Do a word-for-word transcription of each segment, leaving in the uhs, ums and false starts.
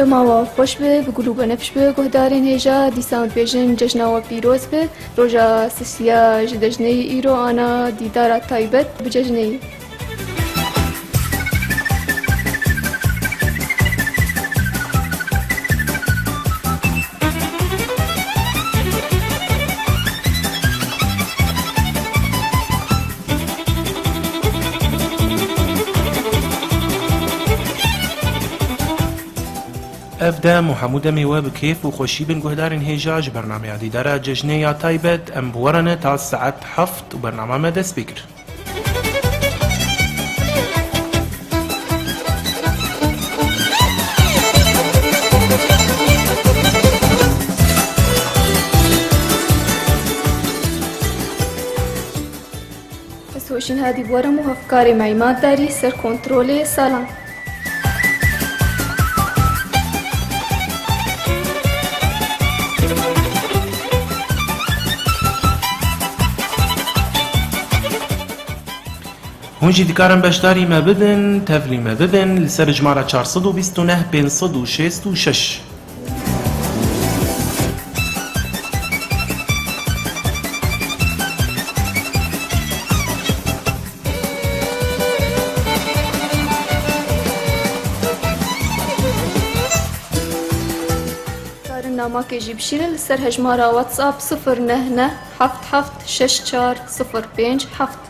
Dema we xweş be, bi gul û benefş be, guhdarên hêja, dîsa em dibêjin cejna we pîroz be. Roja sisiya ji cejneyê îro ana dîdara taybet bi cejneyê. Ev dem û hemû demê we bi kêf û xweşî bin guhdarên hêja ji bernameya Dîdara Cejnê ya taybet. Em bi we re ne ta saet heft û bernama me dest pê kir. Ez Hoşîn Hadî bi we re û hevkarê me Îmad Darî ser kontrolê salan. Hûn jî dikarin beşdarî me bidin, tevlî me bidin li ser jimara çar sed û bîst û neh pênc sed û şêst û şeş. Karin namakê jî bişînin li ser hejmara WhatsApp sifir neh neh heft heft şeş çar sifir pênc heft.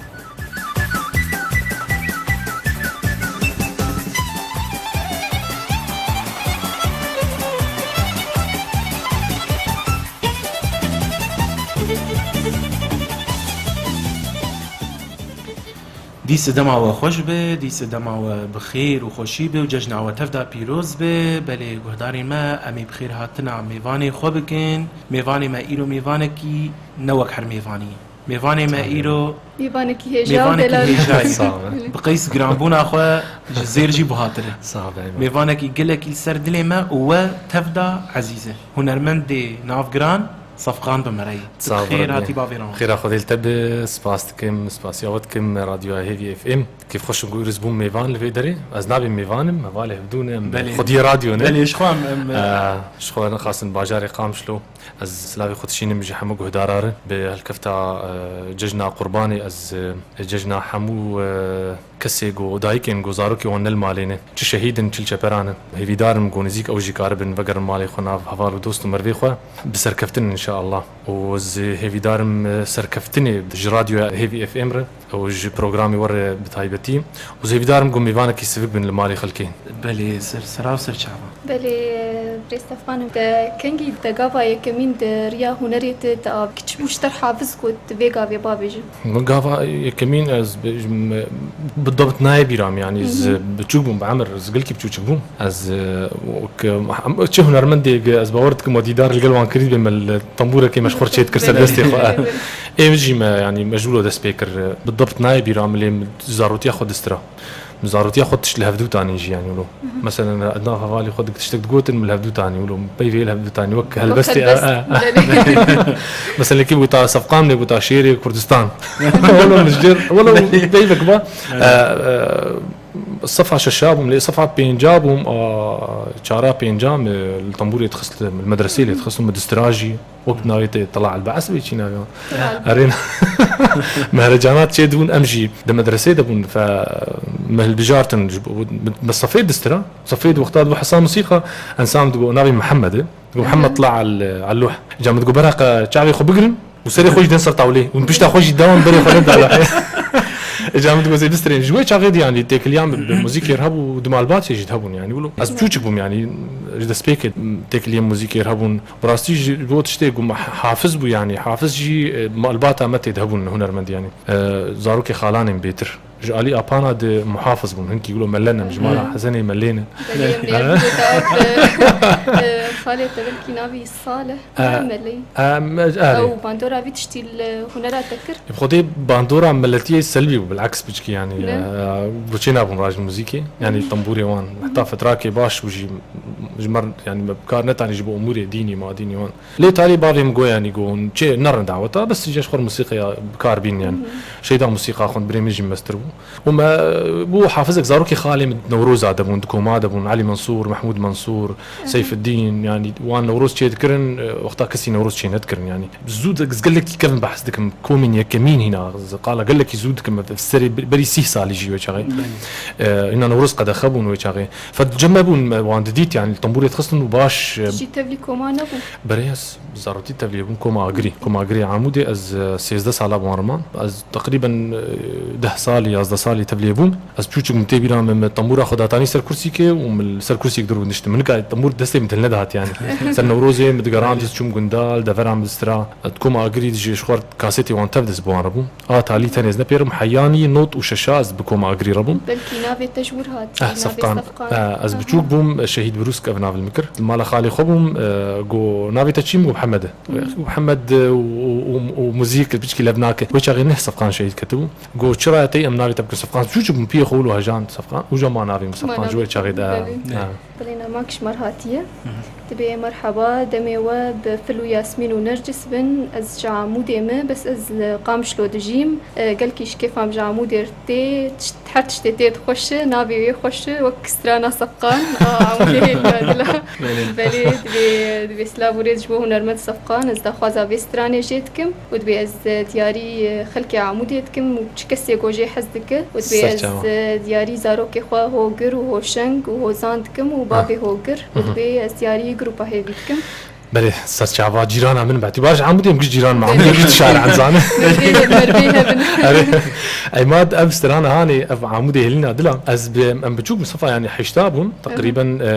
Dîse dema we xweş be, dîse dema we bi xêr û xweşî be û cejna we tevda pîroz be. Belê guhdarên me, em ê bi xêr hatina mêvanê xwe bikin. Mêvanê me îro mêvanekî ne wek her mêvanî. Mêvanê me îro Mêvanekî hêja û mêvanekî delal. Hêja ye. Sağ ol. Bi qeys giranbûna xwe ji zêr jî buhatir e. Sağ ol, eyvallah. Mêvanekî gelekî li ser dilê me û we tevda ezîz e. Hunermendê navgiran Sefqan bi me re ye. Sağ ol, Xêr Rabbi. Hatî bavê ran. Xêra Xwedê li te bi, spas dikim, spasiya we dikim, Radyoya Hêvî F M. Kêfxweş im ku îro bûm mêvan li vê derê. Ez nabêm mêvan im, hevalê hevdû ne, em Belê. Xwediyê radyo ne. Belê, ji xwe em, em, Ee, ji xwe nexasin bajarê Qamişlo. Ez silavê xwe dişînim ji hemû guhdara re. Bi helkefta, e, cejna Qurbanê ez, e, cejna hemû, e, kesê ku dayikên ku zarokê wan ne li malê ne. Çi şehîd in, çi li çeperan in. Hêvîdar im ku nêzîk ew jî karibin vegerin malê xwe nav heval û dost û mervê xwe. Bi serkeftin inşallah. Û ez hêvîdar im, e, serkeftinê ji radyoya Hêvî F M re. Ew ji programê we re bi taybetî. Û hêvîdar im ku mêvanekî sivik bin li malê xelkê. Belê, ser sera û ser çava. Belê, birêz Tefqan, te kengî te gava yekemîn di riya hunerê te, te av çi bû ji te re hafiz ku tu vê gavê bavêjî? Min gava yekemîn ez bêjim, bi debt nayê bîra min, yanî ez Hı hı. biçûk bûm, bi emir ez gelkî biçûçik bûm. Ez, e, wek, em, çi hunermendê, ez bawer dikim, we dîdar li gel wan kirî bê, me li tembûrekê me ji xwe çê dikir ser destê xwe. Ê min jî me, yanî me ji wilo dest pê kir. Bi debt nayê bîra min, lê min zarotiya xwe distira. Min zarotiya xwe tişt li hevdû tanî jî, yanî wilo. Hı hı. Mesela, di nav hevalê xwe dik-, tiştek digotin, min li hevdû tanî wilo. Min peyvê li hevdû tanî, wek Wek helbestê, helbest. e, e. Mesela, kî bû ta Sefqan, lê bû ta şêrê Kurdistan. Wilo min ji cêr, wilo peyvek ba. Evet. E, e, Sefa şeşa bûm, lê sefa pênca bûm, a, çara pênca me li tembûrê dixist, li medreseyê lê dixist û me distira jî. Wek navê te Tela El Bees bê çî navê wan? Tela El Erê, mehrecanat çê dibûn, em jî di medreseyê de bûn, fe me hilbijartin ji bo, me sefê distira. Sefê di wexta dibû hesa musîqa, ensam digo navê Mihemed e. Digo, "Mihemed, Aha. tla al, al luh." Ca min digo, "Bera qe çavê xwe bigirin û serê xwe jî den ser tawlê û pişta xwe jî dewan berê xwe den dala." Ca min digo, "Zê bistrên." Ji wê çaxê de, yanî, têkiliyan bi, bi muzîkê re hebû û di malbatê jî hebûn, yanî, wilo. Ez çûçik bûm, yanî, ji destpêkê têkiliyên muzîkê re hebûn. Bi rastî jî ji bo tiştê ku me ha-, hafiz bû, yanî, hafiz jî, e, malbata me tê de hebûn hunermend, yanî. E, zarokê xalanên bêtir. Ji alî apana de muhafiz bûn. Hinkî wilo mele ne, ji mala Hı. Hezenê melê ne. Belê, em ê Ha? bigota, e, e, xalê te belkî navî Salih, E, ne Melê. e, me, erê. Ew bandora vî tiştî li hunera te kir? Bi xwedê bandora miletiyê selbî bû, bilaks biçkî, yanî, Ne? e, goçê nabûn raj muzîkê. Yanî Hı. tembûrê wan. Heta fetrakê baş bû jî Ji me re, yanî me bi kar netanî ji bo umûrê dînî, madînî wan. Lê talî bavê min got, yanî got, hûn çê nerin daweta, bes ji xwe re musîqeya bi kar bînin, yanî. Şeyda musîqa xwend, birê min jî mestir bû. Û me bû hafizek zarokê xalê min Newroza de bûn, di koma de bûn, Elî Mensûr, Mehmûd Mensûr, Seyfeddîn, yanî wan Newroz çê dikirin, e, wexta kesî Newroz çê nedikirin, yanî. Zû de ez gelekî kevin behs dikim, komên yekemîn hîna, qala gelekî zû dikim, serê ber-, berî sîh salî jî wê çaxê. E, hîna Newroz qedexe bûn wê çaxê. Fed cem me bûn, me wan didît, yanî tembûrê dixistin û baş, e, Jî tevlî koma nebû? Berê ez zarokî tevlî bûm, koma Agirî. Koma Agirî Amûdê, ez, e, sêzdeh sala bi wan re mam. Ez teqrîben, e, deh salî, yazdeh salî tevlî bûm. Ez çûçik min tê bîra min, min tembûra xwe datanî ser kursîkê û min li ser kursîk dur bû niştim. Min nika tembûr destê min dil nedihat, yanî. Ser Newrozê min digerand, ez çûm gundal, devera min distira. Di koma Agirî de jî ji xwe re kasetê wan tev dest bi wan re bûm. A talî tenê ez nepêrim, heyanî not û şeşa ez bi koma Agirî re bûm. Belkî navê te ji wir hat, Eh, navê Sefqan. Sefqan. Eh, ez Aha. biçûk bûm, Şehîd Birûsk ev navê min kir. Li mala xalê xwe bûm, eh, got, "Navê te çi?" Min got, "Mihemed e." Mihemed, eh, û, û, û, û muzîk, piçkî lev nake. Wê çaxê neh Sefqan Şehîd ketibû. Got, "Çira te em navê te bikin Sefqan?" Çûçik bûm, piyê xwe wilo hejan Sefqan. Uca ma navê min Sefqan, ji wê çaxê de. Belê. Ha. Belê, namak ji me re hatiye. Dibê merheba, demê we bi fil û yasmîn û nercis bin. Ez ji Amûdê me, bes ez li Qamişlo dijîm. E, gelkî ji kêfa min ji Amûdê re tê, tişt-, her tiştê tê dixweş e, navê wê xweş e, wek strana Sefqan, a Amûdê hêlîna dila. Belê. Belê, dibê, dibê silav û rêz ji bo hunermend Sefqan, ez daxwaza vê stranê jê dikim. Û dibê ez, e, diyarî, e, xelkê Amûdê dikim û çi kesê ku jê hez dike. Û dibê ez, Serçava. e, diyarî zarokê xwe Hogir û Hoşeng û Hozan dikim û Ha. bavê Hogir. Û Mhm. dibê ez diyarî grupa hêvî dikim. Belê, serçava cîrana min be. Tîbar ji Amûdê em giş cîran me. Belê. Amûdê giş dişar enzane. Mervê, mervê hebin. Erê. Ey ma ev strana hanê, ev Amûdê hêlîna dila. Ez bi, em biçûk Mustafa, yanî heşta bûn. Aha. Teqrîben, e,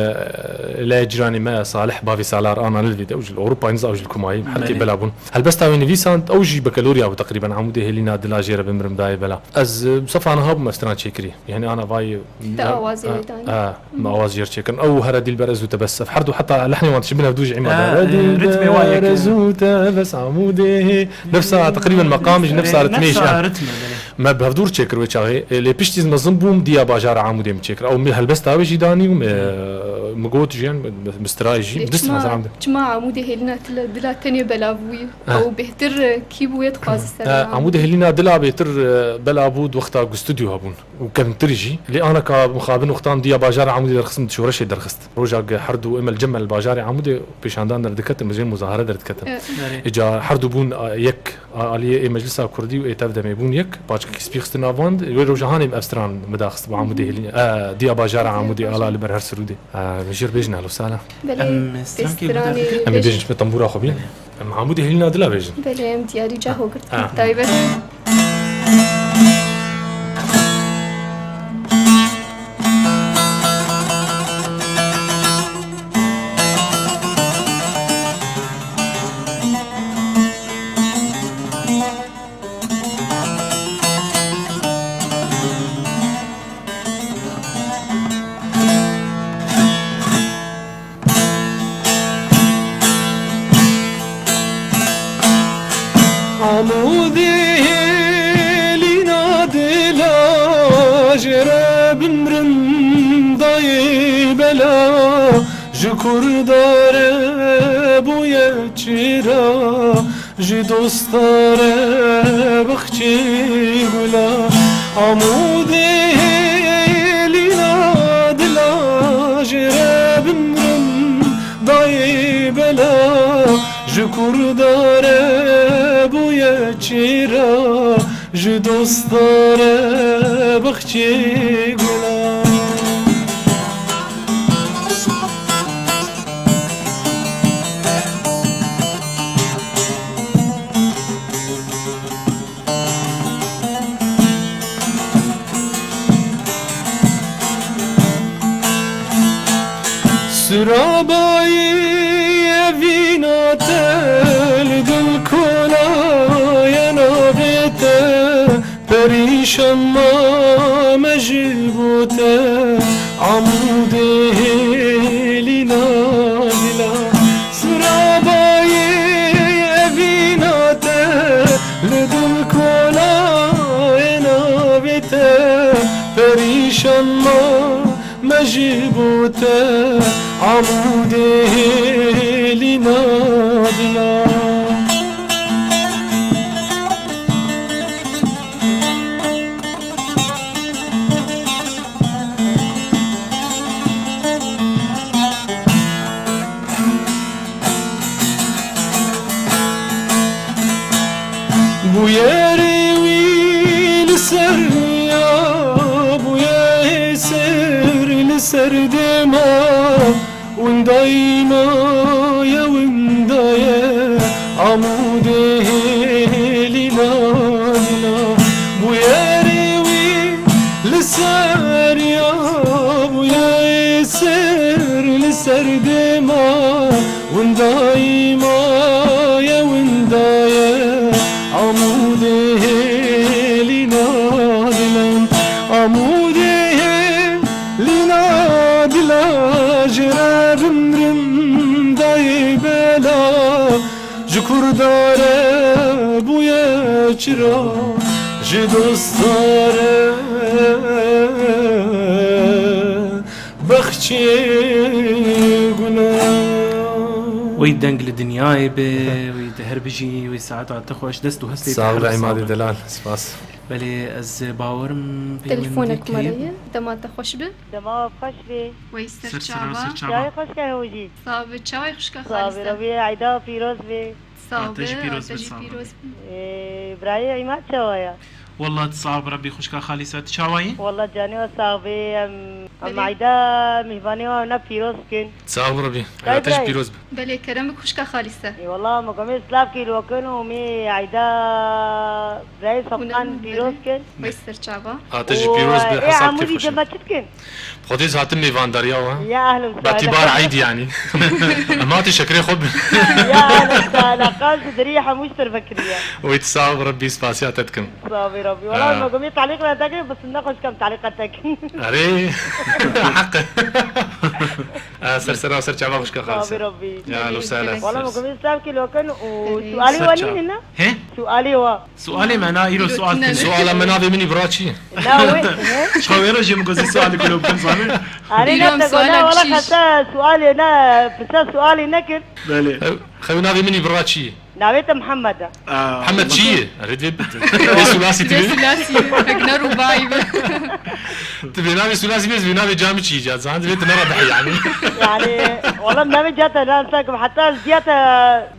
lê cîranê me Salih, bavê Salar, ana li vê de, ew ji Ewropa, niza ew ji Kumayî, herkê Belê. bela bûn. Helbesta wê nivîsand, ew jî bekalorya bû teqrîben, Amûdê hêlîna dila jê re bimrim dayê bela. Ez, e, Mustafa niha bûm ev stran çêkirî. Yanî ana vay, Te awazê ha, wê danî. ha, me awaz jê re çêkirin. Ew here Dîlber ez û te bes. Ev her du heta lehnê wan dişibin ev du ji ema Ha, de. e, ritmê wan yek e. Dîlber ez û te bes Amûdê. Nefsa teqrîben meqam jî nefsa E, ritmê jî. nefsa ritmê, belê. Me bi hevdûr çêkir wê çaxê. E, lê piştî ez mezin bûm, diya bajara Amûdê min çêkir. Ew min helbesta wê jî danî û me, Hmm. mi got jî, yani, mi, mi strayî jî, Lê dist çima, mezram de. çima Amûdê hêlîna tila, dila tenê belav bûyî? Ha. Ew bêhtir, e, kî bû wê dixwazî ser Ha, Amûdê. Amûdê hêlîna dila bêtir, e, belav bû di wexta ku stûdyo hebûn û kevntir jî. Lê ana ka mixabin wextan diya bajara Amûdê derxistin, di şoreşê derxist. Roja ge her du emel cemel bajarê Amûdê pêşandan derdiketin, mizên muzahare derdiketin. E. Erê. Îca her du bûn, a, yek. A, aliyê ê Meclisa Kurdî û ê Tevdemê bûn yek, paçkekî spî xistin nav wan, wê roja hanê ev stran min daxist bi Amûdê hêlî. E, diya bajara Amûdê, ala li ber her sirûdê. E, min jê re bêjin, alo, sala. Belê, Em strankê guhdar dikin. Em ê bêjin, ji me tembûra xwe bîn. Belê. Em Amûdê hêlîna dila bêjin. Belê, em diyarî caho girtin. Ha. Taybet. Amûdê hêlîna dila jê re bimrim dayê bela, ji Kurda re bûye çira, ji dosta re bexçê gula. Amûdê hêlîna dila jê re bimrim dayê bela, ji Kurda re bûye çira, ji dosta re bexçê gula. Sirabayê evîna te li dil kola ye navê te. Perîşan ma me ji bo te, Amûdê hêlîna dila. Sirabayê evîna te, li dil kola ye navê te. Perîşan ma me ji bo te, Amûdê hêlîna dila. Bûyerê wî li ser ya, bûyerê ser li ser dêma, winda ye, winda ye, Amûdê hêlîna dila. Bûyerê wî li ser ya, bûyerê ser li ser dêma, winda ye, winda ye, Amûdê hêlîna dila. Amûdê hêlîna dila, ji re bimrim dayê bela. Ji kurda re bûye çira, ji dosta re bexçê gula. Wî deng li dinyayê be, wî di her bijî, wî saeta te xweş, dest û hestê te Sağ ol her Emadê sabe. Delal, spas. Belê, ez bawerim vê Telefonek wendî me re ye, dema te xweş be. Dema xweş be. Wey ser Ser çava. Ser çava. Çayê xweş ke hewcî. Sağ be, çayê xweş ke Sağ be, Xalîse. Rabî, eyda pîroz be. Sağ be, Ate jî pîroz ate be, jî sağ be. Pîroz be. Ee, birayê Îmad çawa ya? Wallah, tu sağ be, Rabî xweş ke Xalîse. Tu çawa yî? Wallah, canê we sağ be. Em, em Belê. Eyda mîhvanê we ne pîroz kin. Sağ be, Rabî. Tay Eyda te jî birayê. Pîroz be. Belê, kerem bi xweş ke Xalîse. Ê, wallah, me gomê silav kî lo kin û mê eyda birayê Safkan pîroz kin. Wey ser çava. Ate jî pîroz be, û, ê, hesab hemû kêf dî xweş be. Dema çi dikin? Xwedê ez hatim mêvandariya we. Ya ehlen Betîbar Eydî yanî. Em hatî şekerê xwe bi. Ya ehlen sehlen, qas ji derî hemû ji te re vekiriye. Wê tu sax bi Rebbî spasiya te dikim. Sax bî Rebbî. Wala Ha. me gomî talîq re tekin, bi sinne xwe dikim talîq re tekin. Erê. Heq. Ha, ser sera ser çava xwe şika Sax bî xalise. Rebbî. Ya, lo sehlen. Wala me gomî sax kî lokin û Erê. Sualî Ser we çava. Nîne ne? He? Sualî wa. Sualê me na îro sual tune. Suala me navê min î bira çi ye? Na wê, he? Çawê re jê min gozî sualê ku lo bikim zanî? Arê Îro ne te suala gona wala çi? Xesa sualê ne, pirsa sualê nekir. Belê. Xew navê min î bira çi ye? Navê te Mihemed e. Aa, Mihemed çi ye? Erê divê bit. Divê sulasî tibê. Divê sulasî, hek ne rûbayî be. Tu bê navê sulasî bê, ez bê navê camî çi ye? Zan divê tu nera dihê yani. Yani, oğlum navê cihata lan sakim. Hatta cihata,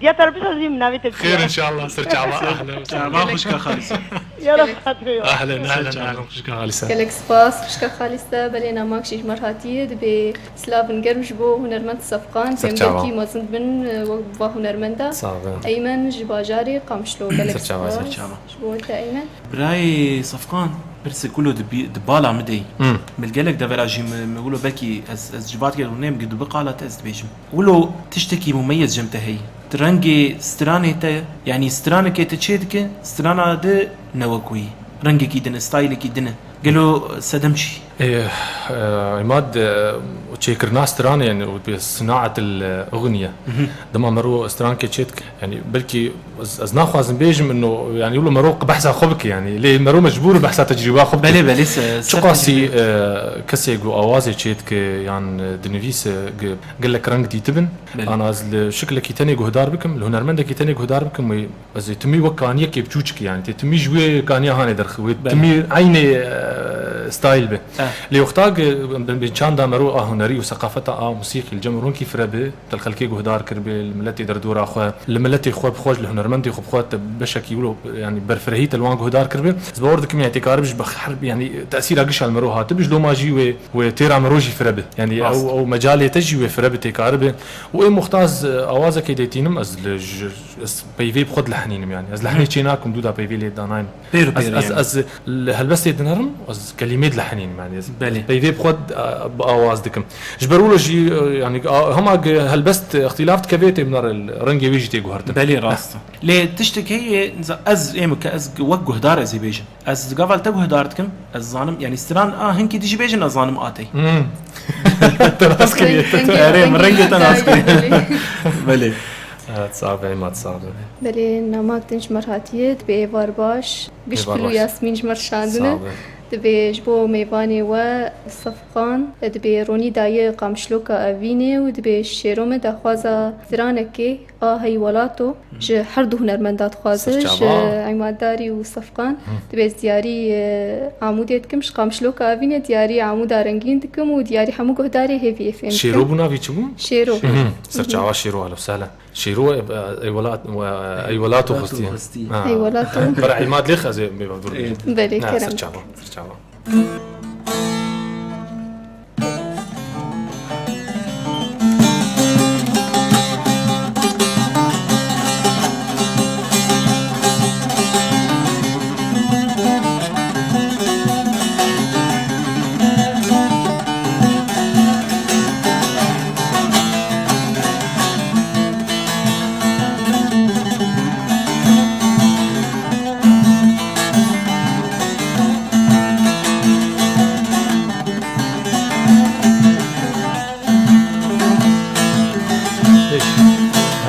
cihata Rabbi sazim navê te çi ye? Xêr inşallah, ser çava, ahlen. Çava xweş ke xalise. Ya Rab, hatırı yok. Ahlen, ahlen, ahlen, xweş ke xalise. Gelek spas, xweş ke xalise, belê namak jî ji me re hatiye, dibê silavin germ ji bo hunermend Sefqan, Ser pêmdekî çava. Mezin bin, e, wek va hunermenda. Sağ ol. Eymen ji bajarê Qamişlo, gelek Ser çava, spas. Ser çava. Ji bo te Eymen. Birayê Sefqan, pirsek wilo di bi-, di bala min de yî. Hmm. Min gelek devera jî min, min wilo belkî ez, ez civatke rûnêm, gi du bi qala te ez dibêjim. Wilo tiştekî mumeyez cem te heyî. Di rengê stranê te, yanî stranekê te çê dike, strana de ne wek wî. Rengekî din e, stylekî din e. Gelo sedem çi? Ê, e, Îmad, e, çêkirina stranê, yani, û bi sinaet el, e, uxniye. Mhm. Dema mero strankê çê dike, yani, belkî ez, ez naxwazim bêjim, ino, yani, wilo mero behsa xwe bike, yani, lê mero mecbûr behsa tecrûba xwe bike. Belê, belê, se-, ser Çiqasî, tecrûbe. E, kesê ku awazê çê dike, yan, e, dinivîse, ge-, gelek reng dîtibin. Belê. Ana ez li şiklekî tenê guhdar bikim, li hunermendekî tenê guhdar bikim, wê Ez ê timî wek kaniyekê biçûçikî, yani, tê timî ji wê kaniya hanê derxî, wê Belê. Timî eynê, e, style be. Eh. Lê wexta ki bin, bin çanda mero a hunerî û seqafeta a musîqî li cem ronkî fire be, te li xelkê guhdar kiribe, li miletê derdora xwe, li miletê xwe bi xwe, li hunermendê xwe bi xwe te beşekî wilo, yani, berfirehî te li wan guhdar kiribe. Ez bawer dikim, yani, tê karibe ji be her, yani, tesîra gişa li mero hatibe, ji loma jî wê, wê têra mero jî fire be. Yani, Rast. ew, ew mecalê te jî wê fire be, tê karibe. Û ê muxtaz, e, awazekê dê tînim, ez li ji Ez peyvê bi xwe dilehenînim, yani. Ez lehnê Hı. çê nakim, dûda peyvê lê danayim. Pêro Ez, pêro, ez, yani. Ez li helbestê dinerim, ez kelîmê dilehenînim, yani. Ez Belê. Peyvê bi xwe, e, bi awaz dikim. Ji ber wilo jî, e, yani, a, hema ge-, helbest îxtîlaf dikeve tê binare, rengê wê jî tê guhertin. Belê, rast. Lê tiştek heye, ez ê min ke ez wek guhdar ez ê bêjim. Ez gava li te guhdar dikim, ez zanim, yani stran a hinkî dijî bêjin, ez zanim a tey. Hmm. Te nas kiriye. Reng-, rengê, Erê, min rengê rengê te nas te kiriye. Belê. Evet, sağ ol, Emat, sağ ol. Belê, namak din ji me re hatiye, dibê êvar baş. Giş Êvar Pil û baş. Yasmîn ji me re şandine. Sağ ol. Divê ji bo mêvanê we Sefqan, divê Ronî dayê Qamişloka Evînê û divê Şêro me daxwaza stranekê a Hey Welato ji her du hunermenda dixwaze, Serçava. Ji Îmaddarî û Sefqan. Divê ez diyarî, e, Amûdê dikim, ji Qamişloka Evînê diyarî Amûda Rengîn dikim û diyarî hemû guhdarê hêviyê fêm dikim. Şêro bû navî çi bû? Şêro. Serçava Şêro, ehlen we sehlen. Şêro, e, e, Eywelat, e, Eywelat û Xwestî. Xwestî. Ha. Eywelat û Bera Îmad lê xezê bê dur. Ê. Belê, Ha, kerem. Serçava, serçava.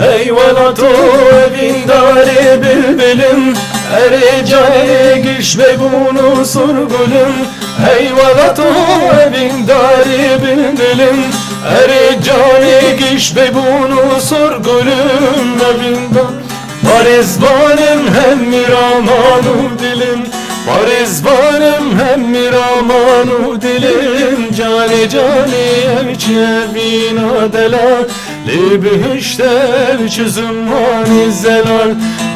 Hey welato, evîndarê bilbilim, erê canê giş bebûn û surgulim. Hey welato, evîndarê bilbilim, erê canê giş bebûn û surgulim. Evîndar Parêzvanim hem mîraman û dilim, parêzvanim hem mîraman û dilim. Canê canê ev çi evîna delal, lê bihişt ev çi zimanê zelal.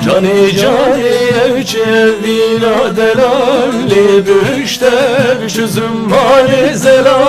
Canê canê ev çi evîna delal, lê bihişt ev çi zimanê zelal.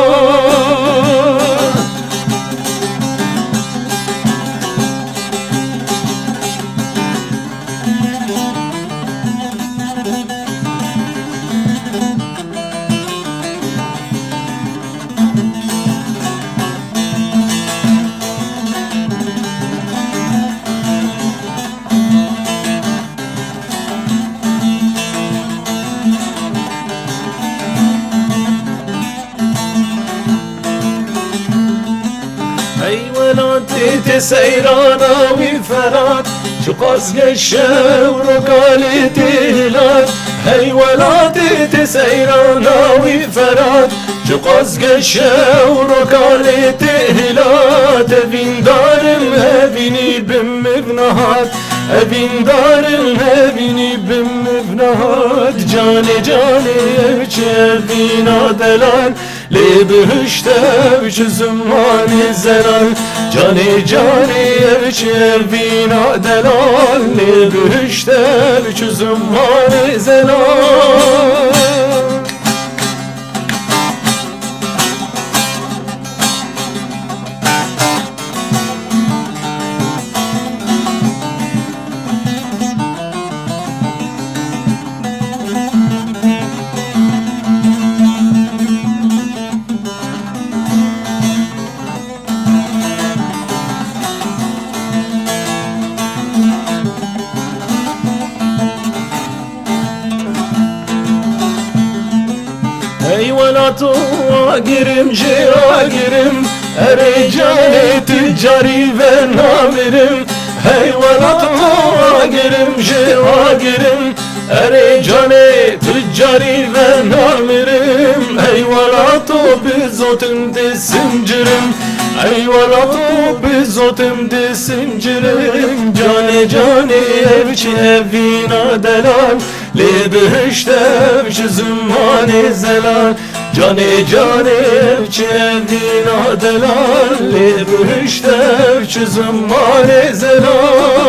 Hey welatê tê seyrana wî Ferat, çiqas geşe û rokalê tê hilat. Hey welatê tê seyrana wî Ferat, çiqas geşe û rokalê tê hilat. Evîndarim evînî bim mivnahat, evîndarim evînî bim mivnahat. Canê canê ev çi evîna delal, lê bihişt ev çi zimanê zelal. Canê canê ev çi evîna delal, lê bihişt ev çi zimanê zelal. Hey welato, agirim jê agirim, erê canê tu carî venamirim. Hey welato, agirim jê agirim, erê canê tu carî venamirim. Hey welato, bi zotim dê sincirim. Hey welato, bi zotim dê sincirim. Canê canê ev çi evîna delal, lê bihişt ev çi zimanê zelal. Canê canê ev çi evîna delal, lê bihişt ev çi zimanê zelal.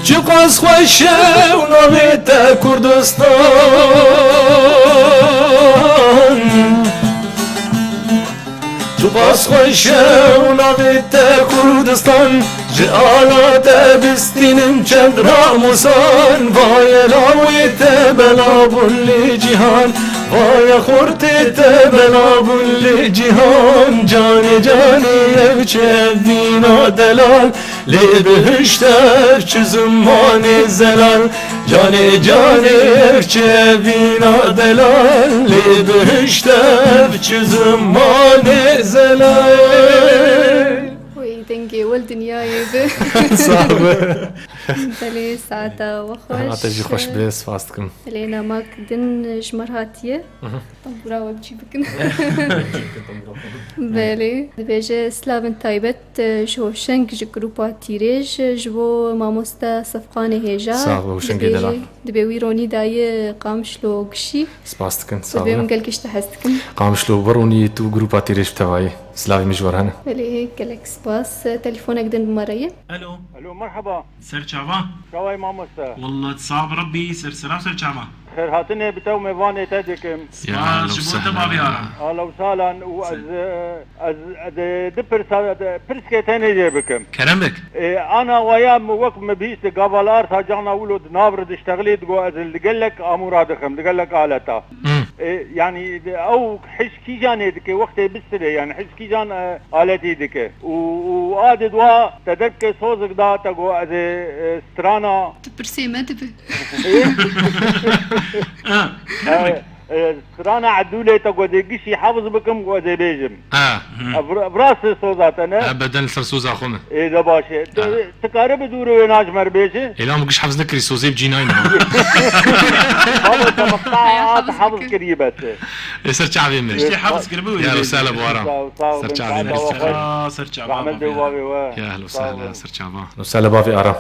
Çiqas xweş e û navê te Kurdistan. Çiqas xweş e û navê te Kurdistan. Ji ala te bistînim çend ramûsan. Vaye lawê te Bela bûn li cîhan, vaya xortê te bela bûn li cîhan. Canê canê ev çi ev vîna delal, lê bihişt ev çi zimanê zelal. Canê canê ev çi ev vîna delal, lê bihişt ev çi zimanê zelal. Wê dengê wel dinyayê bi. Sax be. Belê, saeta we xweş. Hate jî xweş be, spas dikim. Belê, namak din ji me re hatiye. Mhm. Tambûra we bi çî bikin. Belê, dibêje, slavên taybet, e, ji Hoşeng, ji grupa Tîrêj, ji bo mamoste Sefqanê hêja. Sax be, Hoşengê delal. Dibêje, dibê wî ronî daye Qamişlo gişî. Spas dikin, sax be. Dibê hûn gelkî ji te hez dikin. Qamişlo, bi ronî tu, grupa Tîrêj bi tevayî. Slavê min ji we re hene. Belê, gelek spas. Telefonek din bi me re ye. Alo. Alo, merhaba. Ser çava? Çaway mamoste? Wallah, sağ ol Rabbi, ser selam, ser çava. Xêrhatinê bi te û mêvanê te dikim. Spas ji bo te, bavê Aram. Ahla û sahlan û ez, e, ez, e, di, di pirsa, di pirskê tenê jê bikim. Kerem bik. E, ana waya min wek min bihîst, gavala arsa cana wilo di nav re diştexilê, digo ez li gelek amûra dixim, li gelek aleta. Hmm. E, yanî, di, ew hej kîjanê dike, wextê bistirê, yanî hej kîjan, e, aletî dike. Û, û a di dua te derke sozik da, te go ez ê, e, strana. Tu pirsê me dibe. E? Ha, E, e, strana Edûlê te go dê gişî hefz bikim, go ez ê bêjim. Ha. E, vir-, virasê soza te ne? Ha, beden li ser soza xwe min. Ê de baş e. Tu, Ha. tu kare bi dûrê wê naji me re bêjî? Êlam giş hefz nekirî, sozê bi cînayî ne. Baba, te miqta Heya, at hefz hefz bike. kirî bes e. Ê ser çavê min. Tiştê hefz kiribû wê Ya bêjî. Wesela bo Aram. Sağ ol, sağ ol, Ser bin çavê saat min. Awa xweş. Aa, ser çava, Rahmet bavê. Bê bavê we. Ya ehlo Sağ sehla, olun. ser çava. Wesela bavê Aram.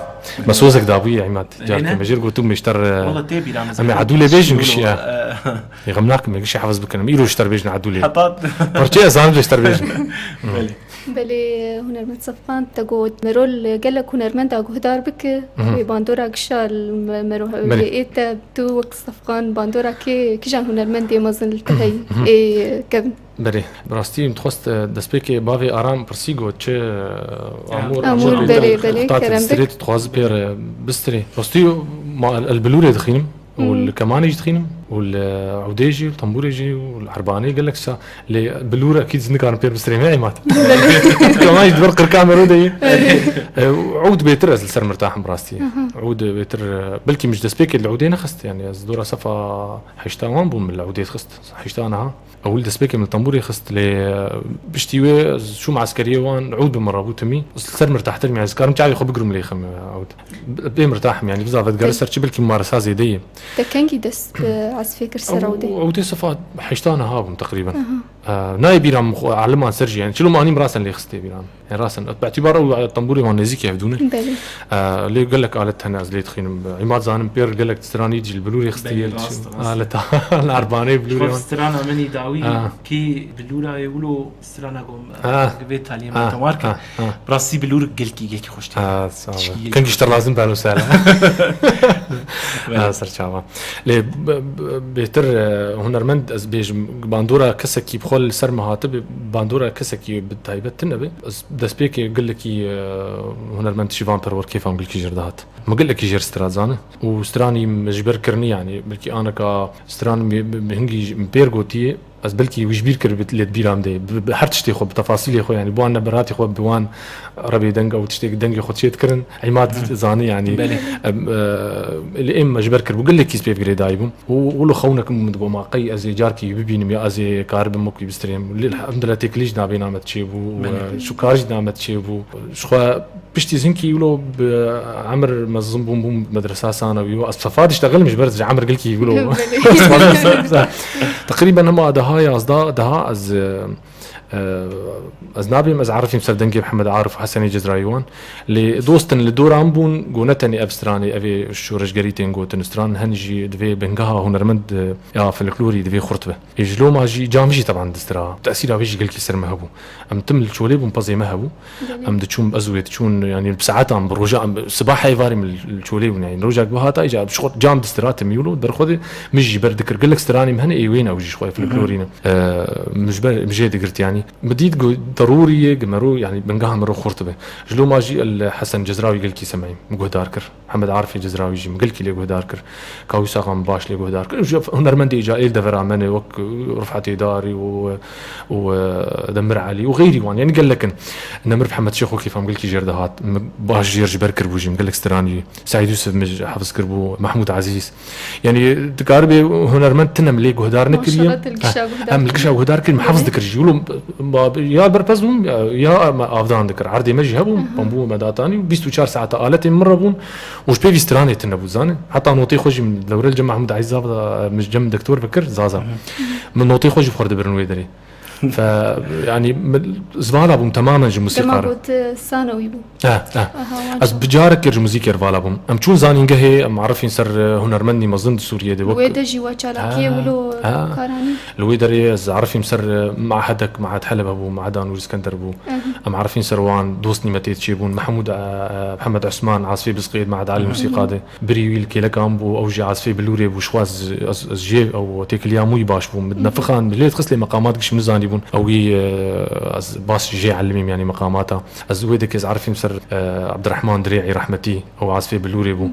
Me sozek dabû ya Îmad. Ê, Carkê ne? me jêr gotum mêşter, e, Wala tê bîra min Em ê zehmet Edûlê bêjin gişî gişî ya. wilo, e, Ê, xem nakim, me gişî hefz bikin. Em îro ji ter bêjin Edûlê. Hepat. Parçe ez zanim ji ter bêjin. Belê. Belê, hunermend Sefqan, te got, me rol gelek hunermenda guhdar bike, Mhm. wê bandora gişa li me-, mero-, Belê. wê ê te, tu wek Sefqan bandora kê, kîjan hunermendê mezin li te heyî, Mhm. ê kevin? Belê, bi rastî min dixwest, e, destpêkê bavê Aram pirsî got, çi, e, Ya. amûr, Amûr, amûr belê, bêtir, belê, ta kerem bik. Strêt dixwazi pê re bistirê. Rastî ma, el bilûrê dixînim. û Hmm. li kemanê jî dixînim, û li ewdê jî, li tembûrê jî, û li erbanê gelek sa, lê bilûr ekîd ez nikarim pê re bistirêm, he Îmad? Keman jî di ber qirka me re de ye. E, û ewd bêtir ez li ser mirtahim rastî. Aha. Ewd bêtir, e, belkî min ji destpêkê li ewdê nexist, yani ez dora sefa heşta wan bûm min li ewdê dixist. Heşta niha. Ewil destpêkê min li tembûrê xist, lê, e, piştî wê ez çûm eskeriyê wan, ewd bi min re bû timî. Ez li ser mirtahtir me, ez karim çavê xwe bigrim lê xem, e, ewd. Bê mirtah im, yani biza vedigere Te- ser çi, belkî marisa zêde ye. Te kengî dest bi ezfê kir ser ewdê? Ew, ew tê sefa heşta niha bûm teqrîben. Aha. Ee, nayê bîra min xwe aliman ser jî, yani çilo manî min rasen lê xistê bîra min. Yani rasen, bi îtîbar ew tembûrê wan nêzîkî hevdû ne. Belê. Ee, lê gelek alet hene ez lê dixînim. Îmad zanim pêr gelek stranî jî li bilûrê xistiye. Belê, rast, rast. Aleta, li erbanê bilûrê wan. Strana min î dawî Ha. kî bilûra ye wilo Strana gom, Ha. eh, vê taliyê Ha. me temar kir. Ha. Ha. Rastî bilûr gelkî, gelkî xweş tê. Ha, sağ ol. Tişkî gelkî Kengî ji te xweş tê. lazim belo sala. Belê. Ha, ser çava. Lê b-, b-, bêtir, eh, hunermend ez bêjim, bandora kesekî bi xwe li ser me hatibe, bandora kesekî bi taybet tune be. Ez destpêkê gelekî, eh, hunermend şîvan perwer kêfa min gelkî jêr dihat. Min gelekî jêr stira zane. Û stranî min ji ber kirinî, yani, belkî aneka stranî min, min, min hingî ji, min pêr gotiye, Ez belkî wî ji bîr kiribit lê di bîra min de. Bi, bi her tiştê xwe, bi tefasîlê xwe, yani bi wan neberatê xwe, bi wan rebê deng ew tiştê dengê xwe çê dikirin. Îmad Hı. zanî yani. Belê. Em, e, lê êm me ji ber kiribû. Gelekî ez pê girêdayî bûm. Û, û li xewnek min digot, ma qey ez ê carkî wî bibînim ya ez ê karibim wekî bistirêm. Lê elhamdulillah têkilî jî nabêna me çêbû. Û, Belê. e, şûkarî jî na me çêbû. Ji xwe piştî zinkî wilo bi emir mezin bûm, bûm medresa sanewî û ez bi sefa diştexilim ji ber ji emir gilkî wilo. Belê. Teqrîben hema daha yazdeh, daha ez, e, e, ez nabêm ez erifîm ser dengê Mihemed Arif û Hesenê Cizrayî wan. Lê dostin li dora min bûn, go ne tenê ev stranê, ev ê şoreşgerî tên gotin, stran hen jî divê bingeha hunermend, e, ya folklorî divê xurt be. Ê ji loma jî, cam jî teban distira. Tesîra wê jî gelkî ser me hebû. Em tim li çolê bûn, pezê me hebû. Belê. Em diçûn, ez û wê diçûn, yani bi saetan, bi roja em, siba heyvarê min li çolê bûn, yani rojak bihata, îca bi xwe cam distira, timî wilo, ber xwe de min jî ber dikir. Gelek stranê min hene, ê wê ne, ew jî ji xwe folklorî ne. Hı hı. Eee, min ji ber, min jê digirtiye, yani. Min dît ku derûrî ye ku mero, yanî bingeha mero xurt be. Ji loma jî el Hesen Cezrawî gelkî semeyî min guhdar kir. Hemed Arifê Cezrawî jî min gelkî lê guhdar kir. Kawîs Axa min baş lê guhdar kir. Ji hunermendê îca êl devera me ne wek, e, Rifetê Darî û, û, e, Demir Elî û xeyrî wan. Yanî gelek in. Nemir Mihemed Şêxo kêfa min gelkî jêr dihat. Min baş jêr ji ber kiribû jî min gelek stranî. Seîd Yûsif min ji hefiz kiribû, Mehmûd Ezîz. Yanî dikaribê hunermend tune min lê guhdar nekiriye. Maşallah, te li gişa guhdar Ha, em li gişa guhdar kirin, min hefiz dikir jî. Wilo ma, ya berpez bûm, ya, ya me avdan dikir. Erdê me jî hebû, Aha. bambû me datanî û bîst û çar saeta aletên min re bûn û ji pê vî stranê tune bû, zanî. Heta notê xwe jî min dewre li cem Mehmûd Ezîz Zava, min ji cem doktor bikir, Zaza. Aha. Min notê xwe jî bi xwe re dibirin wê derê. Fe, yanî, min, ez vala bûm temamen ji Dema musîka re. got, e, sanewî bû. Eh, eh. Aha, wan Ez çû. bi carek kir ji muzîkê re vala bûm. Em çûn zanîngehê, em arifîn ser, e, hunermendî mezin di Sûriyê de wek Wê de jî we çalakiyê Ha, wilo ha. karanî. Li wê derê ez arifîm ser, e, mahedek, Mahed Heleb hebû, Maheda Nûr Îskender bû. Aha. Em arifîn ser wan, dostnî me tê diçêbûn. Mehmûd, e, e, Mihemed Osman, asfê bizqêd, Mahed Alî Musîqa de. Birî wî li kêlekan bû, ew jî asfê bilûrê bû, ji xwe ez, ez, ez jê ew têkiliya mûyî baş bûm. Min nefixan, lê dixist lê meqamat giş min nizanîbûn. Ew wî, e, ez bas jê elimîm, yanî meqamata. Ez wê dekê ez arifîm ser, e, Ebdirehman Dirê'î rehmetî, ew asfê bilûrê bû.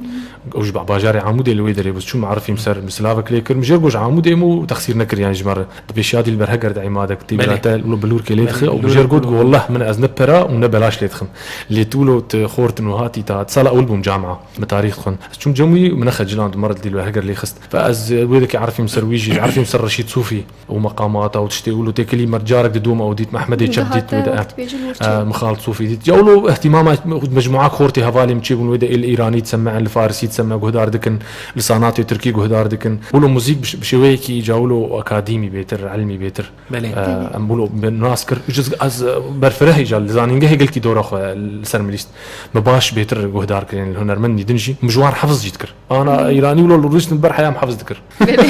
Ew ji ba-, bajarê Amûdê li wê derê bû. Çûm arifîm ser, min silavek lê kir. Min jê got ji Amûdê me û texsîr nekir, yanî ji me re. Di pêşiya Dîlber Heger de îmadek tê Belê. Belate, wilo bilûrkê lê Belê, dixe û bilûrê jê got, got, "Wallah, min ez ne pera û ne belaş lê dixim. Lê tu wilo tu xort nû hatî ta, sala ewil bûm camia, min tarîx dixwin. Ez çûm cem wî, min nexeciland, min re li Dîlber Heger lê xist." Fe ez wê dekê arifîm ser wî jî, arifîm ser Reşîd Sûfî û meqamata û tiştê wilo têkilî me carek di doma û dît, Mehmedê Çep dît wê de. Dihate wextê bêjin wir çû. Eh, Mixal Sûfî dît. Ya wilo ihtimama mecmua xortê hevalê min çêbûn wê de êl Îranî diseme, li Farisî diseme guhdar dikin, li sanatê Tirkî guhdar dikin. Wilo muzîk bi ş-, bi şêweyekî îca wilo akadîmî bêtir, ilmî bêtir. Belê. Ee, em wilo bi nas kir. Ji ez, e, berfireh îca li zanîngehê gelkî dora xwe li ser min lîst. Me baş bêtir guhdar kirin, li hunermendî din jî. Min ji wan hefiz jî dikir. Ana Belê. Îranî wilo li rûst min ber heya min hefiz dikir. Belê.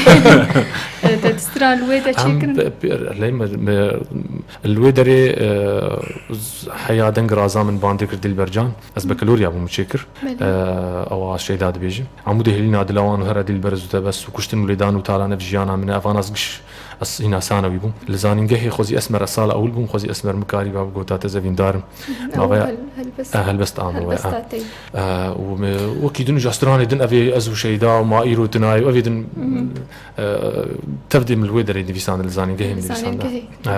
E, te stran li wê de Em çêkirin? pe-, pe-, lê me, me, li wê derê, e, z-, heya deng raza min bandê kir Dilber Can. Ez bekalorya bûm çêkir. Belê. E, ewa Şeyda dibêjim. Amûdê hilîna dila wan û here dîl berez û tebes û kuştin û lêdan û talan ev jiyana min e, ev ana ez giş, ez hîna sanewî bûm. Li zanîngehê xwezî Esmer ez sala ewil bûm, xwezî Esmer min karî ba bigota te ez evîndar im. Ew Navaya hel-, helbest-, Eh, helbest ame we, helbesta eh. te ye. Eh, û me wekî din û ji stranê din evê ez û Şeyda û ma îro tune ye û evê din, Mhm. eh, tevdê min li wê derê nivîsandin, li zanîngehê Li nivîsandin. zanîngehê. Eh.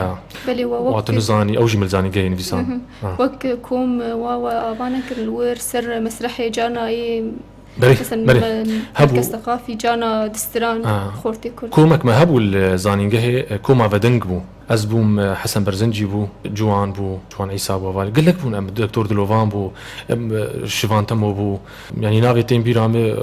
Belê, we Wa wek tu nizanî, ew jî min li zanîngehê nivîsand. Mhm. Ah. Wek kom, wa we ava nekirin li wir ser mesrehê cana yê Belê, Mesela, belê. me-, Hebû. Merkez Seqafî, Cana Distran, Ha. Xortê Kurd. Komek me hebû li zanîngehê, e, koma vedeng bû. Ez bûm, e, Hesen Berzincî bû, Ciwan bû, Ciwan Îsa bû, hevalê. Gelek bûn em, Doktor Dilovan bû, em, e, Şivan Temo bû. Yanî navê tên bîra me, e,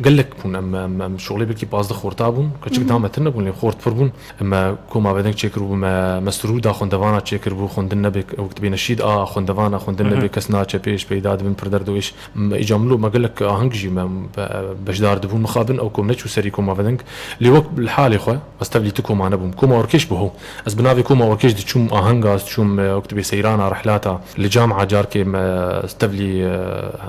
gelek bûn em, em, em şolê belkî pazdeh xorta bûn. Keçik Hı hı. da me tune bûn, lê xort pir bûn. Me koma vedeng çêkiribû, me, me sirûda xwendevana çêkiribû, xwendin nebe, wek dibê neşîd a xwendevana, xwendin Hı hı. nebe kes naçe pêş, peyda dibin pir derdweş. Me îca min lo me gelek aheng jî me be-, beşdar dibûn mixabin, ew kom neçû serî koma vedeng. Lê wek li halê xwe, ez tevlî tu koma nebûm. Koma orkêş bû ho. Ez bi navê koma orkêş diçûm ahenga, ez diçûm, e, wek dibê seyrana, rihlata. Li camia carkê me ez tevlî, e,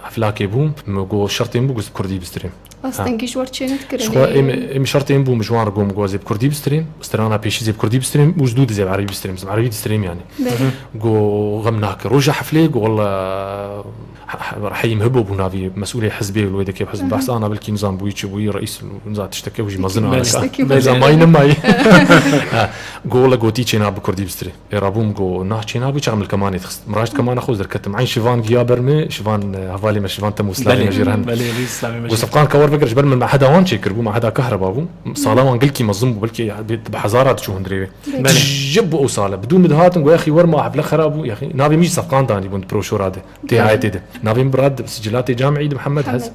heflakê bûm. Me got şertên bû, got bi kurdî bistirêm. Astengî ji we re çê nedikirin, Ji xwe ê, êm, êm şertên bûm ji wan re got, min got ez ê bi kurdî bistirêm, strana pêşî zê bi kurdî bistirêm û ji dû dizê bi erebî bistirêm, ez bi erebî distirêm yanî. Belê. Got xem nake. Roja heflê got wela, he-, he-, Heyîm Hibo bû navî mesûlê hizbê li wê dekê hizb Hı hı. behs ana belkî nizan bûyî çi bûyî reîs nizan tişteke wî jî mezin Belê. ana. Tiştekî Nizan mezin. mayî nemayî. Ha, got wela gotî çêna bi kurdî bistirê. Ê rabûm got, nah çênabî, çax min li kemanê dixist. Min raşt kemana xwe derketim. Eyn Şivan giya ber min, Şivan, e, hevalê me, Şivan Temû, slavê Belê, me jê re hene. belê, belê, slavê me Go jê. Sefqan ka wer veger, ji ber min meheda wan çêkir bû, meheda kahrebû. Sala wan gelkî mezin bû, belkî ya, bi, bi hezara diçû hundirê wê. Belê. Belê. Ji bo ew sale. Bidû min dihatin, go, "Yaxî, wer ma hefle xera bû." Yaxî, navê min jî Sefqan danî bûn di proşora de. Tê Belê. ayetê de. Navê min bi rad sicilatê camî de Mihemed Hez. Mihemed.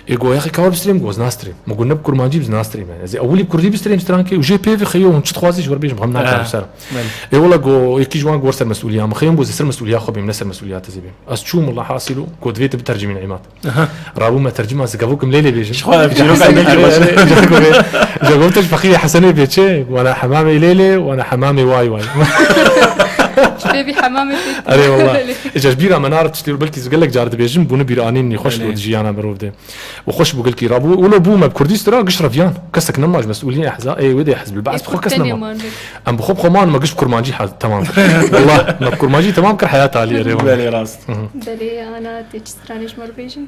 Ê go, "Yaxî, ka wer bistirêm?" Go, "Ez nastirêm." Min go, "Ne bi kurmancî, ez nastirêm yani. Ez ê ewilî bi kurdî bistirêm stranekê û jê pê ve xeyo hûn çi dixwazî ji wer bêjim, xem nake Ha, ser." belê. Ê wela go, yekî ji wan go, "Wer ser mesûliya min." Xeyim go, "Ez ê ser mesûliya xwe bêm, ne ser mesûliya te zê bêm." Ez çûm, wela hasil û go, "Divê tu bitercimîn îmad." Aha. Rabûm me tercima, ez gavok im lê lê bêjim. Ji xwe ev çîroka ne Ê, ê, ê, ê, ê, Ji gavok te ji feqîrê Hesenê bê çi? Wana hemamê lê lê, wana hemamê way way. Bêbî hemamê pê. Erê wallah. Belê. Îca ji bîra me nare tiştê, belkî ez gelek car dibêjim, bûne bîranîn nî xweş Belê. Bû di jiyana mirov de. Û xweş bû gelkî rabû. Wilo bû me bi kurdî stira giş reviyan. Kesek nema ji mesûlî ehza, ê wê de hizb el Ba'th bi xwe kes nema. Em bi xwe bi xwe man me giş bi kurmancî hal, temam kir. Wallah, me bi kurmancî temam kir, heyat alî erê wallah. Belê rast. Belê, ana tê çi stranê ji me re bêjin?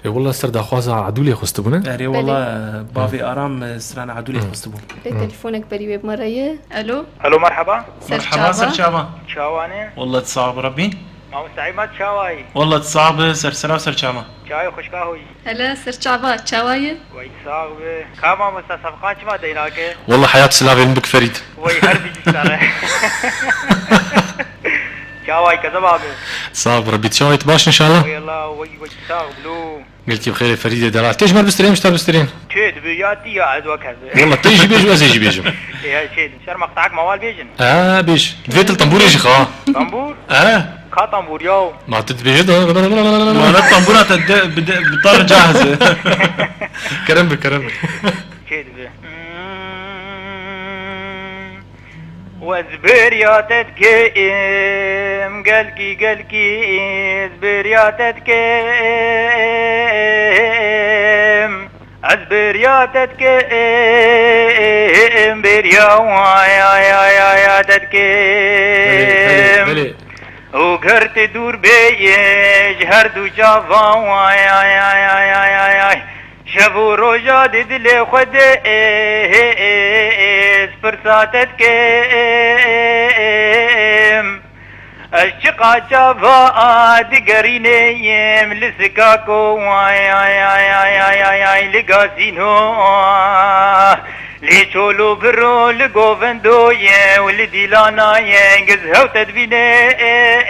Ê wallah ser daxwaza Edûlê xwestibûne. Erê Belê. Wallah, bavê Aram, e, strana Edûlê xwestibû. Lê telefonek berî wê bi me re ye. Alo. Alo, merheba. Merheba, ser çava. Çawa ne? Wallah, tu sax bi Rebbî. Mamoste Îmad çawayî? Wallah, tu sax bi, ser sera ser çava. Çawayî xwişka hoyî. Hele, ser çava, çawayî? Wey sax bi. Ka mamoste Sefqan çima deynake? Wallah, heyat silavê min bik Ferîd. Wey her bijî sare. Çawayî kezeba bi. Sax bi Rebbî, çawayî tu baş inşallah? Wey Allah, wey, wey sax bi lo. Gelkî bi xêrê Ferîdê delal. Tê ji me re bistirên, ji te re bistirên. Tê dibe ya tî ya ez wek ez. Wallah, tê jî bêj û ez ê jî bêjim. Ê, hey, çê, şer maqtak mewal bêjin. Ha, bêj. Divê til tembûrê jî xa. Tembûr? Ha. Ka tembûr ya? Ma tu dibêje de. Mana tembûra te de, bi de, bi tar cahiz e. Kerem bi, kerem bi. Çê dibe. Û ez bêriya te dikim, gelkî, gelkî, ez bêriya te dikim. Ez bêriya te dikim, bêriya, ay, ay, ay, ay, ay, te dikim. Belê, belê, belê. Û ger tu dûr bêyî ji her du çavan, ay, ay, ay. Şev û roja di dilê xwe de, ez pirsa te dikim. Ez çiqa çava digerîneyim li Sikako, ay, ay, ay, li Gazîno, li Çolo Biro, li Govendoyê û li Dîlana yê giz hew te dibînim.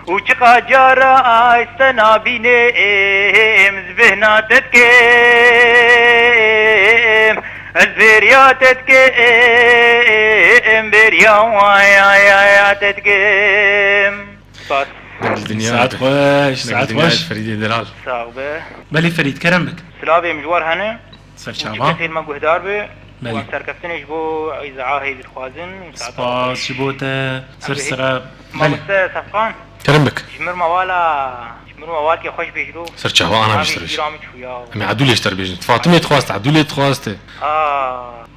Û çiqa cara ez te nabînim, ez bêhna te dikim, ez bêriya te dikim, bêriya, ay, ay, ay, ay, te dikim. Spas. Saet xweş, saet xweş. Ferîdê Delal. Sax be. Belê Ferîd, kerem bik. Silavê min ji we re hene. Ser çava. Û çi kesên me guhdar be, Belê. Û em serkeftinê ji bo îzaha hêvî dixwazin û saeta Spas ji bo te, ser sera. Belê. Mamoste Sefqan. Kerem bik. Ji mir mewala, ji mir mewalkê xweş bêjiro. Ser çava ana Navê biştir bêj. Jîra min çûya. Em ê Edûlê ji te re bêjin. Fatimê dixwast, Edûlê dixwast. A,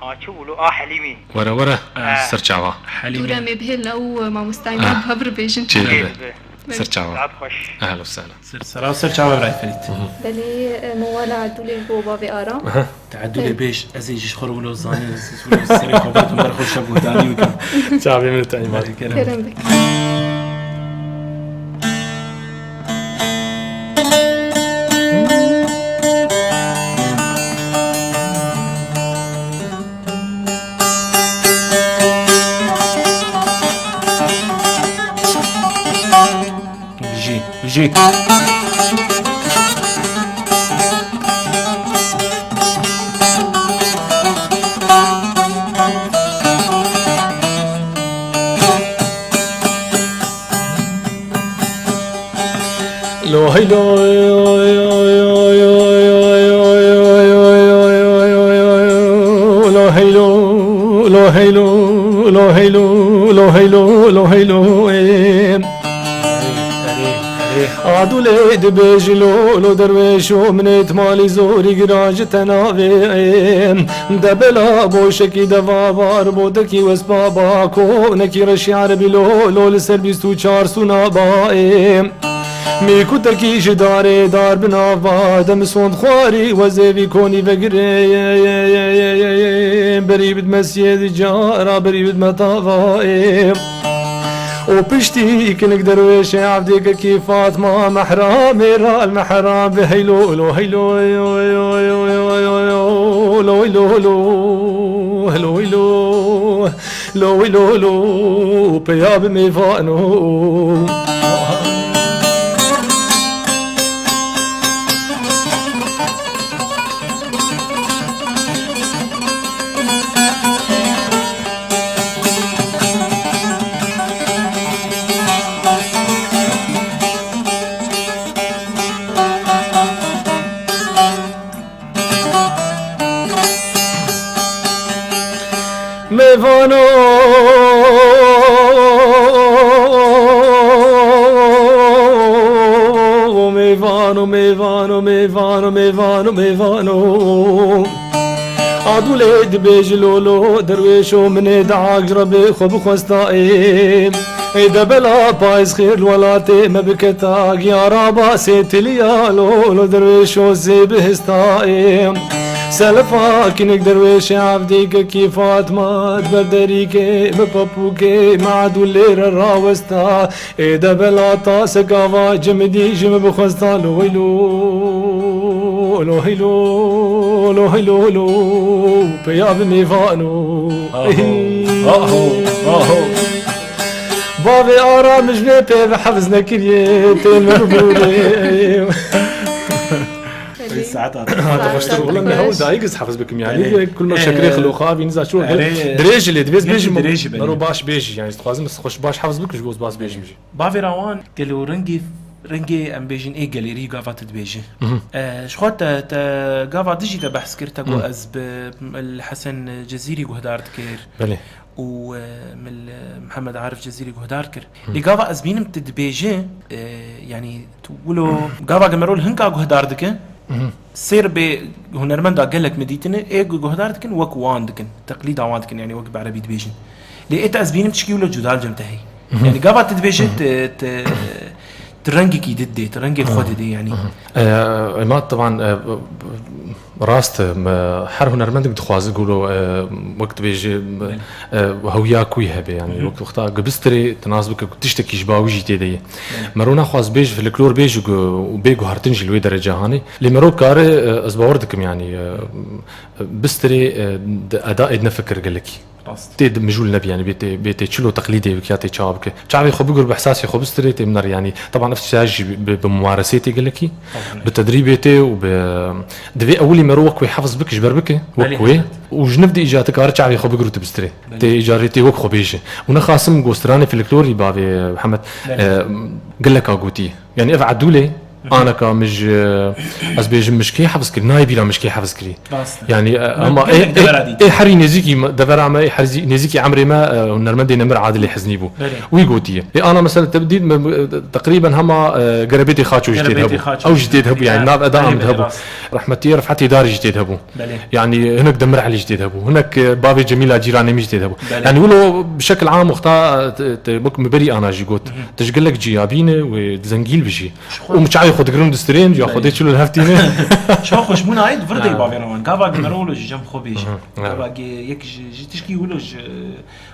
a çi wilo? A Helîmî. Were, were. Ha. Ser çava. Helîmî. Dûre me bihêlne û mamostayê me bi hev re bêjin. Çê dibe. Belê. Ser çava. Saet xweş. Ehlen û sehlen. Ser sera û ser çava birayê Ferîd. Belê, e, mewala Edûlê ji bo bavê Aram. Aha. Te Edûlê bêj, ez ê jî ji xwe re wilo zanî, wilo serê xwe berdin ber xwe şev guhdanî bikim. Çavê min te îmar. Kerem. Kerem bik. Bijî, bijî. Lo hey lo, lo hey lo, lo hey lo, lo hey lo, lo hey lo, lo hey lo, ê. Adûlê dibêjî lo, lo derwêşo, min ê timalî zorî gira ji te navê, ê. De bela boşekî deva bar, botekî wespa ba, konekî reşî erebî lo, lo li ser bîst û çar sûna ba, ê. Mîkutekî ji darê dar bi nav ba, de min sond xwarî wezê vî konî vegirê, berî bidme siyê di cara, berî bidme tava, ê. Û piştî kinik derwêşê evdêkekî Fatma mehramê ra mehram bi heylo, lo heylo, lo heylo, lo heylo, lo heylo. Lo wî lo lo, peya bi mêvano. Mêvano. Mêvano, mêvano. Adûlê dibêje lolo derwêşo, min ê dehak ji Rebê xwe bixwesta ê. Ê de bela payîz xêr li welatê me biketa, giyara basê tiliya lolo derwêşo zê bihista ê. Selefa kinik derwêşê evdî kekî Fatma, di ber derîkê bi papûkê me Adûlê re rawesta. Ê de bela tasek ava cimidî ji min bixwesta lo heylo, lo heylo, lo heylo, lo peya bi mêvano. Aho, aho, aho. Bavê ara min ji vê pê ve hefz nekiriye, tên min bûrê. Saet hat. Hadi hoştur. Wala me hewl dayik ez hefz bikim yani. Erê. Kul me şekerê xiloxa, vîniza ço. Erê. Dirêj lê, divêz bêjim. Dirêj bêjim. Mero baş bêjî yani, dixwazim ez xweş baş hefz bikim, ji bo ez baş bêjim jî. Bavê Rawan, gelo rengê, rengê em bêjin ê gelerî gava tu dibêjî. Mhm. Eh, ji xwe te, te gava dijî te behs kir, te got, mhm, ez bi, li Hesen Cezîrî guhdar dikir. Belê. Û, eh, min li Mihemed Arif Cezîrî guhdar kir. Mhm. Lê gava ez bînim tu dibêjî, eh, yanî tu wilo gava ge mero li hinka guhdar dike, mhm, sêr bê hunermenda gelek me dîtine, ê gu-, guhdar dikin, wek wan dikin, teqlîda wan dikin, yanî wek bi erebî dibêjin. Lê ê te ez bînim tişkî wilo cuda li cem te heyî. Mhm. Yanî gava tu dibêjî, mhm, tu, tu, tu rengekî didê, tu rengê xwe didê, yanî. Mhm. E, Emad, teban, e, rast e, me, her hunermendek dixwaze golo, e, wek dibêje, e, hewiya kû yî hebe, yanî, mhm, wek wexta gibistirê, tu nas bike ku tiştekî ji ba wî jî tê de ye. Evet. Mero naxwaz bêj, folklor bêj û gu-, û bê guhertin jî li wê derece hanê. Lê mero kare, e, ez bawer dikim, yanî, e, bistirê, e, di eda êd nefikir gelekî. Rast. Tê di mijûl nebî, yanî bê tê, bê tê çilo teqlîdê bike ya tê çawa bike. Çavê xwe bigir bi ihsasê xwe bistirê tê minar, yanî. Teban ev tişt jî bi, bi mumaresê tê gelekî. Tabii. Bi tedrîbê tê û bi, divê ewilî mero wek wê hefz bike, ji ber bike, wek wê. Belê, elbet. Û ji niv de îca tu kare çavê xwe bigir û tu bistirê. Belê. Tê îcarê tê wek xwe bêje. Û nexasim go stranê folklorî bavê Mihemed, belê, e, geleka gotî. Yanî ev Edûlê, mhm, aneka min ji, ez bêjim min ji kê hefz kir, nayê bîra min ji kê hefz kirî. Rast e. Yanî, e, min ama gelek ê, ê, devera dît. Ê herî nêzîkî me, devera me, ê herî nêzîkî emrê me, e, hunermendê nemir Adilê Hiznî bû. Belê. Wî gotiye. Ê ana mesela te dît me, e, teqrîben hema, e, Gerebêtê Xaço jî tê de hebû. Gerebêtê Xaço. Ew jî tê de hebû, yanî, ha, nav eda, belê, min de, belê, hebû. Rast. Rehmetî Refetê Darî jî tê de hebû. Belê. Yanî hinek Demir Elî jî tê de hebû. Hinek, e, bavê Cemîla Cîranê min jî tê de hebû. Belê. Yanî wilo bi şekil am wexta, e, te, te, wek min berî ana jî got. Mhm. Tu ji gelek ciyabî ne wê zengîn bijî. Û min çavê xwe digirin û distirên, ya xwe dê çilo li hev tîne. Ji xwe xweşbûna yê di vir de bavê Rawan. Gava ge mero wilo ji cem xwe bêje. Mhm. Gava ge yek ji, ji tişkî wilo ji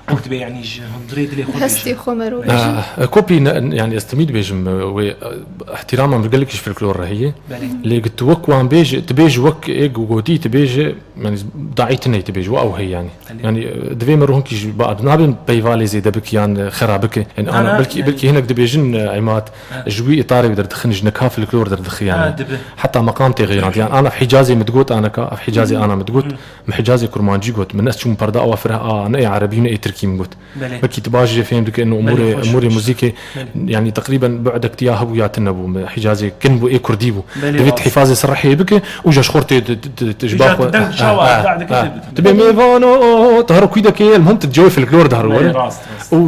wek dibe, yanî ji hundirê dilê xwe bêje. Hestê xwe mero bêje. Eh, eh, kopî ne, yanî ez timî dibêjim, eh, wê, eh, ihtirama min gelekî ji folklor re heye. Belê. Lê tu wek wan bêje, tu bêje wek ê gotî, tu bêje, yanî daî tune tu bêje, wa ew heye yanî. Belê. Yanî, e, divê me ruhinkî ji ba nabên peyvalê zêde bike yan, e, xera bike. Yanî, na, ana na, belkî, yanî belkî hinek dibêjin, e, Emad, ha, ji wî îtarê derdixin, ji nika folklor derdixin yanî. Ha, dibe. Heta meqam tê xeyrand. Yanî, ana Hicazê min digot, aneka, ev Hicazê, hı hı, ana min digot. Hı. Min Hicazê Kurmancî got. Min ez çûm perda awa fireh a, ne ê erebî, ne ê tirkî min got. Belê. Wekî tu baş jê fêm dike, ino umûrê, belê, xweş, umûrê xweş, muzîkê, belê, yanî teqrîben bu'dek tiya hebû ya tune bû. Hicazê kin bû, ê kurdî bû. Belê, rast. Divê tu hîfazê serrehê bike û ji xwe tê, tê, tê, tê, ji ba xwe. Îca tu deng çawa, ha, ha, deng dike, ha, tu bê mêvano, tu her kû dekê, el muhim tu cewê folklor de her were. Belê, rast, rast. Û,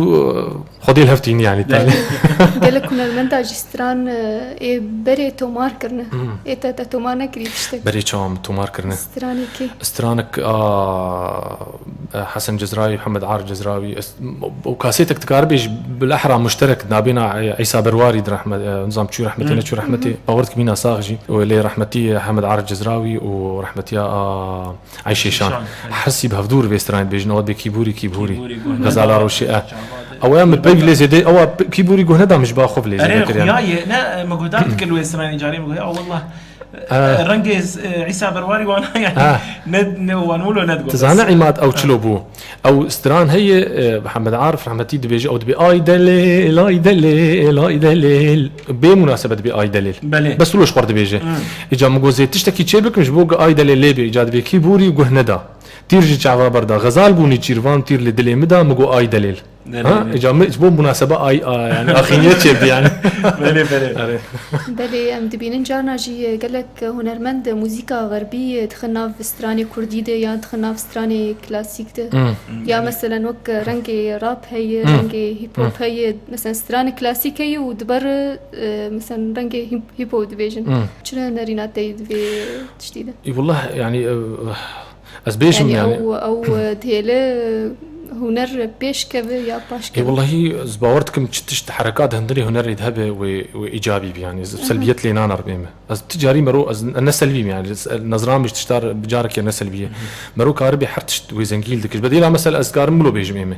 e, Xwedê li hev tînî, yanî, belê, tanî. Gelek hunermenda jî stran, e, ê berê tomar kirine. Hmm. Ê te, te tomar nekirî tiştek? Berê çawa min tomar kirine? Stranekê. Stranek, a, Hesen Cezrawî, Hemed Arif Cezrawî, ez, û kasetek dikaribê ji bilehra muşterek nabêna, e, Îsa Berwarî di rehmet, e, nizam çû rehmetê, hı, neçû rehmetê, hı hı, bawer dikim mîna sax jî. Û lê rehmetî Hemed Arif Cezrawî û rehmetiya, a, Ayşê Şan. Şan, evet. Hersî bi hevdûr vê stranê dibêjin, ewa dibê kîbûrî, kîbûrî. Kîbûrî, guh, Gazala neda, Roşê, e. Çawa de. Ewa min peyv lê zêde, ewa p-, kîbûrî guh neda min ji ba xwe lê zêde kir, yanî. Erê, xuya ye, ne, me guhdar dikir wê stranê carê me guh, ya wallah. Ha. E, rengê, e, Îsa Berwarî wana, yanî, ha, ne, ne, wan wilo ne digot. Tizane Îmad ew çilo bû. Ew stran heye, e, Mihemed Arif rehmetî dibêje, ew dibê, "Ay delêl, ay delêl, ay delêl." Bê munasebet dibê, "Ay delêl." Belê. Bes wilo ji xwe dibêje. Hmm. Îca min got, "Zê tiştekî çê bikim ji bo ku ay delêl lê bê." Îca dibê, "Kî bûrî guh neda. Tîr ji çava berda. Xezal bû nîçîrvan, tîr li dilê min da, min got, ay delêl." Ha? Îca min ji bo munasebe ay, a, yani axîniyê çêbû yani. Belê, belê. Erê. Belê, em dibînin carna jî gelek hunermend muzîka xerbî dixin nav stranê kurdî de yan dixin nav stranê klasîk de. Hmm. Ya meselen wek rengê rap heye, Hmm. rengê hip hop Hmm. heye, meselen stranê klasîk heye û diber, e, meselen rengê hip, hip hop dibêjin. Hmm. Çi nerîna te ye di vê tiştî de? Î, wallah, yani, e, Ez bêjim yani. Ew, ew dihêle huner pêş keve ya paş keve? Ê, wellahî ez bawer dikim çi tişt herekat hindinê hunerê de hebe wê, wê îcabî bî yani. Ez Aha. selbiyet lê nanerim ême. Ez ti carî mero, ez ne selbî bîm yani. Ez, nezra min ji tiştar bi careke ne selbî ye. Mero karibê her tişt wê zengîn dike. Ji bedêla mesela ez karim wilo bêjim ême.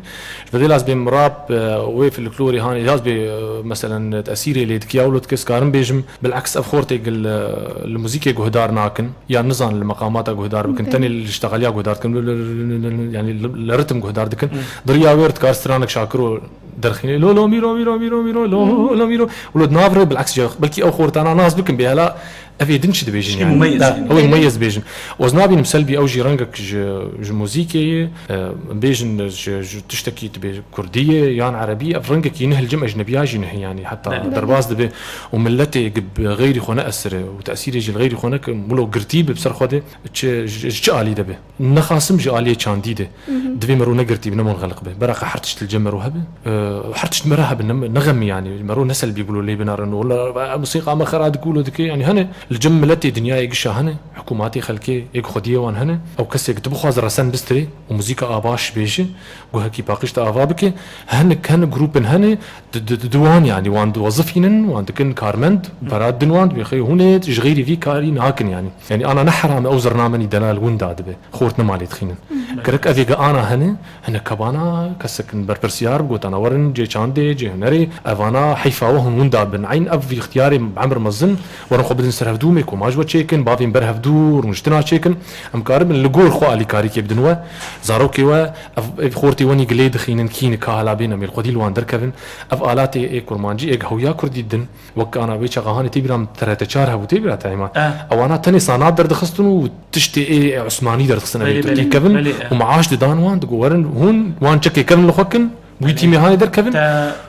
Ji bedêla ez bêm rap, e, wê folklorê hanê, ya ez bê, e, meselen tesîrê lê dike, ya wilo dike, ez karim bêjim. Bileks ev xortê li, li muzîkê guhdar nakin. Ya nizan li meqamata guhdar bikin, Belê. tenê li ştexaliya guhdar dikin, li, li, li, li, li, yani li, li ritim guhdar dikin. Hı. Di riya wê re dikar stranek Şakiro derxînê. Lo, lo, mîro, mîro, mîro, mîro, lo, Hı. lo, mîro. Wilo di nav re bileks ce, belkî ew xortana nas bikin bê hela ev ê din çi dibêjin Şikî yani. mumeyyiz Da, yani. Ew ê mumeyyiz dibêjin. Ez nabînim selbî ew jî rengek ji, ji muzîkê ye. E, bêjin ji, ji tiştekî dibê kurdî ye yan erebî, ev rengekî neh li cem ecnebiya jî neh yani. Heta Belê. derbas dibe û miletê gi bi xeyrî xwe ne esire û tesîrê jî li xeyrî xwe neke, wilo girtî bi ser xwe de. Çi, ji, ji çi alî de be? Nexasim ji aliyê çandî de. Hı hı. Divê mero ne girtî be, ne munxeliq be. Beraqa her tişt li cem mero hebe. E, her tişt mera hebe, ne, ne xemî yani. Mero ne selbî gulo lê binarin. Wala, e, musîqa me xera dike wilo dike. Yani hene, li cem miletê dinyayê gişa hene. Hikûmatê xelkê, êk xwediyê wan hene. Ew kesê ki tu bixwaze resen bistirê û muzîka a baş bêje, guhekî paqij te ava bike. Hinek hene, grûpin hene, Di, di, di, di wan, yani, wan diwezifînin, wan dikin karmend, para din wan, dibê xey hûn ê ji xeyrî vî karî nakin, yani. Yani, ana ne heram e, ew zirna min î delal winda dibe. Xort nema lê dixînin. Gerek ev êga ana hene, hinek kebana, kesek in berpirsiyar, bi gotana werin, cê çandê, cê hunerê, evana heyfa we hûn winda bin. Eyn ev vî ixtiyarê bi emir mezin, werin xwe bidin ser hevdû, mê komaj we çêkin, bavên ber hevdû, rûniştina çêkin. Em karibin li gor xwe alîkarîkê bidin we, zarokê we, Ev, ev xortê wenî gilê dixînin, kî nika hala bêne mêl xwedî li wan derkevin. Ev alatê ê kurmancî, ê hewya kurdî din, wek ana wê çaxa hanê tê bîra min T R T çar hebû, tê bîra te hema. Eh. Ewana tenê sanat derdixistin û tiştê ê Osmanî derdixistin, ev ê Belê, Tirkî belê, kevin belê, eh. û maaş didan wan, digo werin hûn wan çekê kevin li xwe kin, wî Belê. tîmê hanê derkevin. Te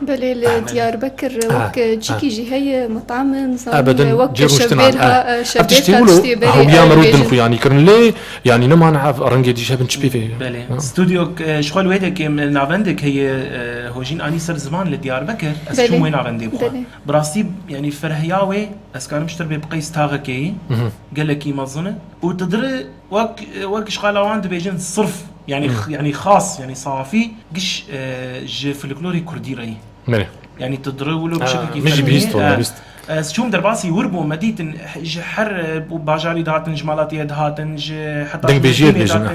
Belê li Diyarbekir Ah, wek cîkî jî heye, metam, nizanim, Ebeden, wek cê rûniştina, şevbêrha, eh. Ev şevbêrha tiştê wilo tiştê belê, hewiya eh, mero din bêjin. xwe, yanî kirin lê, yanî nemane ev rengê dî ji hebin çi pê vê. Belê. Ha. Stûdyok, e, ji xwe li wê dekê, em, navendek heye, e, Hojîn anî ser ziman li Diyarbekir. Ez Belê. çûm wê navendê bixwe. Belê. Bi rastî, yanî ferhiya wê, ez karim ji te re bê bi qeys taxekê yî, Mhm. gelekî mezin e. Û tu dire wek, wek ji qala wan dibêjin sirf, yanî, Mhm. yanî xas, yanî safî, giş, e, ji folklorê kurdî re yî. Belê. Yanî tu dire wilo bi Ha, şekilkî min jî fermî, bihîst wala, e, bihîst. Ez çûm derbasî wir bûm, me dîtin ji her, e, bajarî dihatin, ji Malatiyê dihatin, ji heta Dengbêjiyê Fîlîpînê dibêjin, dihatin, ha.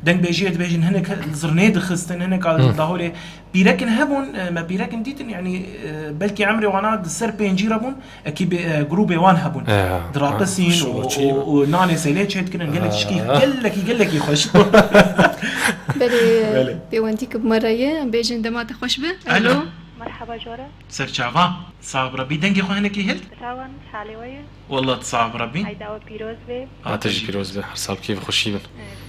dengbêjiyê dibêjin, hinek zirnê dixistin, hinek Hı. daholê. Pîrekin hebûn, e, me pîrekin dîtin, yanî, e, belkî emrê wana di ser pêncî re bûn, ekîbê, e, grûbê wan hebûn. E, Dirapesîn ha, û, şû, çi û, û nanê sêlê çêdikirin, gelek şikî, Ha. gelekî, gelekî xweş. Belê, Belê. pêwendî ki bi me re ye, em bêjin dema te xweş be. Alo. Alo. Merhaba jore. Serçava. Sax bi Rebî. Dengê xwe hinekî hild? Rawan, halê we ye? Wallah tu sax bi Rebî. Eyda we pîroz be. Ha, te jî pîroz be. Her sal bi kêf xweşî bin. Eh,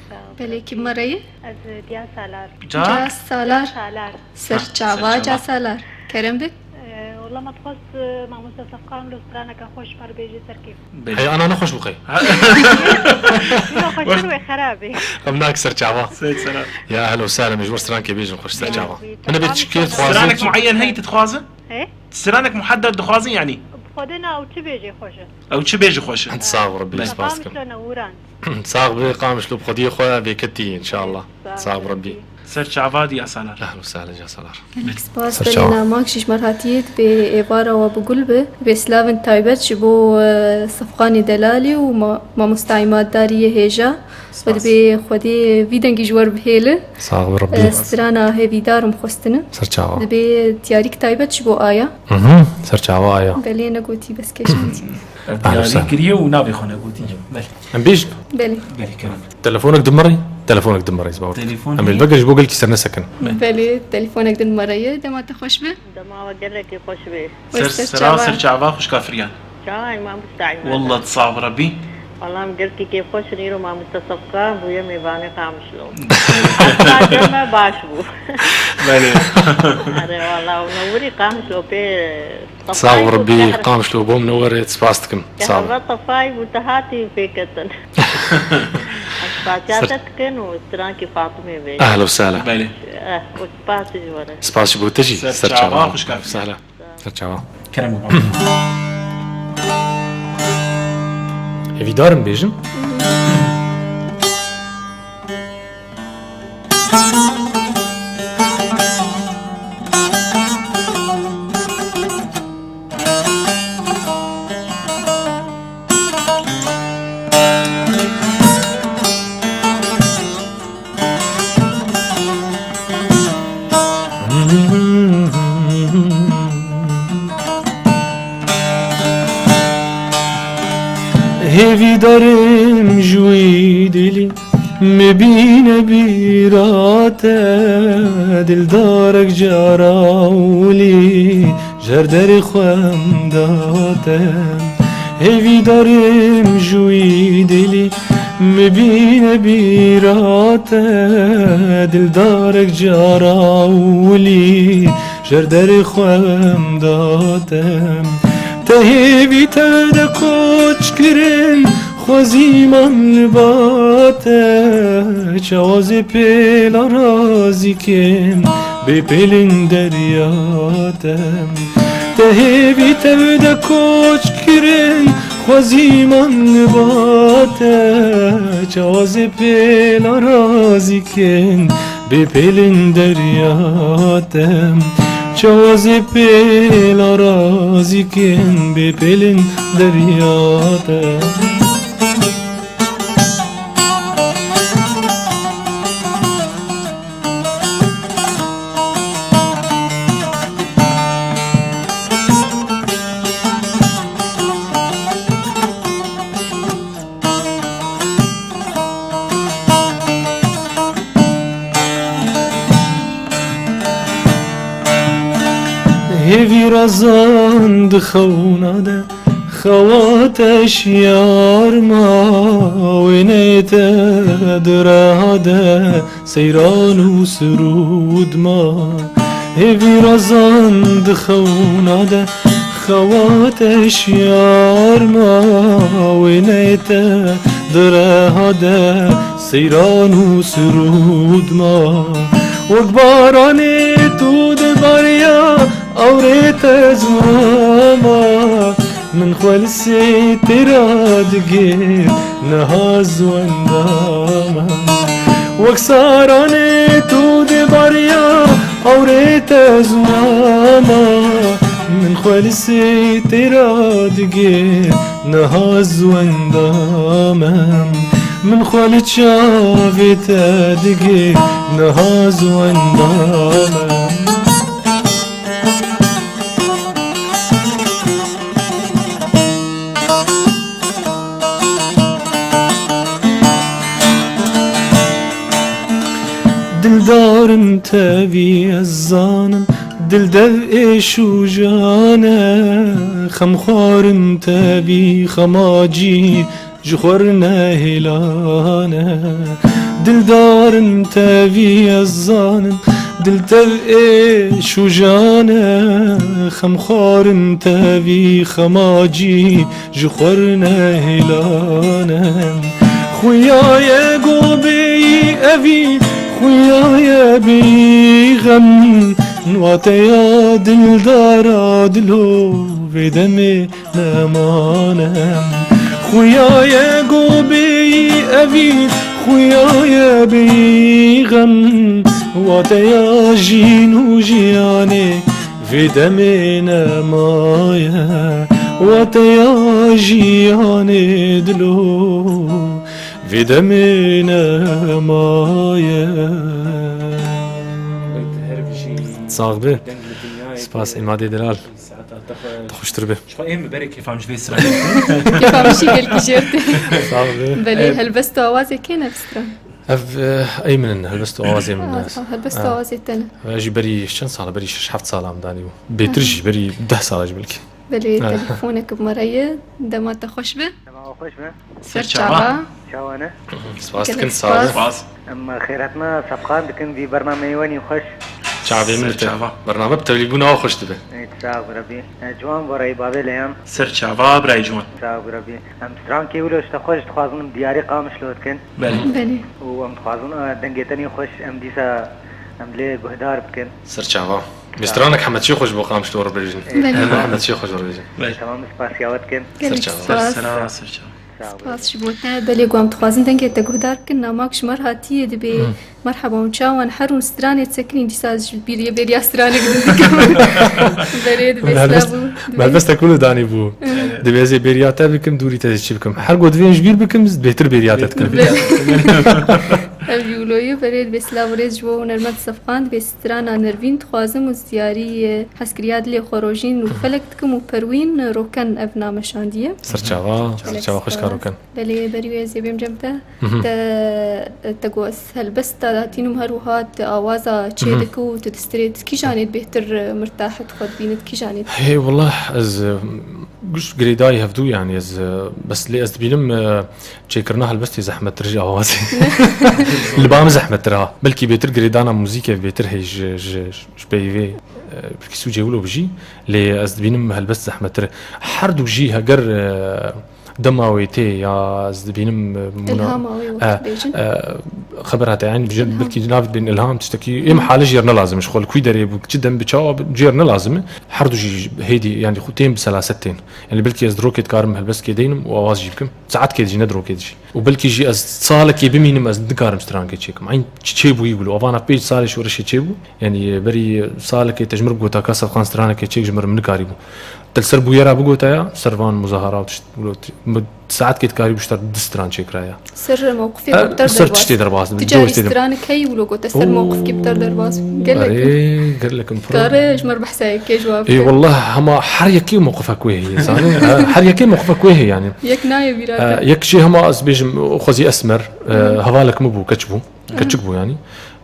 sağ ol. Belê, kî bi me re ye? Ez, eh, Diya Salar. Ca? Ca Salar. Salar. Serçava, Serçava. Ca Salar. Kerem be. Eh, wallah me dixwest, eh, mamoste Sefqan lo straneke xweş me re bêje ser kêf. Belê. Hey, ana nexweş bû qey. Yo, xweş wê xerab e. Em nak Serçava. Seyid Selam. Ya ehlen we sehlen, ji wir strankê bêjin xweş Serçava. Belê. Min bê çi kêf dixwazin? Stranek muayyen heye tu dixwazin? He? Stranek muhedder dixwazin yani? Bi Xwedê na ew çi bêjê xweş e. Ew çi bêjî xweş e. Sax bi Rebî, spas dikim. Qamişlo ne Ûran. Sax bi Qamişlo, bi xwediyê xwe vêketî înşallah. Sax bi Rebî. Ser çava dî Asalar. Ehlen we sehlen Ca Salar. Gelek spas. Ser çava. Belê, namak jî ji me re hatiye, dibê êvara we bi gul be. Dibê silavên taybet ji bo, e, Sefqanê Delalî û ma-, mamosta Îmaddarî yê hêja. Spas. We dibê Xwedê vî dengî ji we re bihêle. Sax bi Rebî. E, strana hêvîdar im xwestine. Ser çava. Dibê diyarîk taybet ji bo aya. Mhm, ser çava aya. Belê, negotî bes kêşan dî. Ev Ehlen we diyarî sehlen. kiriye û navê xwe negotî. Belê. Em bêjin. Belê. Belê, kerem. Telefonek dimirî, telefonek dimirî, ez bawer dikim. Telefonê Em ê li vegir ji bo gelkî sernesekin. Belê. Belê, telefonek din me re ye, dema te xweş be. Dema we gelekî xweş be. Ser Wester sera, çava. ser çava xwişka Firyan. Çawa Îmam Mustaîm. Wallah tu sax bi Rebî. Wala em gelkî kêfxweş in, îro mamoste Sefkan bûye mêvanê Qamişlo. Esna cem me baş bû. Belê. Erê wala, winewirî Qamişlo pê Sax û Rebbî, Qamişlo bo min were, spas dikim. Sağ ol. Qehve tefayî bû, te hatî pêketin. Spasiya te dikin û strankî Fatimê bê. Ehla û sehla. Belê. Eh, û spas ji we re. Spas ji bo te jî. Ser çava, xwişka. Sehla. Ser çava. Kerem û Hêvîdar im bêjim. Hêvîdarim ji wî dilî, mebîne bîra te, dildarek cara wilî, ji her derê xwe em date. Hêvîdarim ji wî dilî, mebîne bîra te, dildarek cara wilî, ji her derê xwe em date. Te hêvî tev de koç kirin, xwezî man li ba te, çawa zê pêla razî kim, bê pêlin derya te. Te hêvî tev de koç kirin, xwezî man li ba te, çawa zê pêla razî kim, bê pêlin derya te. Çawa zê pêla razî kim, bê pêlin derya te. Hêvî razan di xewna de, xewa te şiyar ma, wêneyê te di reha de, seyran û sirûd ma. Hêvî razan di xewna de, xewa te şiyar ma, wêneyê te di reha de, seyran û sirûd ma. Wek baranê tu dibariya, ewrê te ziwa ma. Min xwe li sêtêra digir, niha ziwenda me. Wek saranê tu dê bariya, ewrê te ziwa me. Min xwe li sêtêra digir, niha ziwenda me. Min xwe li çavê te digir, niha ziwenda me. Dildarim tevî ez zanim, dil dev êş û jan e, xemxwarim tevî xema cî, ji xwe re nehêlane. Dildarim tevî ez zanim, dil tev êş û jan e, xemxwarim tevî xema cî, ji xwe re nehêlane. Xuya ye gobeyî evî, xuya ye bêyî xem, wateya dildara dilo vê demê nemanim. Xuya ye gobeyî evî, xuya ye bêyî xem, wateya jîn û jiyanê vê demê nemaye, wateya jiyanê dilo vê demê nemaye. Sax be. Spas Îmadê Delal. Saeta te xwe. Te xweştir be. Ji xwe ê min berê kêfa min ji vê stranê. Kêfa min jî gelkî jêr tê. Sağ ol. Belê, helbest û awazê kê ne bi stran? Ev, eh, ey min in, helbest û awazê min in. Ah, helbest û awazê te ne. Ev jî berî çend sal, berî şeş heft sala min danî bû. Bêtir jî, berî deh sala jî belkî. Belê, telefonek bi me re ye. Dema te xweş be. Xweş be. Ser çava. Çawa ne? Spas dikin, gelek sağ olun. Spas. Em xêrhatina Sefqan dikin vî bernameyê wenî xweş. Çavê min te. Bername bi tevlîbûna we xweş dibe. Ê, sağ ol Rebî. E, ciwan bo rey bavê leyan. Ser çava birayê ciwan. Sağ ol Rebî. Em strankê wilo ji te xweş dixwazin em diyarî Qamişlo dikin. Belê. Belê. Û em dixwazin, e, dengê te nî xweş em dîsa em lê guhdar bikin. Ser çava. Sağ ol. Stranek Hemedçê xweş bo Qamişlo re bêjin. Belê. Hemedçê xweş re bêjin. Belê. Tamam, spasiya we dikin. Gelek spas. Ser çava. Ser çava, ser çava. Spas ji bo te. Belê, ku em dixwazin dengê te guhdar bikin, namak ji me re hatiye dibê. Merhaba, hûn çawan, her hûn stranê sekinîn, dîsa ji bîr yê bêriya stranek din dikim. Berê dibê silav û dibê. Helbestek min danî bû. Dibê ez ê bêriya te bikim, dûrî te çi bikim. Her ku divê ji bîr bikim, bêtir bêriya te dikim. Ev jî wilo ye, berê dibê silav û rêz ji bo hunermend Sefqan, dibê strana Nervîn dixwazim û ziyarî, e, hezkiriya dilê xwe rojîn û felek dikim û Perwîn, e, Roken ev name şandiye. Ser çava, ser çava xweşka Roken. Belê, berî wê ez ê bêm cem te. Te, te got ez helbesta datînim her wiha tu awaza çê dike û tu distirê, tu kîjanê bêhtir mirtah tu xwe dibînî, tu kîjanê? Hê, wela ez, e, giş girêdayî hevdû, yanî ez, e, bes lê ez dibînim, e, çêkirina helbestê zehmettir ji awazê. Li ba min zehmettir ha. Belkî bêtir girêdana muzîkê bêtir hey ji, ji, ji peyvê, e, belkî sûcê wilo bijî. Lê ez dibînim helbest zehmettir. Her du jî heger, e, dema wê tê ya ez dibînim, e, muna-, Îlhama wê wek e, dibêjin. E, xeber hate, yanî, bijin, Îlham. Belkî navê dibên îlham tiştekî, ê mehale jêr ne lazim e, ji xwe li kû derê bû, çi dem bi çawa bi, jêr ne lazim e. Her du jî hêdî, yanî, xwe tên bi selaset tên. Yanî, belkî ez di rokê dikarim helbestkê deynim û awaz jî bikim. Saetkê jî, ne di rokê jî. Û belkî jî ez salekê bimînim, ez nikarim strankê çêkim. Eyn çi çêbûyî wilo. Avana pênc salê şoreşê çêbû. Yanî, berî salekê te ji min bigota ka Sefqan stranekê çêk, ji min re min nikarîbû. Te li ser bûyera bigota ya, ser van muzahara û tişt, wilo ti-, min saetkê dikarîbû ji te re du stran çêkiraya. Ser mewqifê xwe bi te re derbas. Ser tiştê derbas. Tu carî stranek heyî wilo gote ser mewqifkê bi te re derbas. Gelek. Erê, gelek in pro. Kare ji me re behsa yekê ji wan bike. Ê, wallah, hema her yekê mewqifek wê heye, zanî? Ha, her yekê mewqifek wê heye, yanî. Yek nayê bîra te. E, yek jî hema ez bêjim, xwezî Esmer, e, hevalek min bû, keç bû. Keçik bû, yanî.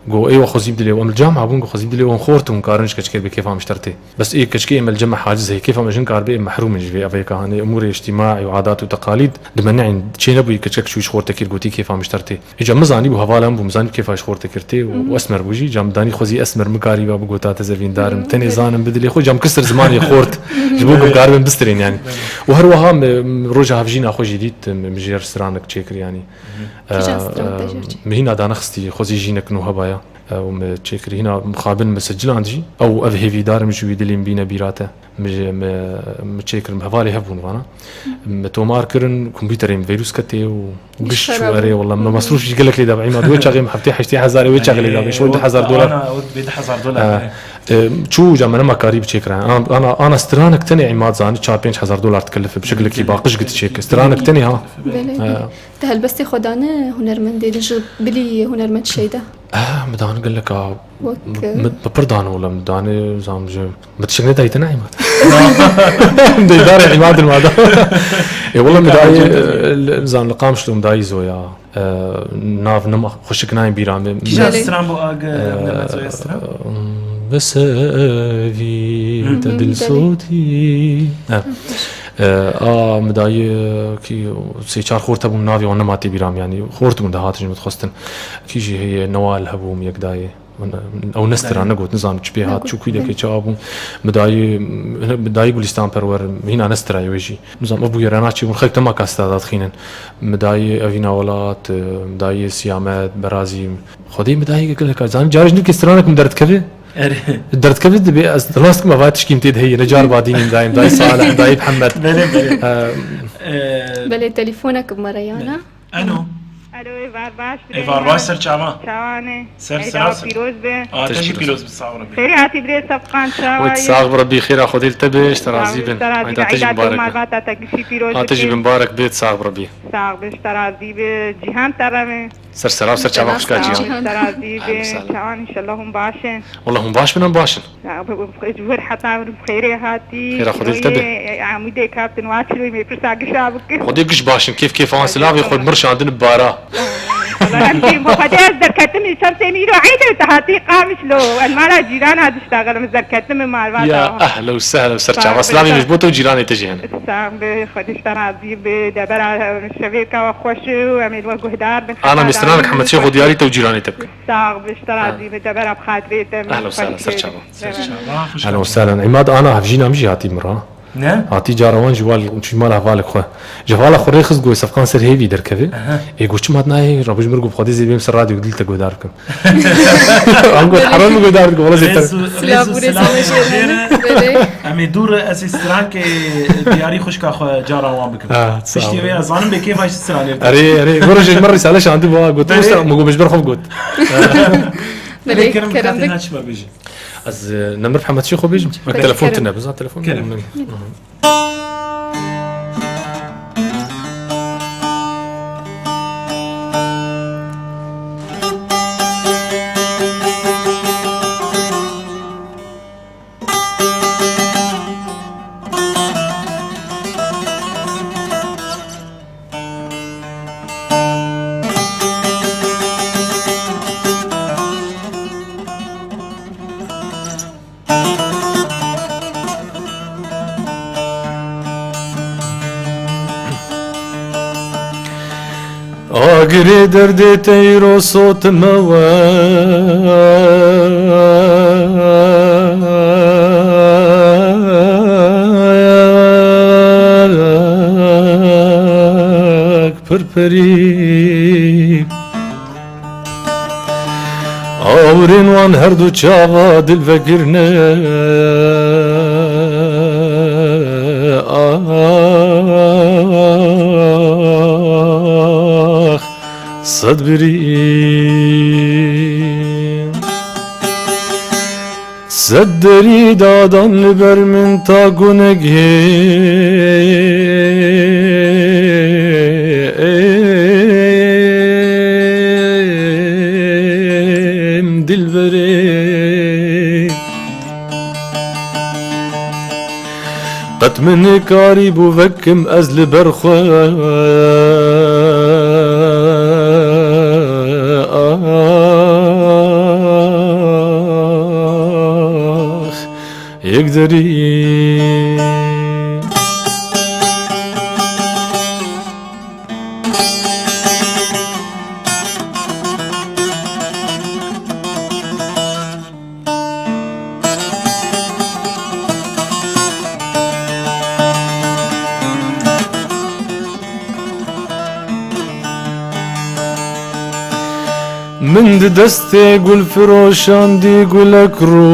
Go, ê we xwezî bi dilê, em li cama bûn, go xwezî bi dilê, wan xort hûn karin ji keçikê bê kêfa min ji te re tê. Bes ê keçikê em li cema haciz heye, kêfa min ji hin kar bê, em mehrûm in ji vê evêka, hanê, umûrê îctîmaî û adat û teqalîd dimeneîn, çê nebûyî keçikek çûyî ji xortekî re gotî kêfa min ji te re tê. Îca min zanîbû, hevala min bû, min zanîbû kêfa ji xortekî re tê û Esmer bû jî, îca min danî xwezî Esmer min karî ba bigota te zevîndar im, tenê zanim bi dilê xwe, îca min kir ser zimanê xort, ji bo ku bikaribin bistirên, yanî. Û her wiha min, min roja hevjîna xwe jî dît, min, min jê re stranek çêkir, yanî. Kîjan stran te jê re çêkir? Min hîna danexistî, xwezî jînek nû hebaya. Ew min çêkir, hîna mixabin min siciland jî. Ew ev hêvîdar im ji wî dilê min bîne bîra te. Min jê, min, min çêkir, min hevalê hev bûn vana. Min tomar kirin, kompîterê min vîrus ketê û giş çû, erê, wela, min mesrûf jî gelek lê dabî. Îma wê çaxê min heftê heştê hezarê wê çaxê lê dabî. Ji wê du hezar dolar. Ana, wê du hezar dolar, e, erê. E, çû, îca min nema karî biçêkira. Ana, ana, ana stranek tenê îma zanî çar pênc hezar dolar dikelife. Bi şekilekî baqij git çêke. Stranek tenê ha. Belê. E, Te helbestê xwe dane hunermendê din, ji bilî hunermend Şeyda? Eh, min dane gelek a, wek, min, min pir dane wela, min dane, zam ji, min tiştek nedayî te, ne Îmad? Min dayî dare Îmad, Îmad. E, wela min dayî, e, li, zam li Qamişlo min dayî Zoya. E, nav nema xweşik nayên bîra min. Kîjan stran bû ag, e, hunermend Zoya stran? Bi sevî te dil sotî. E. E, a, min dayî, e, kî sê çar xort hebûn, navê wan nema tê bîra min, yanî xort bûn, dihatin ji min dixwestin. Kî jî heye, Newal hebû, min yek dayê. Ew nestira, negot, nizam çi pê hat, çû kû dekê çawa bû. Min dayî, min dayî Gulîstan Perwer, hîna nestira wê jî. Nizam ev bûyera naçê bûn, xelk dema kaseta dadixînin. Min dayî Evîna Welat, e, min dayî Siyamet, Berazî. Xwedê min dayî gelek, zanî, carê ji nirkê stranek min derdikeve. Erê. Derdikeve dibê ez dilas kim eva tişkîm tê de heye, ne car badînî min dayî, min dayî Salih, min dayî Mihemed. Belê, belê. E, e, belê, telefonek bi me re yana. Alo. Alo, êvar baş, êvar baş, ser çavan. Çawanê. Ser, ser, ser. Pîroz be. A, te jî pîroz be, sağ ol Rebî. Xêrê hatî birê Sefqan, çawa ye? Sağ ol Rebî, xêra Xwedê li te be, ji te razî bin. Eyda te jî mibarek be. Te gişî pîroz be. A, te jî bi mibarek be, sağ ol Rebî. Sağ be, ji te razî be, Cîhan te re be. Ser sera, ser çava xweşka Cîhan. Te razî be, çawan, înşallah hûn baş in. Wela hûn baş bin, em baş in. Ya, bi, bi, ji wir heta bi xêrê hatî. Xêra Xwedê li te be. Amûdê kaptin wa çiroyê me pirsa gişa bike. Xwedê giş baş in, kêf kêfa wan silavê xwe mir şandin bi bara. Em jî bo Xwedê ez derketim îsal sêmî îro eyd e te hatî Qamişlo. Ez mala cîrana diştaxilim, ez derketim ê malbata. Ya ehla û sehla û ser çava. Silavê min ji bo te û cîranê te jî hene. Sax bi, Xwedê ji te razî bi. Debera şevêka we xweş û em ê li we guhdar bin. Ana mêstiranek Hemedşêx û diyarî te û cîranê te bikin. Sax bi, ji te razî bi. Debera bi xatirê te. Ehla û sehla, ser çava. Ser çava. Ehla û sehla. Îmad ana hevjîna min jî hatî min re. Ne? Hatî cara wan ji wal, çû mala hevalek xwe. Ji hevala xwe rê xist, got, Sefqan ser hêvî derkeve. Aha. Ê, got, çima nayê, Rabû ji mir got, Xwedê zê bêm ser radyo dil te guhdar bikim. An got, heram min guhdar bikim, wala zêdetir. Rêz û, rêz û Silav û rêz selamê hemê jê re. Belê. Em ê dûr, ez ê strankê diyarî xwişka xwe cara wan bikim. Ha, sağ ol. Piştî vê ez zanim bê kêfa ji stranê. Erê, erê, goro jê min risale şandî bû, got, Belê. Usta, min got, ji ber xwe got. Belê, kerem, kerem katê dik. Naçima bêjin. Ez, e, nemir Hemedşêx xwe bêjim? Wek Belê, telefon kerem. Tine, biza telefon Kerem. Min. Agirê derdê te îro sotime wek pirpirî. Awirên wan her du çava dil vekirine. Ax, sed birî. Sed derî dadan li ber min ta gunegê. Em dilberê. Qet min nikarîbû vekim ez li ber xwe. Ax, yek derî. Min di destê gulfiroşan dî gulek rû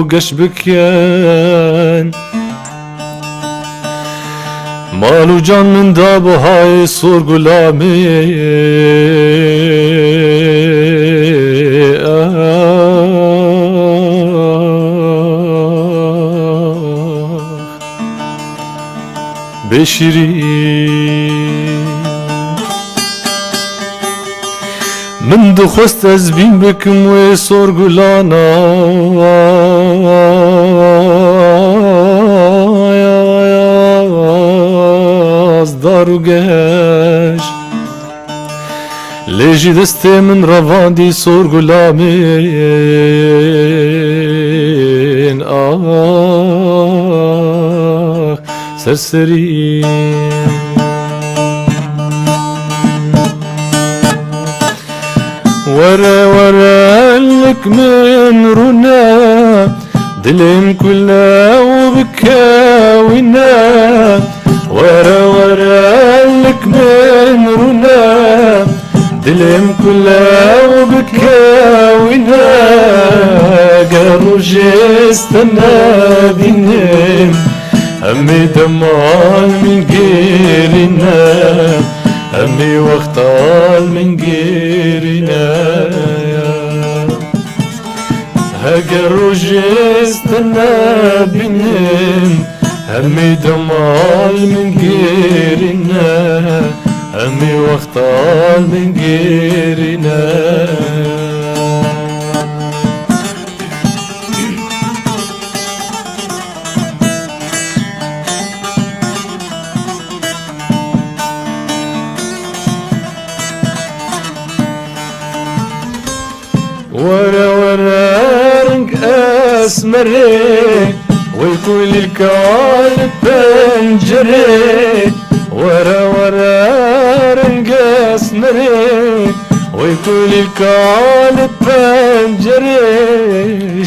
geş bikin. Mal û can min da bihayê sor gulamê. Bê şîrîn. Min dixwest ez bîn bikim wê sorgulana, ez dar û geş. Lê jî destê min revandî sorgula min, ah, serserî. Were, were, lik min rûne, dilê min kule û bikewîne. Were, were, lik min rûne, dilê min kule û bikewîne. Ger rojê ez te nebînim, hemî dema li min gêrîne, hemî wexta li min gêrîne. Heger rojê ez te nebînim, hemî dema li min gêrîne, hemî wexta li min gêrîne. Wê kulîlka li pencerê, were were reng esmerê. Wê kulîlka li pencerê,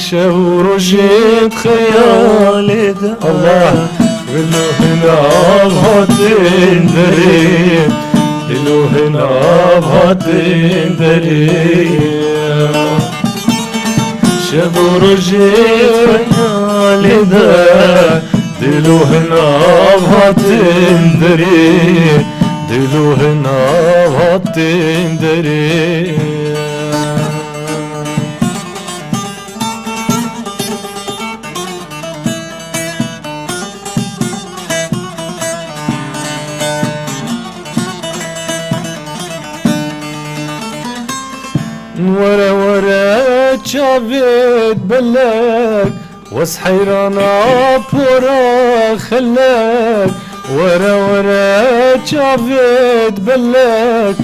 şev û rojê di xeyalê de. Allah. Dilo hina hatin derê, dilo hina hatin derê. Şev û rojê xeyalê de, dilo hina hatin derê, dilo hina hatin derê. Were were çavêt belek, wes heyrana pora xelek. Were were çavêt belek,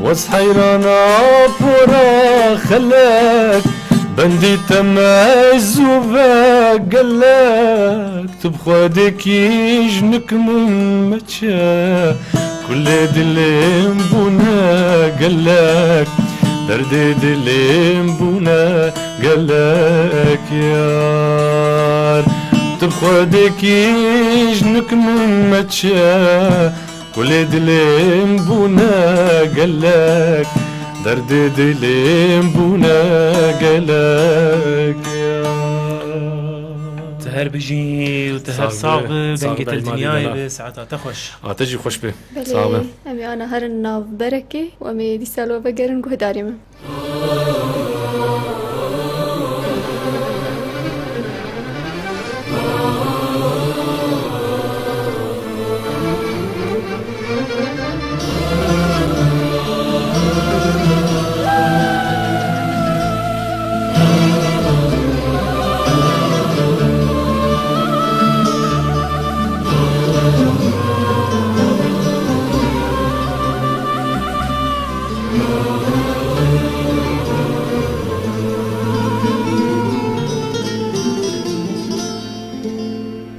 wes heyrana pora xelek. Bendî te me zû ve gelek. Tu bi xwedekî jinik min meçe, kulê dilêm bûne gelek, derdê dilêm bûne gelek yar. Tu bi xwedekî jinik min meçe, kulê dilêm bûne gelek, derdê dilêm bûne gelek yar. Tu her bijî û tu her sax bi, dengê te li dinyayê be, saeta te xweş. A te jî xweş be. Belê, sax be. Em ê ana herin nav berekê û em ê dîsa li we vegerin guhdarê min.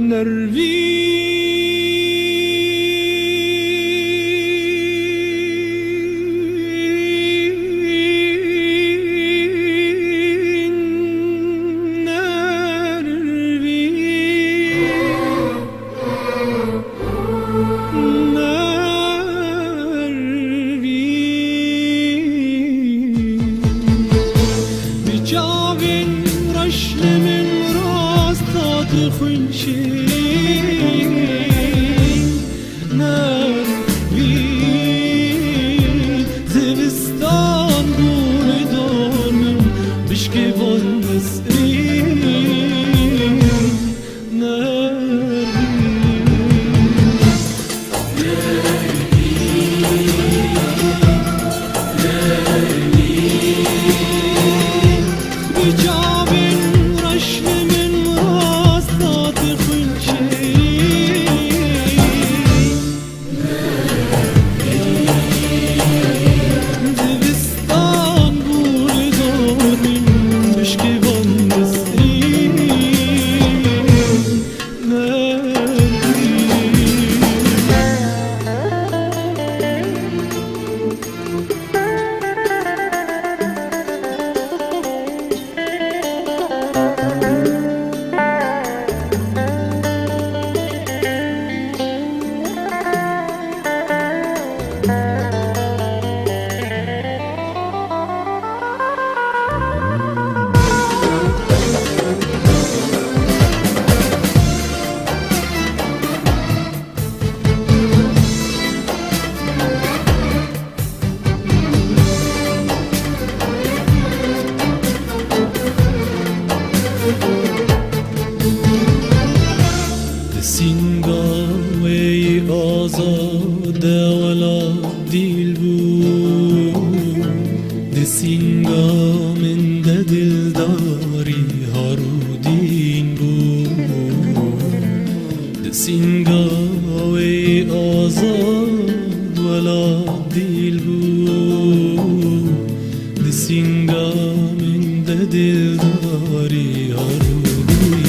Nervîn, Nervîn. Bi çavên reş li min rasta dixwîn şîrîn. Nervîn, zivistan bû li dor min, bişkê van nesrîn. Di sînga wê yî azad de welat dîl bû. Di sînga min de dildarî har û dîn bû. Di sînga wê azad welat dîl bû. Di sînga min de dildarî har û dîn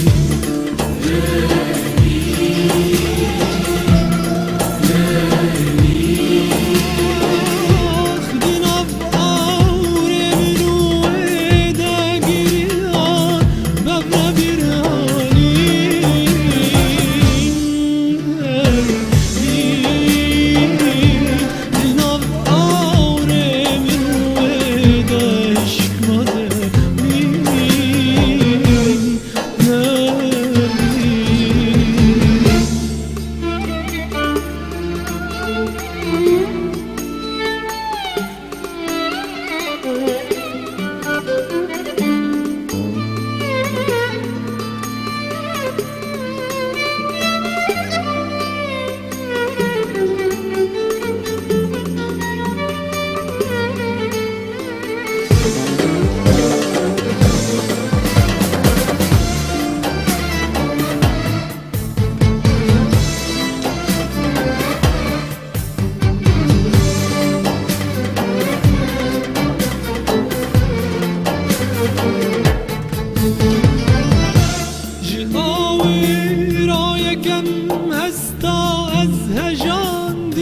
Sta ez hejandim,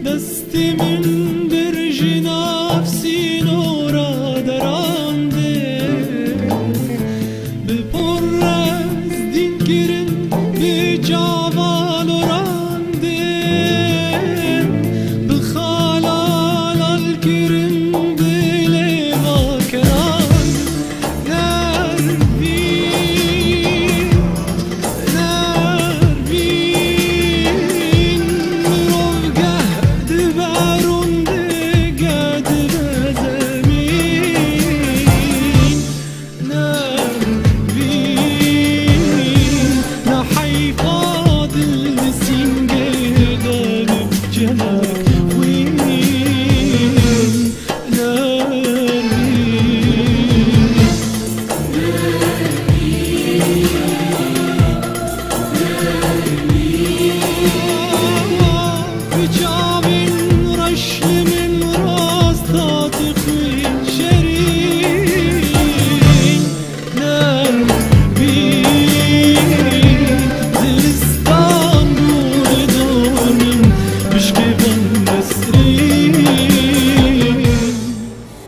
destê min bir ji nav sînora derandê. Bi por ez dîn kirin, bi çava lorandê, bi xala lal kirin, bi lêva keran. Nervîn, nervîn, mirov geh dibe rûn, geh dibe zemîn. Nervîn, ne heyfa dil sîngê de bi çelek xwîn.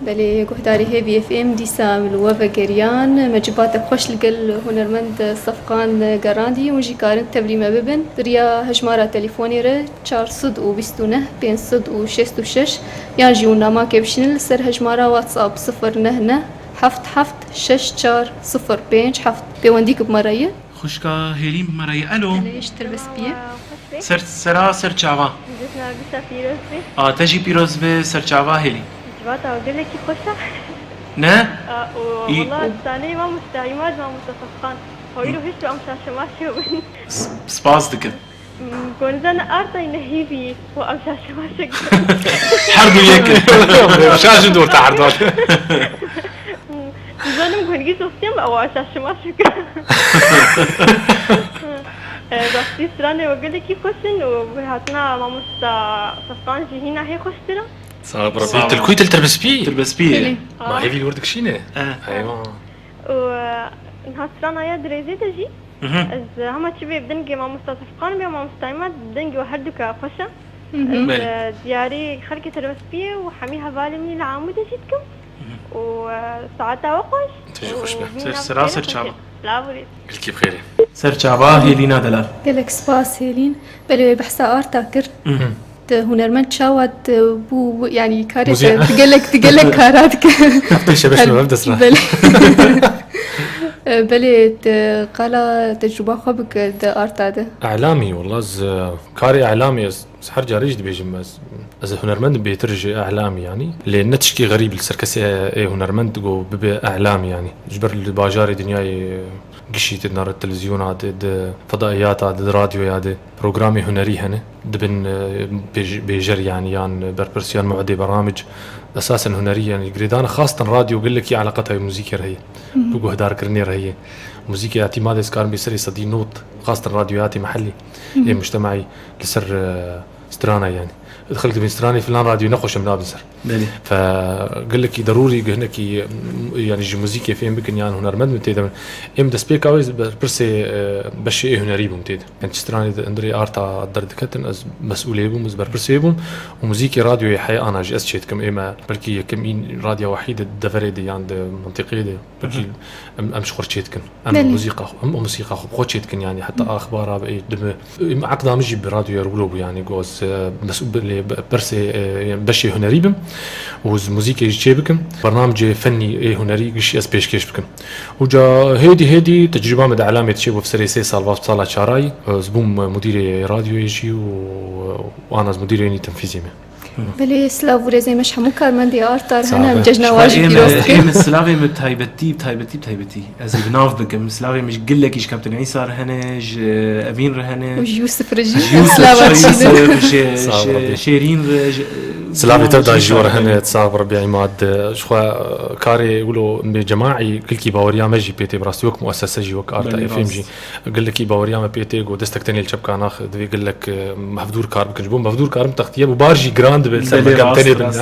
Belê, guhdarê Hêvî F M, dîsa em li we vegeriyan. Me civata xweş li gel hunermend Sefqan gerandî. Hûn jî karin tevlî me bibin. Di riya hejmara telefonê re çar sed û bîst û neh pênc sed û şêst û şeş yan jî hûn namakê bişînin li ser hejmara WhatsApp sifir neh neh heft heft şeş çar sifir pênc heft. Pêwendî ki bi me re ye. Xwişka Hêlîn bi me re ye. Elo. Belê, ji Tirbespiyê. Ser, sera ser çava. Cejna Newrozê pîroz be. A te jî pîroz be, ser çava Hêlîn. Civata we gelekî xweş e. Ne? A, û Î- wela straneyê mamosta Îmad, mamosta Sefqan. Hawîr û hişt û em şaşemaşê bin. S-, spas dikim. Hmm, gonizane artay ne hêvî û em şaşemaşê bin. Her du yek. Şaş in dor te her du. Dizanim ku hingî dostiyê me ew aşa şima şikir. E, rastî stranê we gelekî xweş in û bi hatina mamosta Sefqan jî hîna hê xweştir e. Sağ ol, Sağ ol. Til kuy til Tirbespî? Tirbespî. Belê. Ma hêvî li wir dikişîne? E. Eywa. Û, e, niha strana ya dirêzê de jî, Mhm. ez, e, hema çi bê bi dengê mamosta Sefqan bê, mamosta Îmad, dengê we herduka xweş e. Mhm. Ez, Belê. e, diyarî xelkê Tirbespiyê û hemî hevalê min li Amûdê jî dikim. Mhm. Û, e, saeta we xweş. Tu jî xweş be. Û Ser, bîna sera xêr ser çava. Silav û rêz. Gelkî bi xêrê. Ser çava Hêlîna Delal. Gelek spas Hêlîn. Belê wê behsa arta kir. Mhm. Tu hunermend çawa tu bû, yanî karê Muzî- te, tu gelek, tu gelek kara dike. Heftê şebeş Her- mi ev desra. Belê. E, belê, tu qala tecrûba xwe bike di arta de. Elamî, wela ez, e, karê elamî ez, ez her carê jî dibêjim ez, ez hunermend im bêtir ji elamî yanî. Lê ne tişkî xerîb li ser kesê ê hunermend ku bibe elamî yanî. Ji ber li bajarê dinyayê gişî tê, di navê televîzyona de, di fedaiyata de, di radyoya de. Programê hunerî hene, dibin, e, bêj-, bêjer yanî yan berpirs yan muedê bernamic esasen hunerî yanî girêdana xastin radyo gelekî eleqeta wê muzîkê re heye. Mhm. Bi guhdarkirinê re heye. Muzîkê Etîmadê ez karim bê serê sedî nod xastin radyoyatê mehellî, Mhm. ê mujtemaî li ser, e, strana yanî. Xelk dibin stranê filan radyo nexweş em nabin ser. Belê. Fe gelekî derûrî, hinekî, yanî ji muzîkê fêm bikin yan hunermend bin tê de bin. Êm destpêka wê berpirsê, e, beşê ê hunerî bûm tê de. Yanî çi stranê di hundirê arta derdiketin, ez mesûlê bûm, ez berpirsê bûm û muzîkê radyoyê heye ana jî ez çêdikim. Ê me belkî yekemîn radya wehîd di deverê de yan di mintîqê de. Belkî Hı hı. em, em ji xwe çêdikin. Em Belê. muzîqa xwe, em muzîqa xwe bi xwe çêdikin, yanî heta Hı. axbara, ê, dimi, em eqda min jî bi radyoya Rûlo bû, yanî ku ez, e, mes-, belê, be-, bersê, e, beşê hunerî bim û ez muzîkê jî çêbikim. Bernamecê fennî ê hunerî gişî ez pêşkêş bikim. Û ca hêdî hêdî tecrûba min di elamê diçe bo serê sê sal, va sala çarayî, ez bûm mudîrê radyoyê jî û, û ana ez mudîrê nî tenfîzî me. Belê, silav û rêzê me ji hemû karmendê Arta re Sağ hene, em ol. cejna Ji wan jî xwe ê pîroz me, ê dikin. me silavê me taybetî, taybetî, taybetî. Ez ê bi nav bikim. Silavê me ji gelekî ji Kaptan Îsa re hene, ji Emîn re hene. Û ji Yûsif re jî Ji Yûsif, silava ji çî Yûsif, din. ji, Sağ ol, ji Rabbi. Şêrîn re, ji, Silavê te da jî were hene, sax bi Rebî Îmad. Ji xwe karê wilo bê cemaî gilkî baweriya me jî pê tê, bi rastî wek muessese jî, wek Arta Belê, F M rast. Jî gilekî baweriya me pê tê, ku destek tenê li çepka nax divê gilek, e, mevdûr kar bikin. Ji bo mevdûr karin textiye bû bar jî giran dibe, li ser Belê, me gem rast, tenê bin. Rast.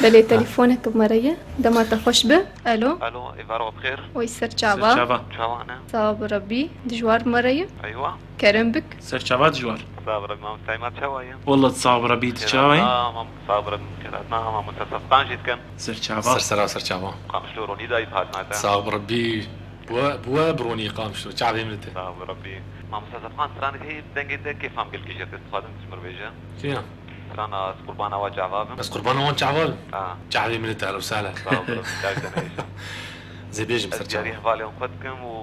Belê, telefonek bi me re ye. Dema te xweş be. Alo. Alo, êvara we bi xêr. Oy, ser çava. Ser çava. Çawa ne? Sax bi Rebî. Dijwar bi me re ye. Eywa. Kerem bik. Ser çava dijwar. Sax bi Rebî, mamosta Îmad çawa ye? Wallah, sax bi Rebî, tu çawa yî? Sax bi Rebî, xêr hatina, mamosta Sefqan jî dikim. Ser çava. Ser sera, ser çava. Qamişlo ronî dayî bi hatina te. Sax bi Rebî. Bi we, bi we bi ronî Qamişlo, çavê min te. Sax bi Rebî. Mamosta Sefqan, stranek heye dengê te kêfa min gelkî jê tê, dixwazim tu ji min re bêje. Çi ya? Strana ez qurbana we çava bim. Ez qurbana wan çava bim? Ha. Çavê min te, helo sala. Sax bi Rebî, çavê te nehêşe. Zê bêjim ser çava. Ez diyarî hevalên xwe dikim û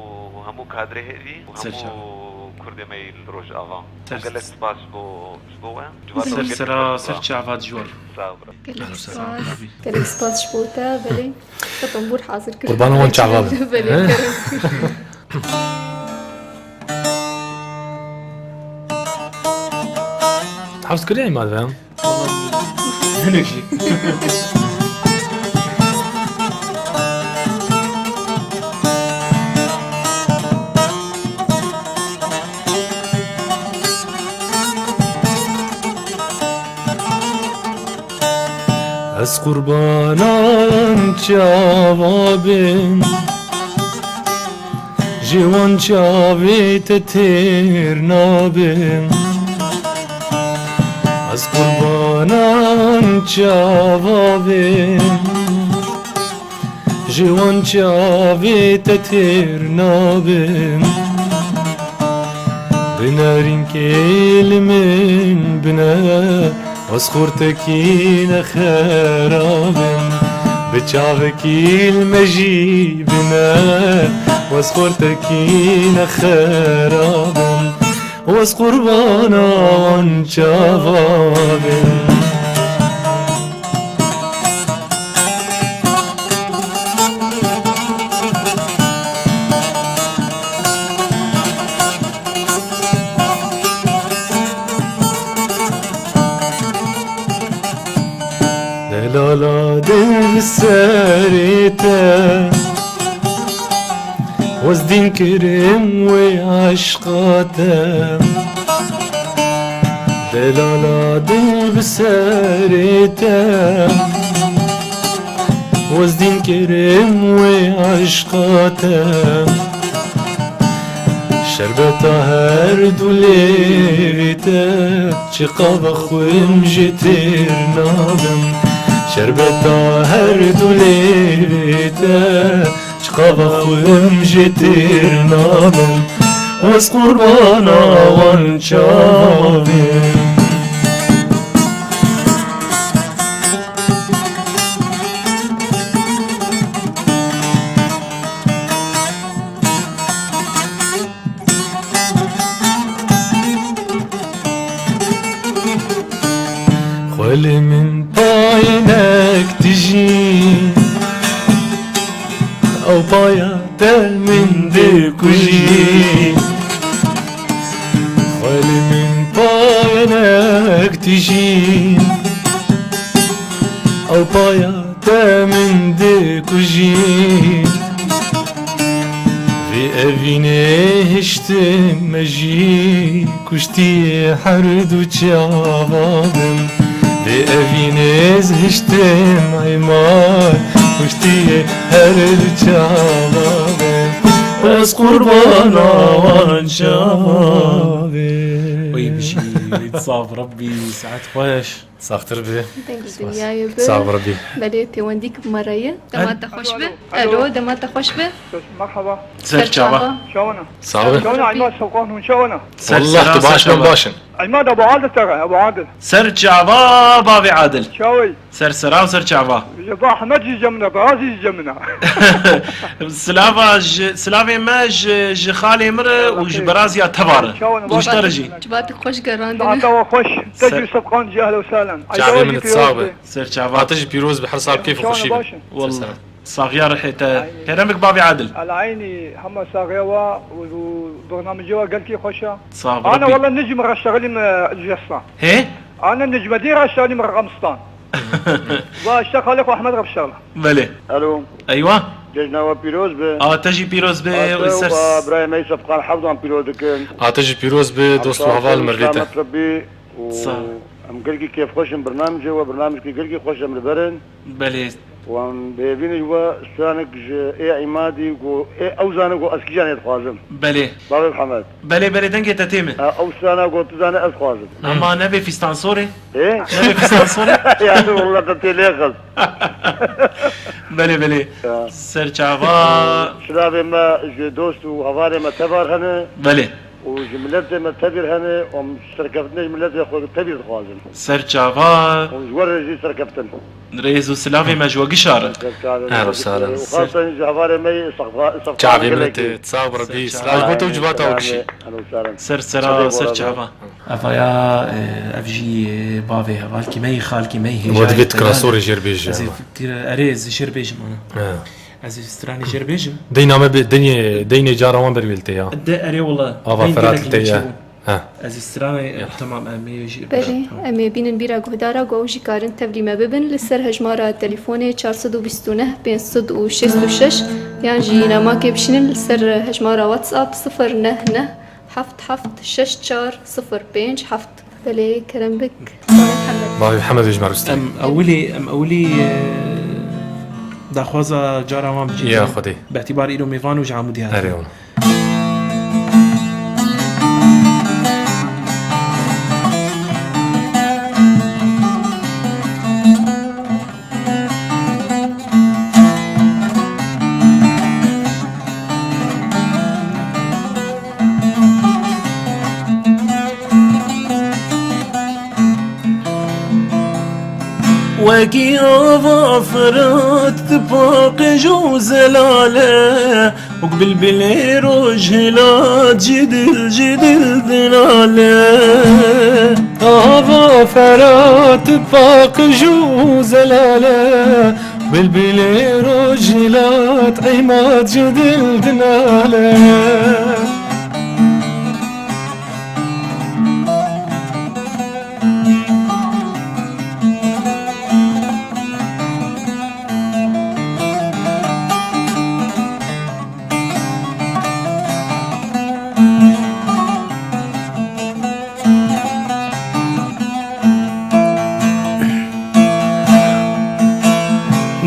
hemû kadrê hêvî û hemû kurdê me yî li Rojava. Ser çava. Gelek spas ji bo, ji bo we. Ser sera, ser çava dijwar. Sax bi Rebî. Gelek spas. Gelek spas ji bo te, belê. Te tombûr hazir kir. Qurbana wan çava bim. Belê, kerem. Hevs kiriye Îmad ve? Hinek jî. Ez qurbana wan çava bim. Ji wan çavê te têr nabim. Ez qurbana wan çava bim. Ji wan çavê te têr nabim. Bine rînkê li min bine. Ez xortekî ne xerabim, bi çavekî li me jî bine. Ez xortekî ne xerabim, ez qurbana wan çava bim. Delala dil bi serê te, ez dîn kirim wê eşqa te. Delala dil bi serê te, ez dîn kirim wê eşqa te. Şerbeta her du lêvê te, çiqava xwim jê têr nabim. Şerbeta her du lêvê te, çiqava xwim jê têr nabim. Ez qurbana wan çavê. Xwelê min paynek tijî, ew paya te min dikujî. Xwelê min paynek tijî, ew paya te min dikujî. Vê evînê hiştim me jî, kuştiyê her du çava bin. Vê evînê ez hiştim Îmad, kuştiyê her du çava bin. Ez qurbana wan çava bin. Wî bijî, wî saf Rebbî, saet xweş. Saxtir bî. Dengê dinyayê bi. Sax bi Rebbî. Belê, pêwendîk bi me re ye. Dema te xweş be. Alo, alo. Alo, dema te xweş be. Merhaba. Ser çava. Çawa ne? Sax be. Çawa ne, Îmad Sewqan hûn çawa ne? Wallah, tu baş, ben başim. Îmad Ebu Adil te, Ebu Adil. Ser çava bavê Adil. Çawî. Ser sera û ser çava. Ji ba Ahmed jî cemine, Gazi jî cemine. Silava ji, silavê me ji, ji xalê min re û ji beraziya te va re. Çawa ne, û ji te re jî. Çivatî xweş gerandine. Saeta we xweş. Te jî Sewqan jî ehlen û sehlen. Çavê min sax be. Ser çava. Te jî pîroz be, her sal keyf û xweşî be. Wallah. Saxiya rihê te. Kerem bik bavê Adil. Elaynî hema saxiya wa û bernamecê wa gelkî xweş e. Sax be. Ana wallah Necm reştexilim cesta. Hê? Ana Necmedîn reştexilim reqamistan. Va işte xalê xwe Ehmed Xepşal. Belê. Alo. Eywa. Cejna we pîroz be. A te jî pîroz be. A te û ser û a birayê me Sefqan Hevdan pîroz dikin. A te jî pîroz be, dost û heval mervê te. Selamet Rebbî û Sağ ol. Em gelkî kêfxweş in, bernamijê we, bernamijkî gelkî xweş em li ber in. Belê. Û em bi hêvî ne ji we stranek ji ê Îmadî ku ê ew zane ku ez kîjan ê dixwazim. Belê. Bavê Mihemed. Belê, belê, dengê te tê min. Ha, ew strana ku tu zane ez dixwazim. Ama nebe fîstansorê? Ê? Nebe fîstansorê? Yani walla te tê lê xist. Belê, belê. Ya. Ser çava. Silavê me ji dost û hevalê me tevar hene. Belê. Û ji miletê me tevîr hene, û em serkeftinê ji miletê xwe tevîr dixwazin. Ser çava. Û ji we re jî serkeftin. Rêz û silavê me ji we gişar. Ser çavê me Ehlo jî. Sahlen. Û xasen ji hevalê me yê Sefqa-, Sefqan Çavê gelekî. Miletê, sağ ol Rebî, Ser silav bo te û çava. Civata we kişî. Ehlo sahlen. Ser sera, ser çava. Evaya, e, ev jî, e, bavê hevalkî me yê, xalkî me yê, We hêjayê divêt te kira yani. Sorê jêr bêje. Ez ê fikir, erê, ez ê jêr bêjim ana. He. Ez ê stranê jêr bêjim. Deyna me bi, deynê, deynê cara wan ber wê li te ya. De erê wala. Ava Ferat li te ya. Ha. Ez ê stranê, tamam, em ê jî Berê, tamam. Em ê bînin bîra guhdara ku ew jî karin tevlî me bibin li ser hejmara telefonê çar sed û bîst û neh pênc sed û şêst û şeş yan jî namakê bişînin li ser hejmara WhatsApp sifir neh neh heft heft şeş çar sifir pênc heft. Belê, kerem bik. Bavê Mihemed. Bavê Mihemed û ji me rûstî. Em ewilî, em ewilî, e, daxwaza cara wan bicînin. Ya Xwedê. Bi îtîbar îro mêvan û ji Amûdê hatin. Erê wala. Wekî ava Ferat tu paqij û zelal e, wek bilbilê rojhilat ji dil, ji dil dinal e. Ava Ferat tu paqij û zelal e, bilbilê rojhilat Îmad ji dil dinal e.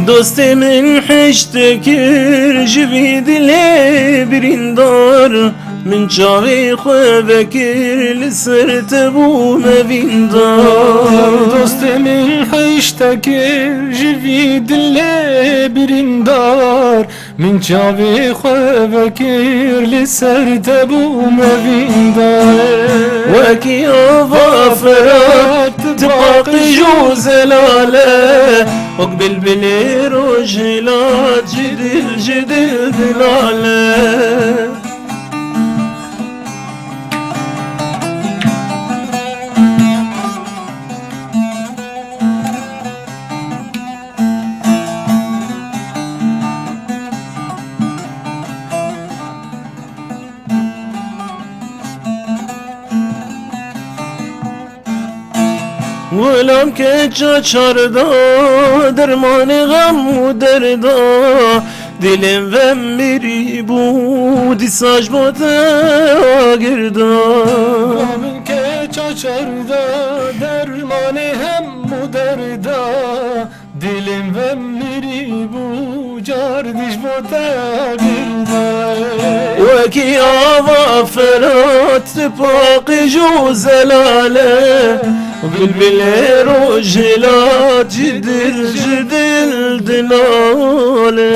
Dostê min hişte kir ji vî dilê birîndar. Min çavê xwe vekir li ser te bûme vîndar. Dostê min hişte kir ji vî dilê birîndar. Min çavê xwe vekir li ser te bûme vîndar. Wekî ava Ferat tu paqij û zelal e. Wek bilbilê rojhilat ji dil, ji dil dinal e. Welam keça çarda, dermanê xem û derda, dilê ve mirî bû, dîsa ji bo te agirda. Min keça çarda, dermanê hem û derda, dilê ve mirî bû, car dî ji bo te agirda. Wekî ava Ferat tu paqij û zelal e, bilbilê rojhilat ji dil, ji dil dinal e.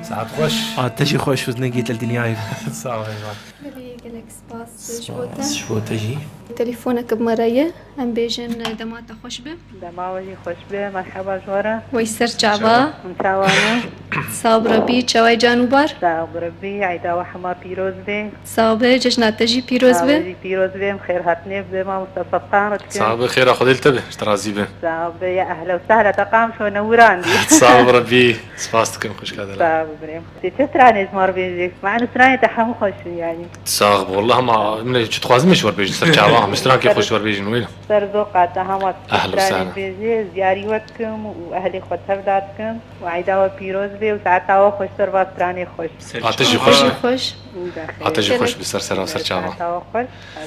Saet xweş. A te jî xweş û dengê te li dinyayê be. Sağ ol, eyvallah. Belê, gelek spas ji bo te. Spas ji bo te jî. Telefoneke bi me re ye. Em bêjin, dema te xweş be. Dema we jî xweş be. Merheba ji we re. Wey ser çava. Hûn çawa ne? Sax bi Rebî, çaway can û bar? Sax bi Rebî, eyda we hema pîroz be. Sax be, cejna te jî pîroz be. Sax be, jî pîroz be, em xêr hatinê bi mamosta Sefqan re dikim. Sax be, xêra Xwedê li te be, ji te razî be. Sax be, ya ehla û sehla te qamşo newirandî. Sax bi Rebî, spas dikim xwişka delal. Sax be birêm. Tê çi stranê ji me re bêjî? Mane stranê te hemû xweş in yanî. Sax be, wallah ma min çi dixwazim ji we re bêjin ser çava, min strankê xweş ji we re bêjin wêla. Ser zoqa te hema stranê bêjî, ez diyarî we dikim û ehlê xwe tev da dikim. Û eyda we pîroz be û saeta we xweş ser va stranê xweş. A te jî xweş. Xweş. A te jî xweş bi ser sera ser çava. Saeta we xweş.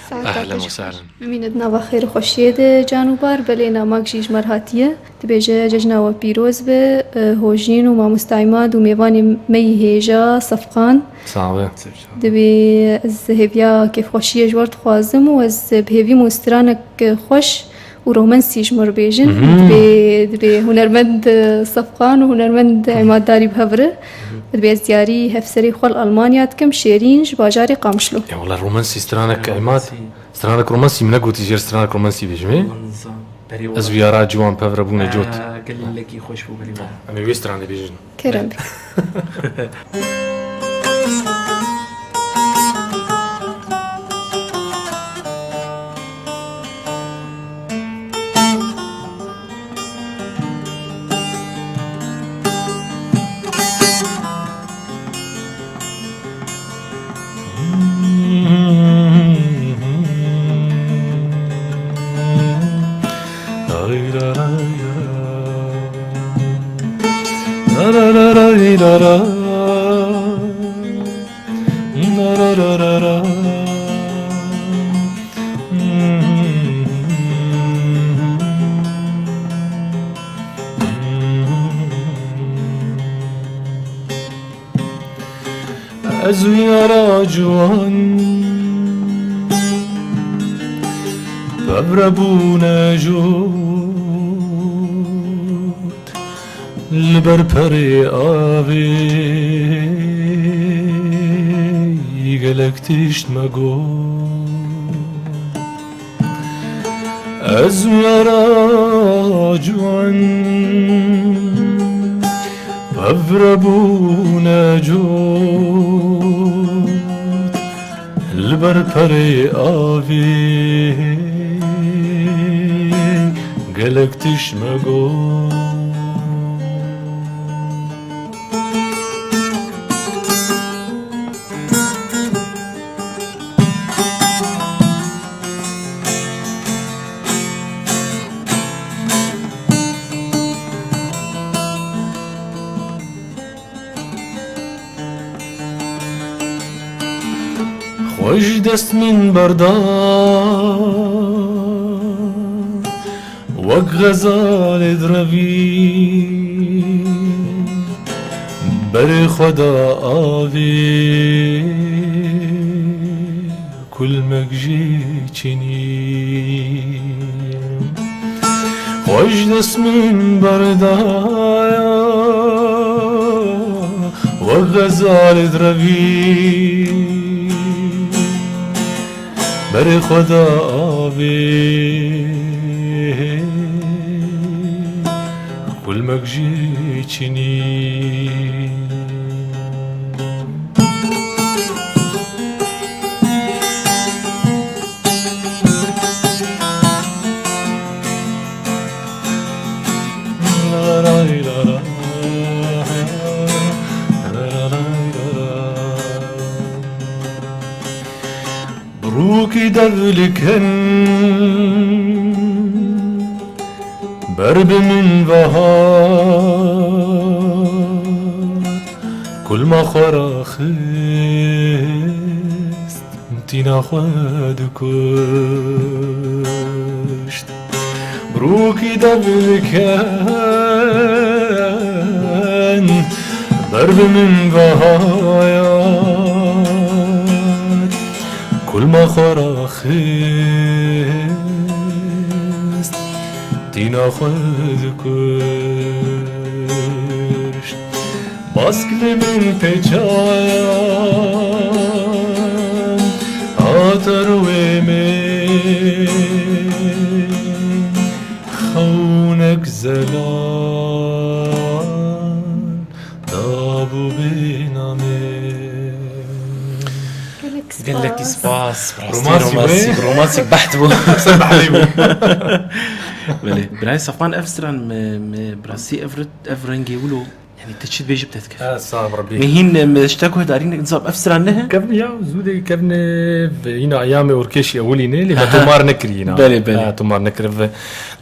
Saeta te jî xweş. Ehlen û sehlen. Mimîne di nava xêr û xweşiyê de can û bar, belê namak jî ji me re hatiye. Dibêje cejna we pîroz be, e, Hojîn û mamosta Îmad û mêvanê me yî hêja Sefqan. Sax be. Dibê ez hêviya kêfxweşiyê ji we re dixwazim û ez bi hêvî me stranek xweş û romensî ji me re bêjin. Mhm. Dibê, dibê hunermend, e, Sefqan û hunermend Îmad Darî bi hev re. Dibê ez diyarî hevserê xwe li Almanya dikim, Şêrîn ji bajarê Qamişlo. Ya wela romensî stranek Îmad. Stranek romensî min negotî, jêr stranek romensî bêjim ê. Ez û yara ciwan pevre bûne cot. Gelekî xweş bû berî. Em ê wê stranê bêjin. Kerem be. Ez û yara ciwan pevre bûne cot. Li ber perê avê gelek tişt me got. Ez û yara ciwan pevre bûne cot. Li ber perê avê gelek tişt me got. Xwe ji dest min berda, wek xezalê direvî, berê xwe da avê, kulmek jê çinî. Xwe ji dest min berdaya, wek xezalê direvî, berê xwe da avê, kulmek jê çinî. Bi rûkî devliken ber bi min ve hat, kulma xwe raxist, tîna xwe dikuşt. Rûkî devliken ber bi min ve hat, kulma xwe raxist, tîna xwe dikuşt. Bask li min pêçayan hate rûyê min, xewnek zelal da Romansî bû. Romansî, romansî beht bû. Ser behdê bû. Belê. Birayê Safwan, ev stran me, me bi rastî ev rit, ev rengê wilo, yani te çi dibêjî bi te dikir. Ha, sağ ol Rabbi. Me hîn, me ji te guhdarî ne, nizam ev stran ne he? Kevin ya, zû de kevin, e, yine ayamê orkeşî ewilî ne, lê me Aha. tomar nekirî yine. Belê, belê. Ha, tomar nekir ve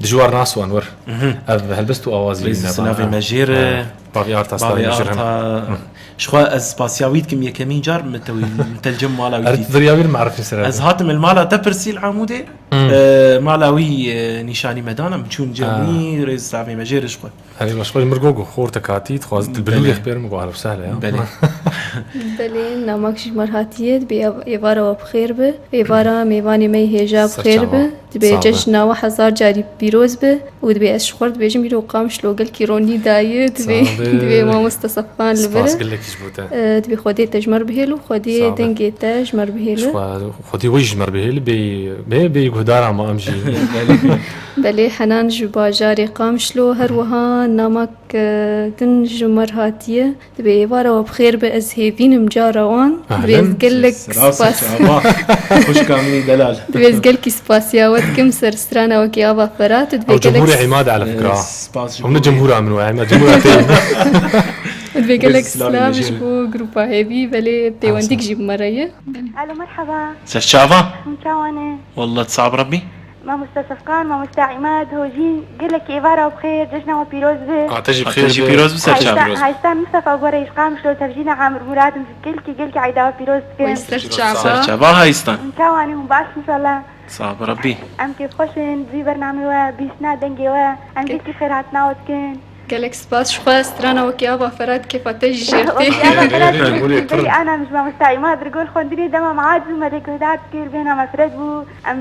dijwar naswan wer. Mhm. Ev helbest û awazî Rêz yine sinavê bana. Me jêr e. Ha. Bavê Arta Bavê Starê Mijir Arta. Hı. Ji xwe ez spasiya wî dikim, yekemîn car min te wî, min te li cem mala wî Er dît. Viriya wî marifî ser Ez hatim li mala te pirsî li Amûdê. Hı. E, mala wî, e, nîşanî me dana, min çûn cem Ha. wî, rêz savê me jê re ji xwe. Erê, baş xwe ji mir got, got, xortek hatî, dixwazit Belê. Bilûrê xpêr min, got, ehlen sehlen ya. Belê. Belê, namak ji mir hatiye, dibê ev-, êvara we bi xêr be. Êvara mêvanê me yê hêja bi Ser xêr çava. Be. Dibê Sağ be. Cejna we hezar carî pîroz be. Û dibê ez ji xwe re dibêjim, îro Qamişlo gelkî ronî daye, dibê, Sağ be. Dibê mamoste Safwan li vir. Spas gelekî ji bo te. E, dibê Xwedê te ji me re bihêl û Xwedê Sağ be. Dengê te ji me re bihêl. Ji xwe, Xwedê we jî ji me re bihêl, bê, bê, bê guhdara me em jî. Belê, Henan ji bajarê Qamişlo, her wiha namak, e, din ji me re hatiye. Dibê êvara we bi xêr be, ez hêvînim cara wan. Ahlen. Dibê ez gelek Sera spas. Serçava. Xwişka min ê delal. Dibê ez gelkî spasiya we dikim ser strana wekî Ava Ferat. Dibê Ew gelek cumhurê s- Îmad e, ala fikra. Spas ji Hûn ne bo cumhura min we, me cumhura te. Dibê gelek Silavê silav ji Nîjer. Bo grupa hêvî, belê pêwendîk Awesome. Jî bi me re ye. Alo, merhaba. Serçava. Hûn çawa ne? Wallah, sab Rabbî. Mamoste Sefkan, mamoste Îmad, hojîn, gelek êvara bi xêr, cejna we pîroz be. A te jî bi xêr be. A te jî pîroz be, ser çav. Haysta, haysta Mistefa Goreyîş Qamişlo, tevjîna Amir Murad, em gelkî, gelkî eyda we pîroz dikin. Wey ser çava. Ser çava haystan. Hûn çawa ne, hûn baş inşallah. Sağ ol Rabbî. Em kêfxweş in, bi vî bernamê we, bîsna dengê we, em gelkî xêrhatina we dikin. Gelek spas ji xwe, strana wekî Ava Ferat kêfa te jî jêr tê. Wekî Ava Ferat jî jêr tê. Ana ji mamoste Îmad re gol xwendinê dema me hat bû me lê guhdar dikir, bêhna me firet bû. Em,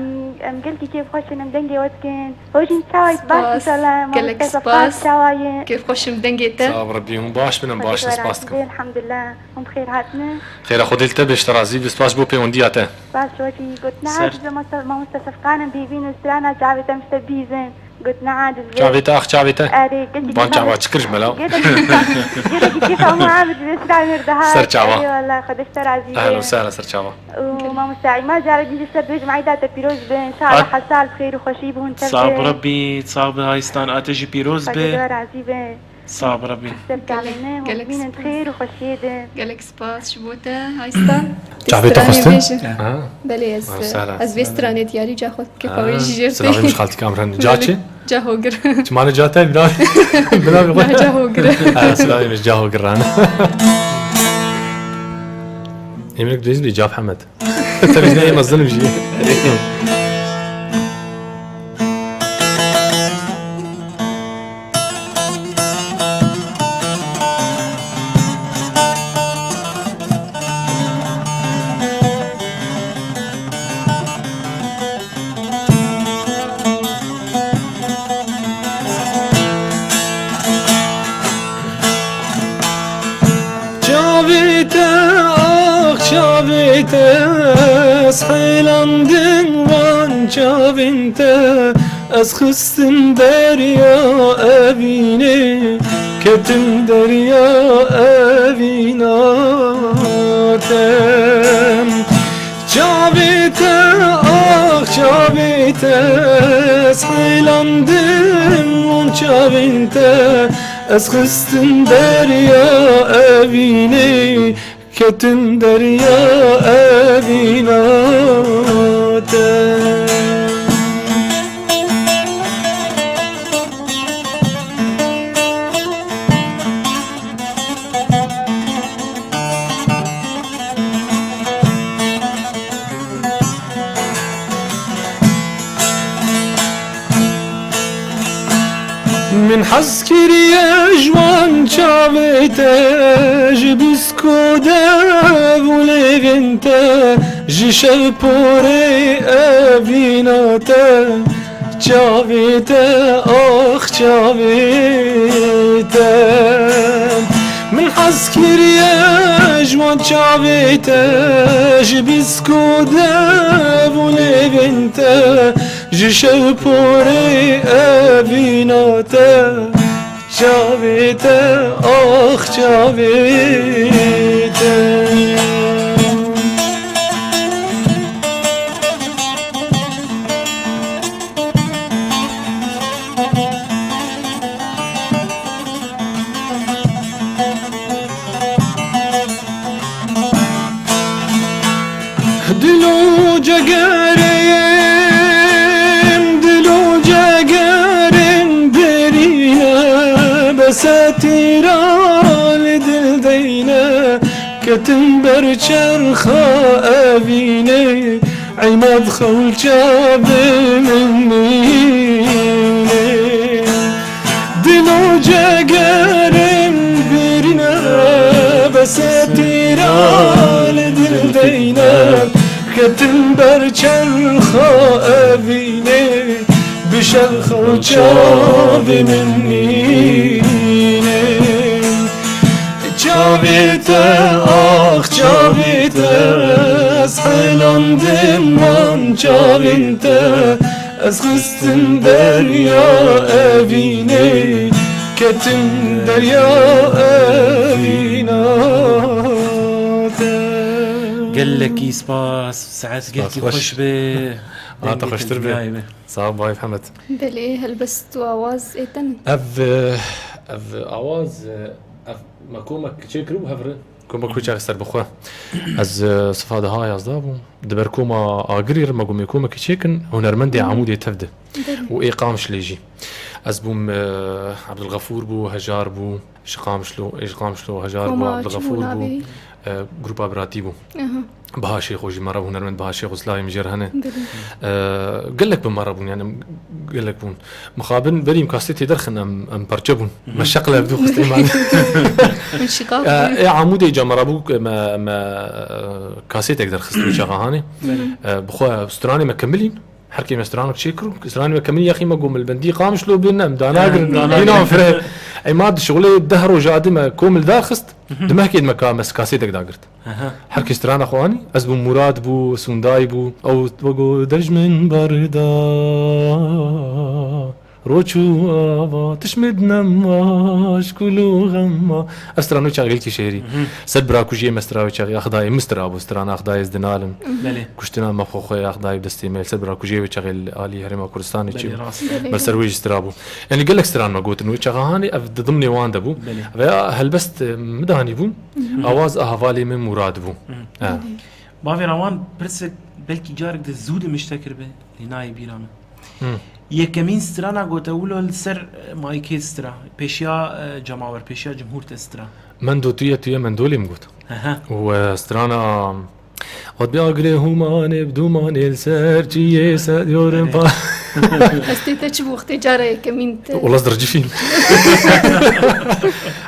em gelkî kêfxweş in, em dengê we dikin. Hojîn çawa yî, baş inşallah. Gelek spas. Çawa yî? Kêfxweş im dengê te. Sağ ol Rabbî, hûn baş bin, em baş in, spas dikim. Elhamdulillah. Hûn bi xêr hatine. Xêra Xwedê li te be, ji te razî be, spas ji bo pêwendiya te. Spas ji we jî. Gotina Ser- ez mamoste, mamoste Sefkan im bîvîn û strana çavê te mişte bîzin. Gotina aciz be. Çavê te, ax çavê te. Erê, gelkî Van çava çi kir ji me la? Gelekî kêfa me Amir ji vê strana re dihat. Ser çava. Erê, wallah, Xwedê ji te razî be. Ehlen û sehlen, ser çava. Û mamoste Îmad, carek din jî ser dibêjim eyda te pîroz be. Înşallah At- her sal bi xêr û xweşî bûn tev Sağ be. Ol Rabbî, sağ be haystan, a te jî pîroz be. Xwedê ji we razî be. Sağ be Rabbî. Ser çavê me, hûn bînin bi xêr û xweşiyê de. Gelek spas ji bo te, haystan. Çavê te stranê xwestin? Bêje. Ha. Belê, ez, Wala sehla. Ez vê stranê diyarî ca xwe kêfa wê jî jêr tê. Silavê min ji xaltî Kamran. Ca çi? Ca Hogir. Çi mane ca te, bira? Bira bi xwe. Ca Hogir. Ha, silavê min ji ca Hogir ran. Emrek duyuz bir Caf Hemed. Tevî ne mezin jî. Çavê te, ax çavê te, ez hêlandim van çavên te, ez xistim derya evînê, ketim derya evîna te. Çavê te, ax çavê te, ez hêlandim van çavên te, ez xistim derya evînê, ketim derya evîna te. Min hez kiriye ji wan çavê te, ji bisko dev û lêvên te, ji şevporê evîna te. Çavê te, ax çavê te. Min hez kiriye ji wan çavê te, ji bisko dev û lêvên te, ji şevporê evîna te. Çavê te, ax çavê te. Te tîra li dil deyne, ketim ber çerxa evînê, Îmad xew çavê min nîne. Dil û cegerim birîne, bes e tîra li dil deyne, ketim ber çerxa evînê, bi şerxa û çavê min nîne. Çavê te, ax çavê te, ez helandim van çavên te, ez xistim derya evînê, ketim derya evîna te. Gelekî spas, saet Spas, gelekî xweş. Xweş be. Hata Dengê xweştir be. Dinyayê be. Sağ ol, Bay Hemed. Belê, helbest û awaz ê te ne? Ev, e, ev awaz, e, ev me komek çêkiribû hev re. Koma ku çax ser bixwe. Ez, e, sifa daha yazda bûm. Di ber koma Agirî re me got me komekî çêkin, hunermendê Hı hı. Amûdê tev de. Belê. Û ê Qamişlê jî. Ez bûm, e, Abdulgafûr bû, Hejar bû, ji Qamişlo, ê ji Qamişlo, Hejar bû, Koma çi bû Abdulgafûr bû, navê? E, grupa Biratî bû. Aha. Biha Şêxo jî me re bû, hunermend Biha Şêxo, silavê min jê re hene. Belê. E, gelek bi me re bûn, yani gelek bûn. Mixabin berî em kasetê derxin em, em perçe bûn. Hı hı. Me şeqle ev du xist êman. Min şiqaq E, bûn. Ê Amûdê ca me re bû, me, me, e, kasetek derxist wî çaxa hanê. Belê. E, bi xwe stranê me kemilîn. Her kê me stranek çêkir û stranê me kemilî yaxî me got milbendî Qamişlo bin em danagirin. He, danagirin. Înan fire. Ey ma di şixulê deh roja di me komil daxist. Hı hı. Di mehkê di me ka me kasetek dagirt. Aha. Her kes strana xwe anî, ez bûm Murad bû, Sunday bû. Ew wego dej min barda. Roç û ava, tişmid nema, şkul û xema. Ez strana wê çaxê gelkî şêrî. Mhm. Ser bira kujiyê me stra wê çaxê axdayê min stra bû, strana axdayê ez dinalin. Belê. Kuştina me xwe xwe axdayê destê me. Ser bira kujiyê wê çaxê li alî Herêma Kurdistanê çi Belê, bû. Rast. Belê. Ber ser wê jî stra bû. Yani gelek stran me gotin wê çaxa hanê ev di dimnê wan de bû. Belê. Veya helbest, e, min danî bû. Mhm. Awaz a hevalê min Murad bû. Mhm. Ha. Bavê Rawan pirsek belkî carek de zû de min ji te kiribe, lê nayê bîra min. Hmm. Yekemîn strana gote wilo li ser, e, maykê stra. Pêşiya, e, cemawer, pêşiya cumhur te stra. Mendo tu ye, tu ye, mendo lê min got. Aha. Û, e, strana, ot bi agirê hûmanê, bi dûmanê li ser çiyê se diyorim Belê. pa. Ez tê te çi bû wextê cara yekemîn te? Wala ez dircifîm.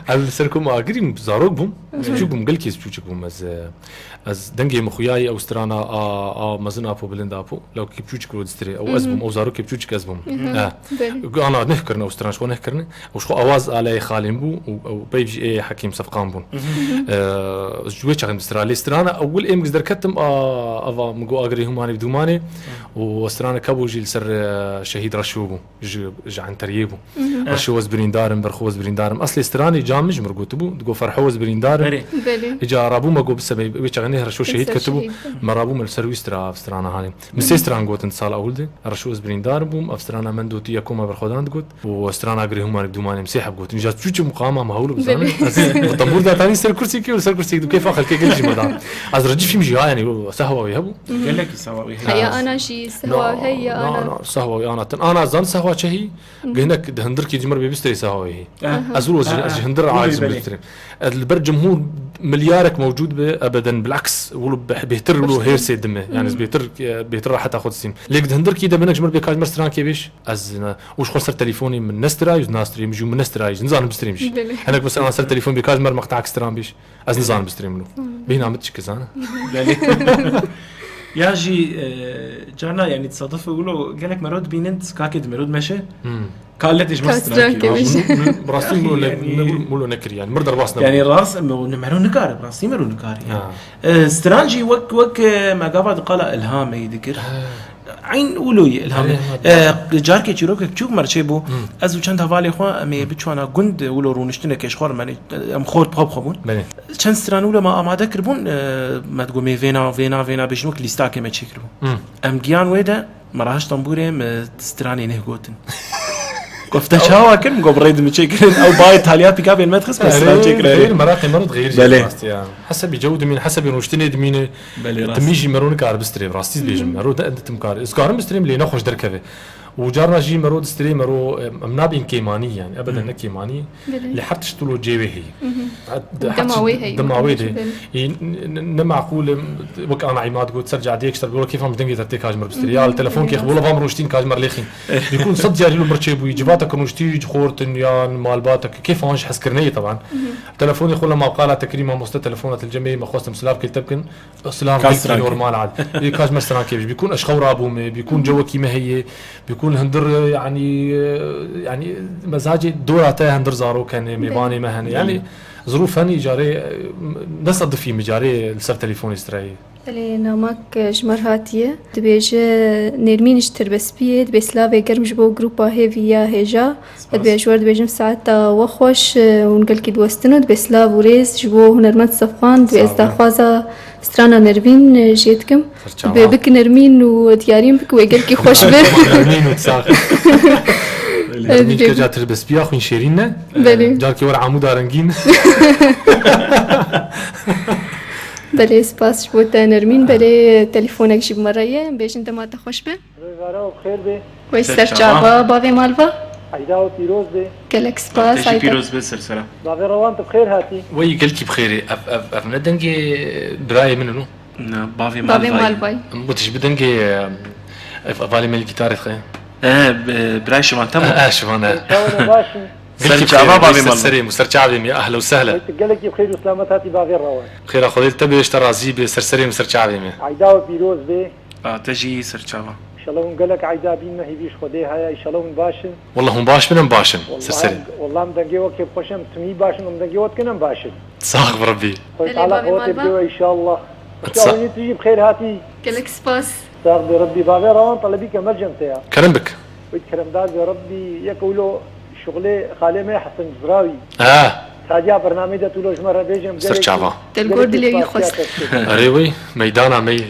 Ez li ser kom agirîm, zarok bûm. Hı hı. Piçûk bûm, gelkî ez piçûçik bûm. Ez, e, Ez dengê min xuyayî ew strana a, a mezin apo bilind apo. Lewkî piçûçik ro distirê. Ew ez Mhm. bûm, ew zarokê piçûçik ez bûm. Mhm. He. Belê. Ana neh kirine ew stran, ji xwe neh kirine. Ew ji xwe awaz aleyê xalên bû û ew peyv jî ê Hekîm Sefqan bûn. Mhm. Eee, ji wê çaxê min distira. Lê strana ewil ê min derketim a, ava min got agirê hûmanê bi dûmanê û strana kebû jî li ser, e, Şehîd Reşo bû. Ji, ji Enteriyê bû. Mhm. Reşo ez birîndar im, Berxo ez birîndar im. Eslê stranê ca min ji mir gotibû, digo Ferho ez birîndar im. Berê. Belê. Îca rabû me got bisebê, wê çaxê nê Reşo şehîd Ser ketibû. Şehîd. Me rabû me li ser wî stra ev strana hanê. Min sê stran gotin sala ewil de. Reşo ez birîndar bûm, ev strana Mendo tu ya koma berxwedan digot. Û strana girê hûmanê dûmanê min sê heb gotin. Îca çûçim qama me hewlo bizanin. Belê. Ez bi tembûr datanî ser kursîkê û li ser kursîkê du kêfa xelkê gelî jî me da. Ez recifîm jî ha, yani, sehwa wê hebû. Gelekî sehwa wê heye. Heya ana jî sehwa Na, heya na, ana. na, sehwa wê ana tin. Ana zan sehwa çehî? Hı hı. Gihinek di hindirkî cimir bê bistrê sehwa wê hî. Eh. Aha. Ez wilo ji, Aha. ez ji hindir Wilo aciz bê. Bistirim. Ez li ber cumhur milyarek mewcud be, ebeden bilaks, wilo beh-, bêhtir wilo Başka. hêrsê dime. Yani ez Hı. bêhtir, e, bêhtir raheta xwe distîm. Lê di hindirkî de binek cimir bê kajmer strankê bêj. Ez ne, û ji xwe ser telefonê min nestirayî, nastirî min jî, min nestirayî, nizanim bistrîm jî. Belê. Hinek mesela ser telefon bê kajmer meqtak stran bêj. Ez nizanim bistrê min o. Hmm. Bêhna min çi kizane? Belê. Ya jî, e, carna, yani, tesaduf e, wilo gelek mero dibînin, kakê di mero dimeşe, Hmm. ka letê ji me Ka stran stran kê. kê. Min, min, rastî min ne, Yani ne, min ne kir, yani, mir derbas nebû. Yani, rast, me, ne mero nikare, rastî mero nikare, yani. Ha. E, stran jî wek, wek, e, me gava di qala ilhamê dikir. Ha. Eyn wilo ye, ilhamê. Erê, E, carkê çîrokek çûk mer çê bû. Hmm. Ez û çend hevalê xwe, em ê biçwana gund, wilo rûniştinekê ji xwe re, me, em xort bi xwe bi xwe bûn. Belê. Çend stran wilo me amade kiribûn, e, me digot, "Mê vêna, vêna, vêna bêjin," wek lîstakê me çêkiribû. Hmm. Em giyan wê de, me re haşt tembûrê, me stranê neh gotin. Gofte çawa kir, min got, "Bi rê di min çêkirin." Ew bayê taliya pîkabên me dixist, me stran Erê, çêkir, erê. Xeyr, meraqê me re dixeyr jî Belê. rast ya. Hesebî cew dimîn, hesebî rûniştinê dimîne. Belê, rast. Timî jî mero nikare bistrê, rastî dibêjim. Hı hı. Mero de, de tim kar. Ez karim bistrêm, lê nexweş derkeve. Û carna jî mero distirê mero, em, em nabên kêmanî, yani ebeden ne kêmanî. Belê. Lê her tişt wilo cê wê heye. Dema wê heye, dema wê de. Belê. Ê, n-, n-, ne meqûl e, wek ana Îmad got, ser cadeyek ji te re, wilo kêfa min ji dengê te tê, ka ji mir bistirê. Ya li telefonkê xwe, wilo va min rûştîn, ka ji mir lêxîn. Bîkûn sed diyarî lo mir çêbûyî, civata ku rûştî ji xortin yan malbata ku kêfa wan ji hezkirinê ye teban. Telefonê xwe lema qala te kirî, mamoste telefona te li cem me ye, me xwestim silav kê te bikin. Silav, ka gelkî stran kê. Normal al. Ê, ka ji me stran kê bî. Bîkûn ez ji xew rabûme, bîkûn cewekî me heye, bîkûn hundir, e, yanî, e, yanî mezacê dora te hundir zarok hene, mêvanê me hene. Belê. Yanî zirûf hene, îcarê, e, ne sedifî me îcarê li ser telefonê strayê. Belê, namak, e, ji me re hatiye. Dibêje Nêrmîn ji Tirbespiyê, dibê silavê germ ji bo grupa hêvî ya hêja. Spas. Dibê ji we re dibêjim saeta we xweş, e, hûn gelkî diwestin û dibê silav û rêz ji bo hunermend Sefqan, dibê ez daxwaza strana Nermîn, e, jê dikim. Ser çava. Dibê bik Nermîn û diyarî min bik, wê gelkî xweş be. Nermîn û sax. Nermîn dibê keca Tirbespiya xwîn şêrîn ne? Belê. Carkê were Amûda rengîn. Belê, spas ji bo te Nermîn. Belê, telefonek jî bi me re ye. Em bêjin dema te xweş be. Rojara û xêr be. Wey ser çava, bavê malva. Eyda û pîroz be. Gelek spas, Eyda. Pîroz be, ser sera. Bavê Rewan, tu bi xêr hatî. Wey gelkî bi xêrê. Ev, ev, ev ne dengê birayê min in o? Ne, bavê Malvay. Bavê Malvay. Em got ji bi dengê, em, ev, evalê me li gîtarê dixê. E, bi-, birayê Şivan te mi? E, e, Şivan e. Çawa ne, baş in? Ser çava bavê Malvay. Ser serê min, ser çavê min, ehla û sehla. Wey tu gelekî bi xêr û selamet hatî bavê Rewan. Xêra Xwedê li te be, ji te razî be, ser serê min, ser çavê min. Eyda û pîroz be. A, te jî ser çava. Înşallah hûn gelek eyda bîn me, hêvî ji Xwedê heye, înşallah hûn baş in. Wallah hûn baş bin, em baş in. Ser serê. Wallah em dengê we kêfxweş e, em timî baş in, em dengê we dikin, em baş in. Sax bi Rebbî. Xwedê Teala qewetê bide we înşallah. Sax. Xwedê tu jî bi xêr hatî. Gelek spas. Sax be Rebbî, bavê Rewan telebî ke mercem te ya. Kerem bik. Wî keremdar be Rebbî, yek wilo şuxulê xalê me Hesen Cizrawî. Ha. Sadiya bernameyê de tu lo ji me re bêjim. Ser çava. Te li gor dilê wî xwest. Erê wî, meydana me yê.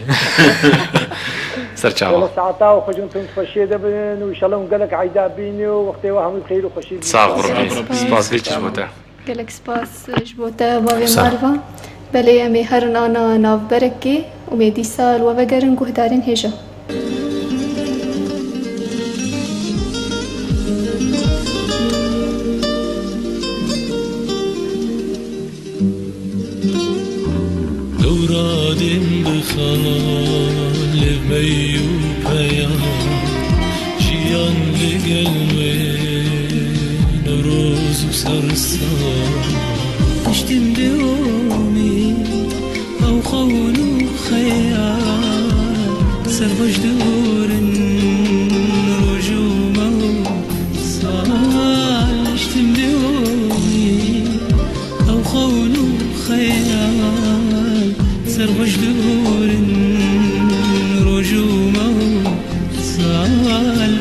Ser çava. Wala saeta û xwecin tund xweşiyê de bin û înşallah hûn gelek eyda bîn û wextê we hemû bi xêr û xweşî bîn. Sax bi Rebbî. Spas bê çi ji bo te. Gelek spas ji bo te, bavê Malva. Belê, em ê herin ana navberekê û mê dîsa li we vegerin guhdarên hêja. Dewra dêm bi xalê mey û peya, jiyan li gel wê Newroz û sersan. Piştî min dewamî ew xewn û xeyal, serxweş digorin roj û mew sal. Piştî min dewamî ew xewn û xeyal, serxweş digorin roj û mew sal,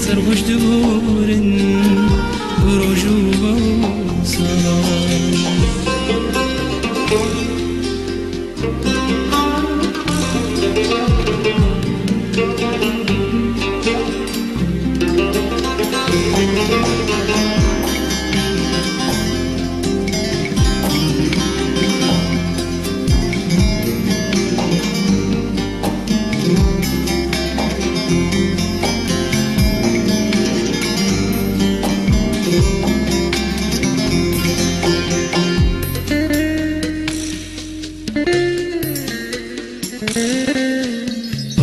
serxweş digorin roj û mew sal.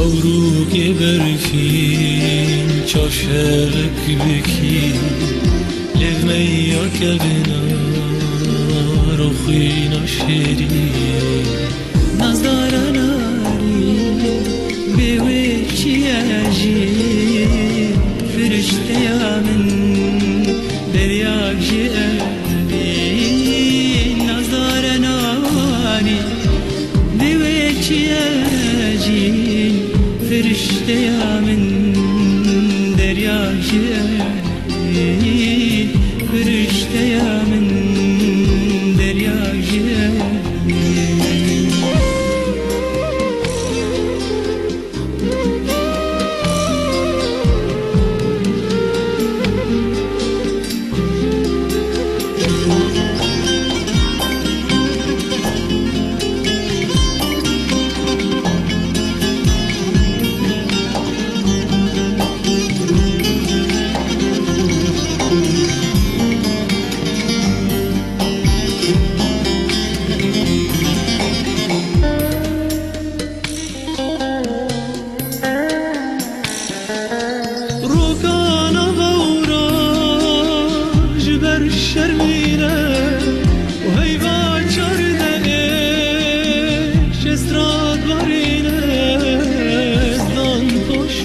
Ewrûkê berfîn çav şerek bikî, lêv meya kevnar û xwîna şêrîn. Nazdara narî, bê wê çi ye jî firişteya min, deryak ji erdî. Nazdara narî, bê wê çi ye jî firişteya min, deryak ji erdî. Firişteya min, deryak ji erdî.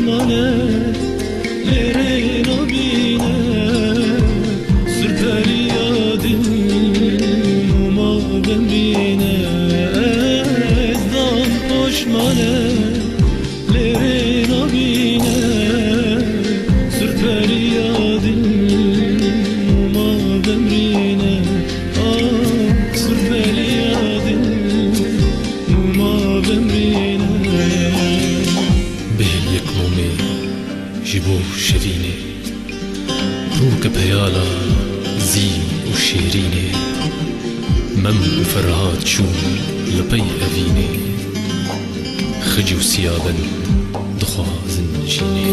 Mane, lê rê nabîne, surperiya din û ma demrîne. Ez dan poşmane, lê rê nabîne, surperiya din û ma demrîne. Ah, surperiya din û ma demrîne. Bêhil yek momê ji bo şevînê, rûke peyala zîn û şêrînê. Mem û Ferhad çûn li pey evînê. Xic û Siyaben dixwazin jînê.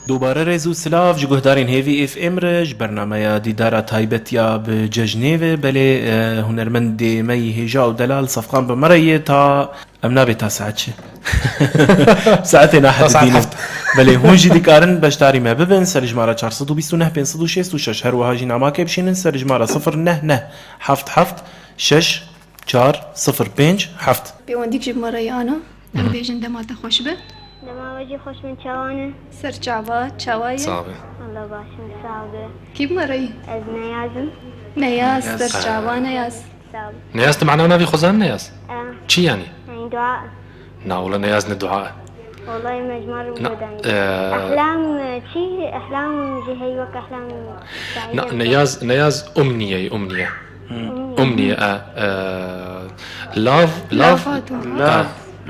Dubare rêz û silav ji guhdarên Hêvî F M re, ji bernameya Dîdara Taybet ya bi cejnê ve. Belê, e, hunermendê me yî hêja û delal Sefqan bi me re ye ta em nabê ta saet çi? Saetê nahedidînin. Belê, hûn jî dikarin beşdarî me bibin ser jimara çar sed û bîst û neh pênc sed û şêst û şeş, her wiha jî namake bişînin ser jimara sifir neh neh heft heft şeş çar sifir pênc heft. Pêwendîk ji bi me re ye ana. Em bêjin dema te xweş be. Dema we jî xweş bin, çawa ne? Ser çava, çawa ye? Sax be. Allah baş in, sax be. Kî bi me re ye? Ez Neyaz im. Neyaz, Neyaz. Ser çava Neyaz. Sax be. Neyaz, tu mana navê xwe zanî Neyaz? E. Çi yanî? Yanî dua. Na, wala Neyaz ne dua. Wallahî me ji mar Na, godanî. e, Ehlam, e, çi? Ehlam jî heyî wek ehlam. Na, Neyaz, Neyaz umniye, umniye. Umniye. Umniye, e, e, lav, lav, Lav, dua. Lav,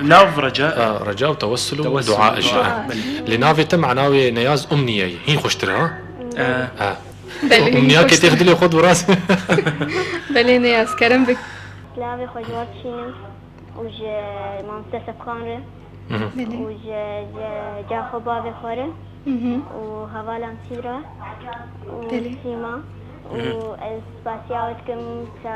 e, lav, reca. E, reca û tewessul û Tewessul, dua jî. Dua. Lê navê te mana wê Neyaz umniye ye. Hîn xweştir e, ha? E. Ha. Belê, hîn xweştir. Umniyakê têx dilê xwe dû rast. Belê Neyaz, kerem bik. Lavê xwe ji we dişînim û ji mamoste Sefqan re. Mhm. Belê. Û ji, ji, caxo bavê xwe re Mhm. û hevalan Sîra û Belê. Sîma û Mhm. ez spasiya we dikim ça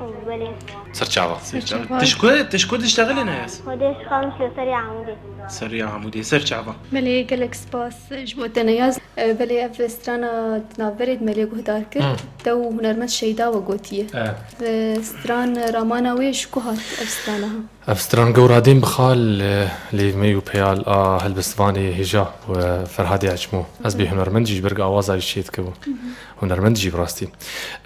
û belê. Ser çava. Ser çava. Tişku, tişku diştexilî Neyaz? Xwedê ji Qamişlo serê Amûdê. Serê Amûdê, ser çava. Belê, gelek spas ji bo te Neyaz. E, belê ev strana di navberê de me lê guhdar kir. Hı. Te û hunermend Şeyda we gotiye. Evet. Ve stran ramana wê ji ku hat ev strana ha? Ev stran gewra dên bi xal, e, lê me û peyal a helbestvanê hêja û, e, Ferhadê Eçmo. Ez bê hunermend jî ji ber awaza jî çê dikevim. Hı hı. Hunermend jî bi rastî. E,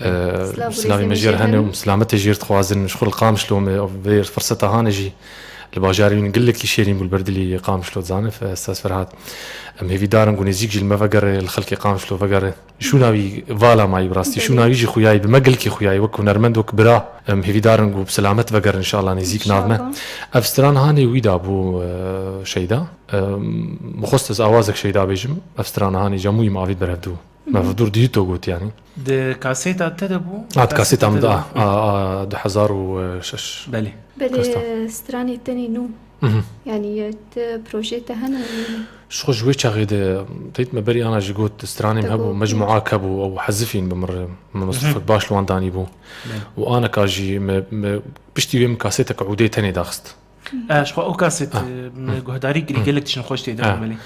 Silav û silavê rêzê me me jê re jê re hene hene. Û silametê jê re dixwazin. Ji xwe li Qamişlo me vê firseta hane jî li bajarê wî gelekî şêrîn bû li ber dilê Qamişlo dizanif, e, Stas Ferhat. Em hêvîdar in ku nêzîk jî li me vegere, li xelkê Qamişlo vegere. Şûna wî vala mayî bi rastî. Belê. Şûna wî jî xuyayî bi me gelkî xuyayî wek hunermend, wek bira. Em hêvîdar in ku bi selamet vegerin înşallah nêzîk nav me. Înşallah. Ev stran hanê wî dabû, e, Şeyda. Em, bi xwest ez awazek Şeyda bêjim. Ev stran hanê camûyî me avî ber hevdû. Me Hı hı. vê dûr dihî to got yanî. Di kasêta te de bû? Ha, di kasêta min de, a, a, a, du hezar û şeş. Belê. Belê, Kasta. Stranê tenê nû. Mhm. Yanî, e, ti projeyê te hene? Ji xwe ji wê çaxê de, teyt me berî ana jî got, stranê me Te hebû, got, mecmuak hebû, ew hezifîn bi min re. Me Mhm. mistufek baş li wan danî bû. Belê. Û aneka jî me, me piştî wê min kasêtek udê tenê daxist. E, ji xwe ew kasêt, Ah. e, me guhdarî kirî, Hı. gelek tiştin xweş tê de Ah. belê.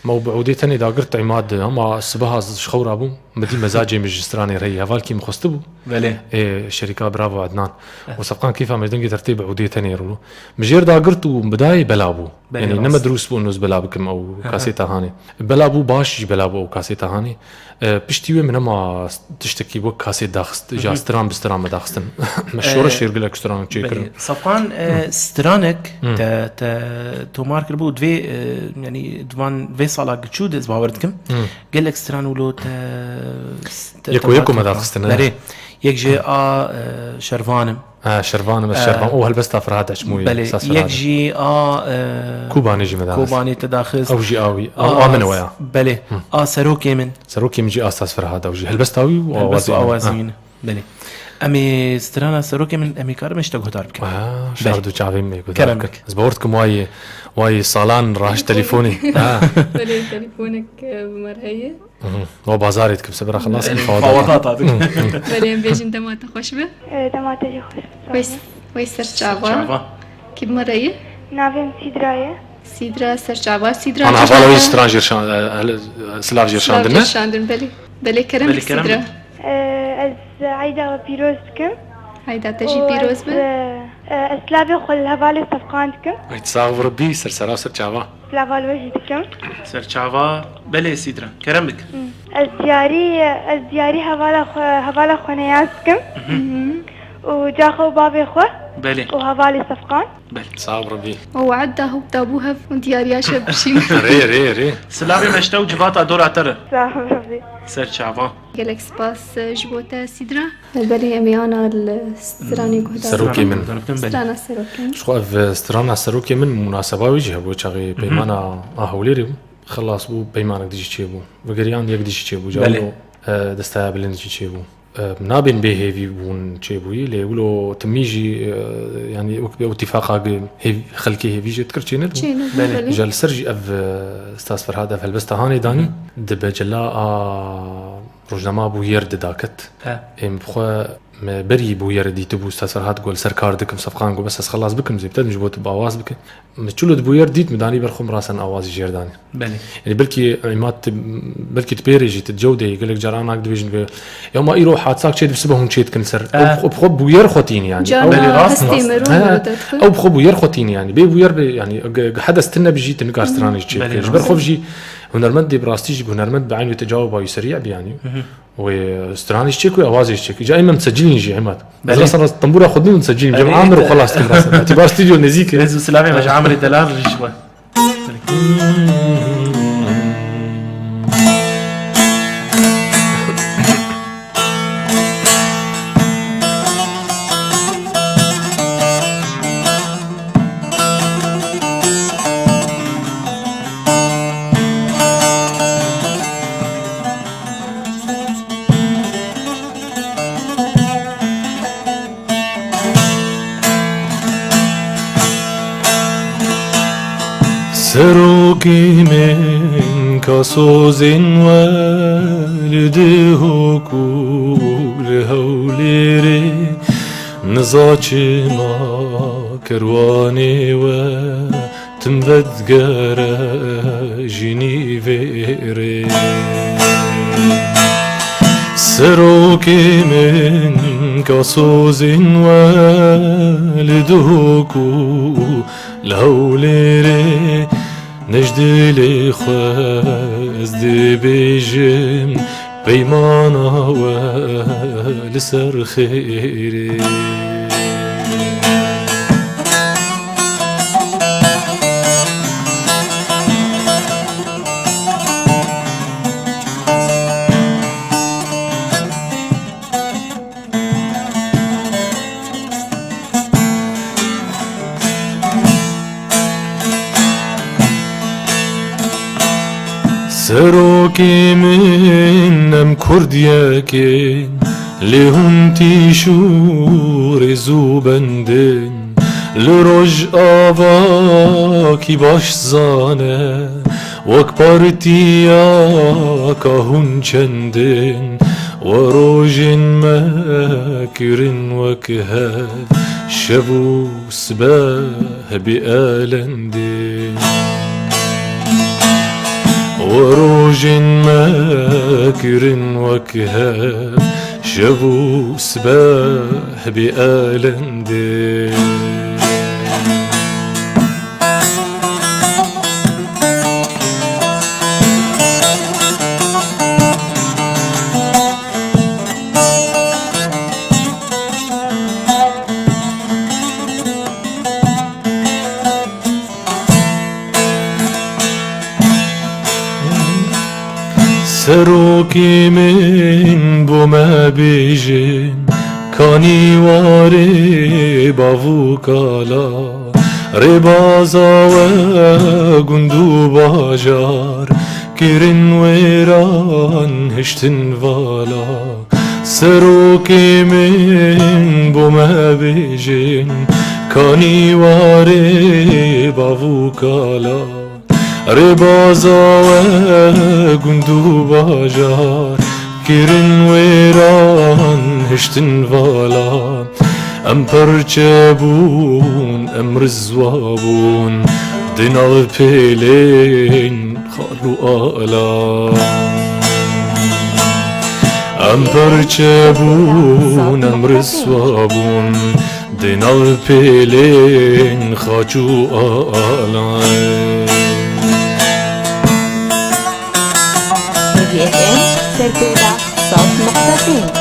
Me û bi udê tenê dagirt Îmad, hema sibeha ji xew rabûm, min dî mezacê min ji stranê re yê. Hevalkî min xwestibû. Belê. Ê, şerîka bravo Ednan. Eh. Û Sefqan kêfa me ji dengê te tê bi udê tenê re bû. Min jê re dagirt û min bidayê bela bû. Belê, Yanî ne rast. me dirûst bû û ez bela bikim ew Aha. kasêta hanê. Bela bû, baş jî bela bû ew kasêta hanê. E, piştî wê min nema tiştekî wek kasêt daxist, Hı hı. ja stran bi stran me daxistin. Me şoreş Ee, fêr gelek stran çêkirin. Belê. Safan, e, Hı. stranek Hı. te, te tomar kiribû divê, e, yanî di van vê sala giçû de ez bawer dikim. Hı. Gelek stran wilo te, te Yeko tomar yeko me kiribû. daxistin, e. Berê. Yek ji Hı. a, e, Şervan im. Ha, Şervan, Ee, Şervan. O helbesta Ferhat Eçmûyê, belê, Sas yek Ferhat. jî a, e, Kobanê jî me daxist. Kobanê te daxist. Ew jî a wî. A, Ew a min e waya. belê. Hı. A serokê min. Serokê min jî a Sas Ferhat, ew jî helbesta wî û Helbest û awazê min. awazê Ha. min. Belê. Em ê strana serokê min, em ê karim ji te guhdar bikin. Ha, Belê. Şard û çavên me guhdar Kerem bikin. Bik. Ez bawer dikim wayê, wayê salan raşt telefonê. Ha. Belê, telefonek, e, bi me re heye. Mhm. O bazarê dikim, sebira xelas Belê. Fawada. Fawada ta dikim. Belê, em bêjin dema te xweş be. E, dema te jî xweş be. Wey, wey ser çava. Ser çava. Kî bi me re ye? Navê min Sîdra ye. Sîdra, ser çava. Sîdra, Ana, cihna hevala wî te. Stran jêr şan-, e, e, silav jêr Silav şandin, jêr ne? Şandin, belê. Belê kerem Belê bik, kerem Sîdra. bik. E, ez eyda we pîroz dikim. Eyda te jî Û pîroz ez, be. e, e, ez silavê xwe li hevalê Sefqan dikim. Ay, sax bi Rebî, ser sera ser çava. Silav li we jî dikim. Ser çava. Belê Sîdra. Kerem bik. Ez diyarî, ez diyarî hevala xwe, hevala xwe Neyaz dikim. Mhm. Û caxa û bavê xwe. Belê. Û hevalê Sefqan. Belê. Sax bi Rebî. Û wad da hûk da bû hev û diyariya şev bişîn. Rê, rê, rê. Silavê me ji te û civata dora te re. Sax bi Rebî. Ser çava. Gelek spas, e, ji bo te Sîdra. Belê em ê ana li stranê guhdar Serokê bikin. min. Guhdar bikin, belê. Strana serokê min. Ji xwe ev, e, strana serokê min munaseba wî jî hebû çaxê Mhm. peymana a Hewlêrê bû. Xelas bû, peymanek dijî çêbû. Vegeriyan yek dijî çêbû. Ca Belê. wilo, e, desteya bilind jî çêbû. E, nabên bê hêvî bûn çêbûyî, lê wilo timî jî, e, yanî wek bê îtîfaqa gi-, hêv-, xelkê hêvî jê dikir çênedibû. Çênedibû, Belê. belê. Ji li ser jî ev, e, Stas Ferhat ev helbesta hanê danî, Hı. di becela a rojnama bûyer didaket. He. Êm bi xwe me berî bûyer dîtibû, Stas Ferhat got, "Li ser kar dikim, Sefqan got, bes ez xelas bikim, zêpte dim ji bo tu bi awaz bike." Min çilo di bûyer dît, min danî ber xwe, min rasen awazî jêr danî. Belê. Yanî belkî Îmad tu, belkî tu pê re jî, tu di cew de yî, gelek caran nak dibêjin vê, "Ya ma îro hadsak çê dibe, sibe hûn çê dikin ser." Eh. Ew, ew bi xwe bûyer xwe tînî yanî. Carna Ew Belê, rast hestê ma. me ro He, me re derxin. Ew bi xwe bûyer xwe tînî yanî. Bê bûyer bê yanî, ge-, ge-, hedes tune bijî, tu nikar stranê çê Belê, bikî. Ji rast. ber xwe jî hunermend dê bi rastî jî hunermend bi eynî wê tecawuba wî serî bî yanî. Mhm. Wê stranî çêk wê awazê çêk. Îca ê me misecilîn jî, Îmad. Belê. Ez rasa rast tembûra xwe din misecilîn. Cem Belê, Amir û te- xelas dikim rasa. Tîbar stûdyo nêzîk e. Rêz û silamê me ji Amrê delal re jî ji we. Serokê min ka sozên we li Dihok û li Hewlêrê, niza çima kerwanê we tim vedigere ji nîvê rê. Serokê min ka sozên we li Dihok û li Hewlêrê, ne ji dilê xwe ez dibêjim, peymana we li ser xêrê. Serokê min, em Kurd yek in, lê hûn tîş û rêz û bend in. Li Rojava kî baş zane, wek partiya ka hûn çend in, we rojên me kirin wek hev, şev û sibeh bê elendê. We rojên me kirin wek hev, şev û sibeh bê elendê. Serokê min, bo me bêjin, kanî warê bav û kala, rêbaza we gund û bajar, kirin wêran hiştin vala. Serokê min bo me bêjin, kanî warê bav û kala. Rêbaza we gund û bajar, kirin wêran hiştin vala. Em perçe bûn, em rizwa bûn, di nav pêlên xal û ala. Em perçe bûn, em rizwa bûn, di nav pêlên xaç û ala. Hêvî F M, Serpêla, sed nokta pênc.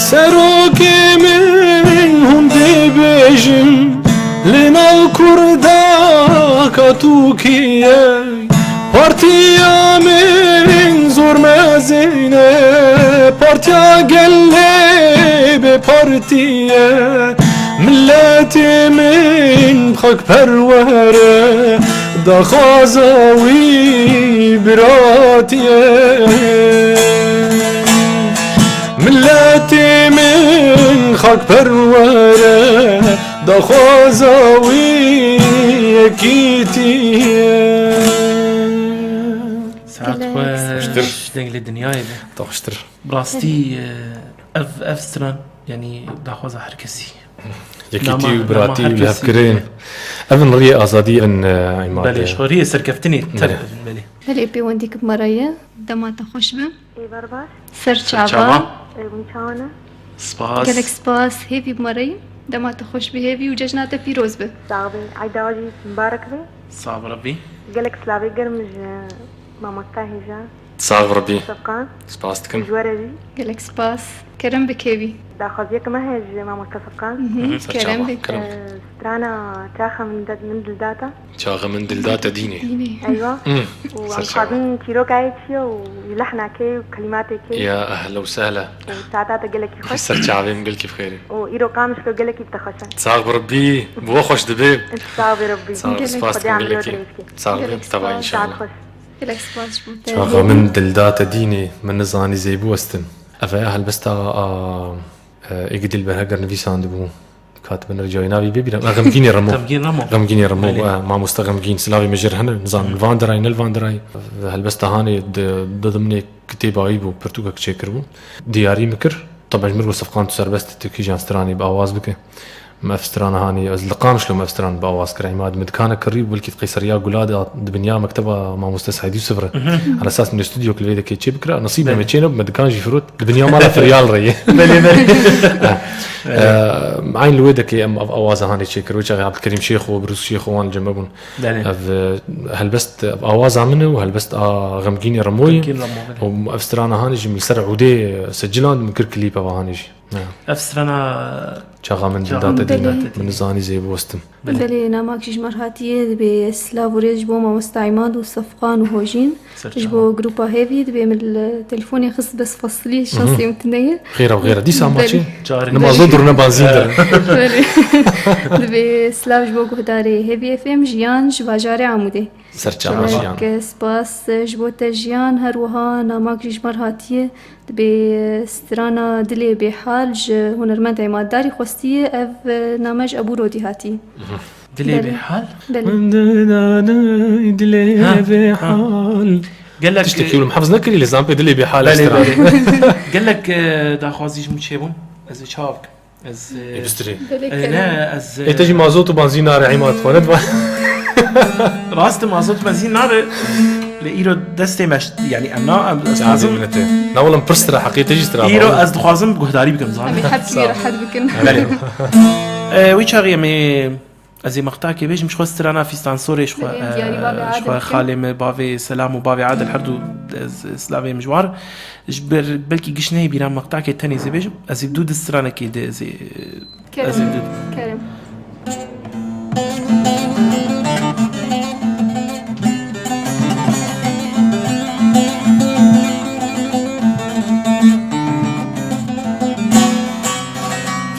Serokê min hûn dê bêjin, li nav Kurda ka tu kî ye? Partiya min zor mezin e, partiya gelê bê partî ye. Miletê min xakperwer e, daxwaza wî biratî ye. Miletê min xakperwer e, daxwaza wî yekîtî ye. Saet Gelek xweş. Xweştir. Dengê dinyayê be. Te xweştir. Bi rastî, e, ev, ev stran, yanî daxwaza her kesî. Yekîtî Nama, û nama biratî her û kesî. Lihevkirin. Ev in riyê azadî, ev in, e, îmate. Belê, ji xwe riyê serkeftinê Belê. Terk bibin, belê. Belê, pêwendî ki bi me re ye. Dema te xweş be. Ê berbaş. Ser Ser çava. çava. Ê, hûn çawa ne? Spas. Gelek spas. Hêvî bi me re yî. Dema te xweş be hêvî û cejna te pîroz be. Sax be. Eyda we jî mubarek be. Sağ ol Rabbi. Gelek silavê germ ji mamosta hêja. Sağ ol Rabbi. Sefqan. Spas dikim. Ji we re jî. Gelek spas. Kerem bike wî. Daxwaziyek me heye ji mamosta Sefqan. Mhm, Hı hı, ser kerem çava. Bike. Kerem. Ee, strana çaxa min de, min dildata. Çaxa min dildata dînê. Dînê. Eywa. Hı. Û Ser em çava. Dixwazin çîroka yê çi ye û lehna kê û kelîmatê kê. Ya ehla û sehla. Û saeta te gelekî xweş. Ser çavê min gelkî bi xêrê. Û îro Qamişlo gelekî bi te xweş e. Sağ bi Rabbî. Bi we xweş dibe. Sağ bi Rabbî. Sağ ol, Gelek spas Xwedê dikim amîro gelekî. dirêj kê. Sağ ol, Gelek tava spas. inşallah. Saet xweş. Gelek spas ji bo te. Çaxa min dildate dînê, min nizanî zêbû estin. Ev e helbesta a, e, êgidî li ber heger nivîsandibû. Katibin ricayê navî bê bîra. A, Xemgînê Remo. Xemgîn Remo. Xemgînê Remo, Belê. e, mamoste Xemgîn. Silavê me jê re hene, nizan li van derayî, ne li van derayî. Helbesta hanê di, di dimnê kitêba wî bû, pirtûkek çêkiribû. Diyarî min kir. Teben ji min got Sefqan tu serbest, tu kîjan stranê bi awaz bike. Min ev strana hanê, ez li Qamişlo min ev stran bi awaz kir. Îmad min dikane kirî, belkî di Qeyseriya Gula de, di binya mekteba mamoste Seydî Yusuf re. Mhm. Ala esas min stûdyok li vê dekê çê bikira. Nesîbê me Belê. çê nebû, me dikan jî firot. Di binya mala Firyal re ye. Belê, belê. Eyn li wê dekê em ev awaza hanê çêkir. Wê çaxê Ebdulkerîm Şêxo, Birûs Şêxo wan li cem me bûn. Belê. Ev, e, helbest, ev awaza min e û helbest a Xemgînê Remoyê. Xemgîn Remoyê. Û ev strana hanê jî min li ser ûdê seciland, min kir klîp eva hanê jî. Ya. Ev strana Çaxa min Çaxa dildate min dîne. dildate Min dîne. zanî zêbû estim. Belê. Belê, namak jî ji me re hatiye, dibê silav û rêz ji bo mamosta Îmad û Sefqan û Hojîn. Ser Ji çava. bo grupa Hêvî dibê min li telefonê xist bes fesilî şansê Mhm. min tune ye. Xêra bi xêra. Dîsa ma Belê. çi? Carê Nima dî. zor durne banzîn Belê. derin. Belê. Dibê silav ji bo guhdarê Hêvî F M Jiyan ji bajarê Amûdê. Ser çava Jiyan. Gelek spas ji bo te Jiyan, her wiha namak jî ji me re hatiye. Dibê strana Dilê Bêhal ji hunermend Îmad Darî xwestiye, ev name ji Ebû Rodî hatiye. Mhm. Dilê Belê. Bêhal? Belê. Dilê Ha, ha. bêhal. Gelek, Tiştekî e, wilo min hefz nekirî, lê zan pê dilê bêhal Belê, estra. belê. Gelek, e, daxwazî ji min çêbûn. Ez ê çawa bikim? Ez, e, Ê, bistirê. Belê e, kerem. ne, ez, e, Ê, te jî mazot û benzîn nare, Îmad xwe, ne diba? Rast e, mazot benzîn nare. Lê îro destê me ş-, yanî em na, em, ez Çavê dixwazim min te. Na wela min pirs tira, heqê te jî tira, Îro bawê. ez dixwazim guhdarî bikim, zanî? Em ê hepkî Sağ ol. rehet bikin. Belê. E, wî çaxê em ê Ez ê mextakê bêjim, ji xwe strana Fîstansorê, ji xwe, Divê em diyarî bavê e, ji Adil xwe bikin. xalê me, bavê Selam û bavê Adil, her du, ez, silavê min ji war. Ji ber, belkî giş neyê bîra mextakê tenê zê bêjim. Ez ê du di stranekê de ez ê, Kerem. ez ê du. Kerem.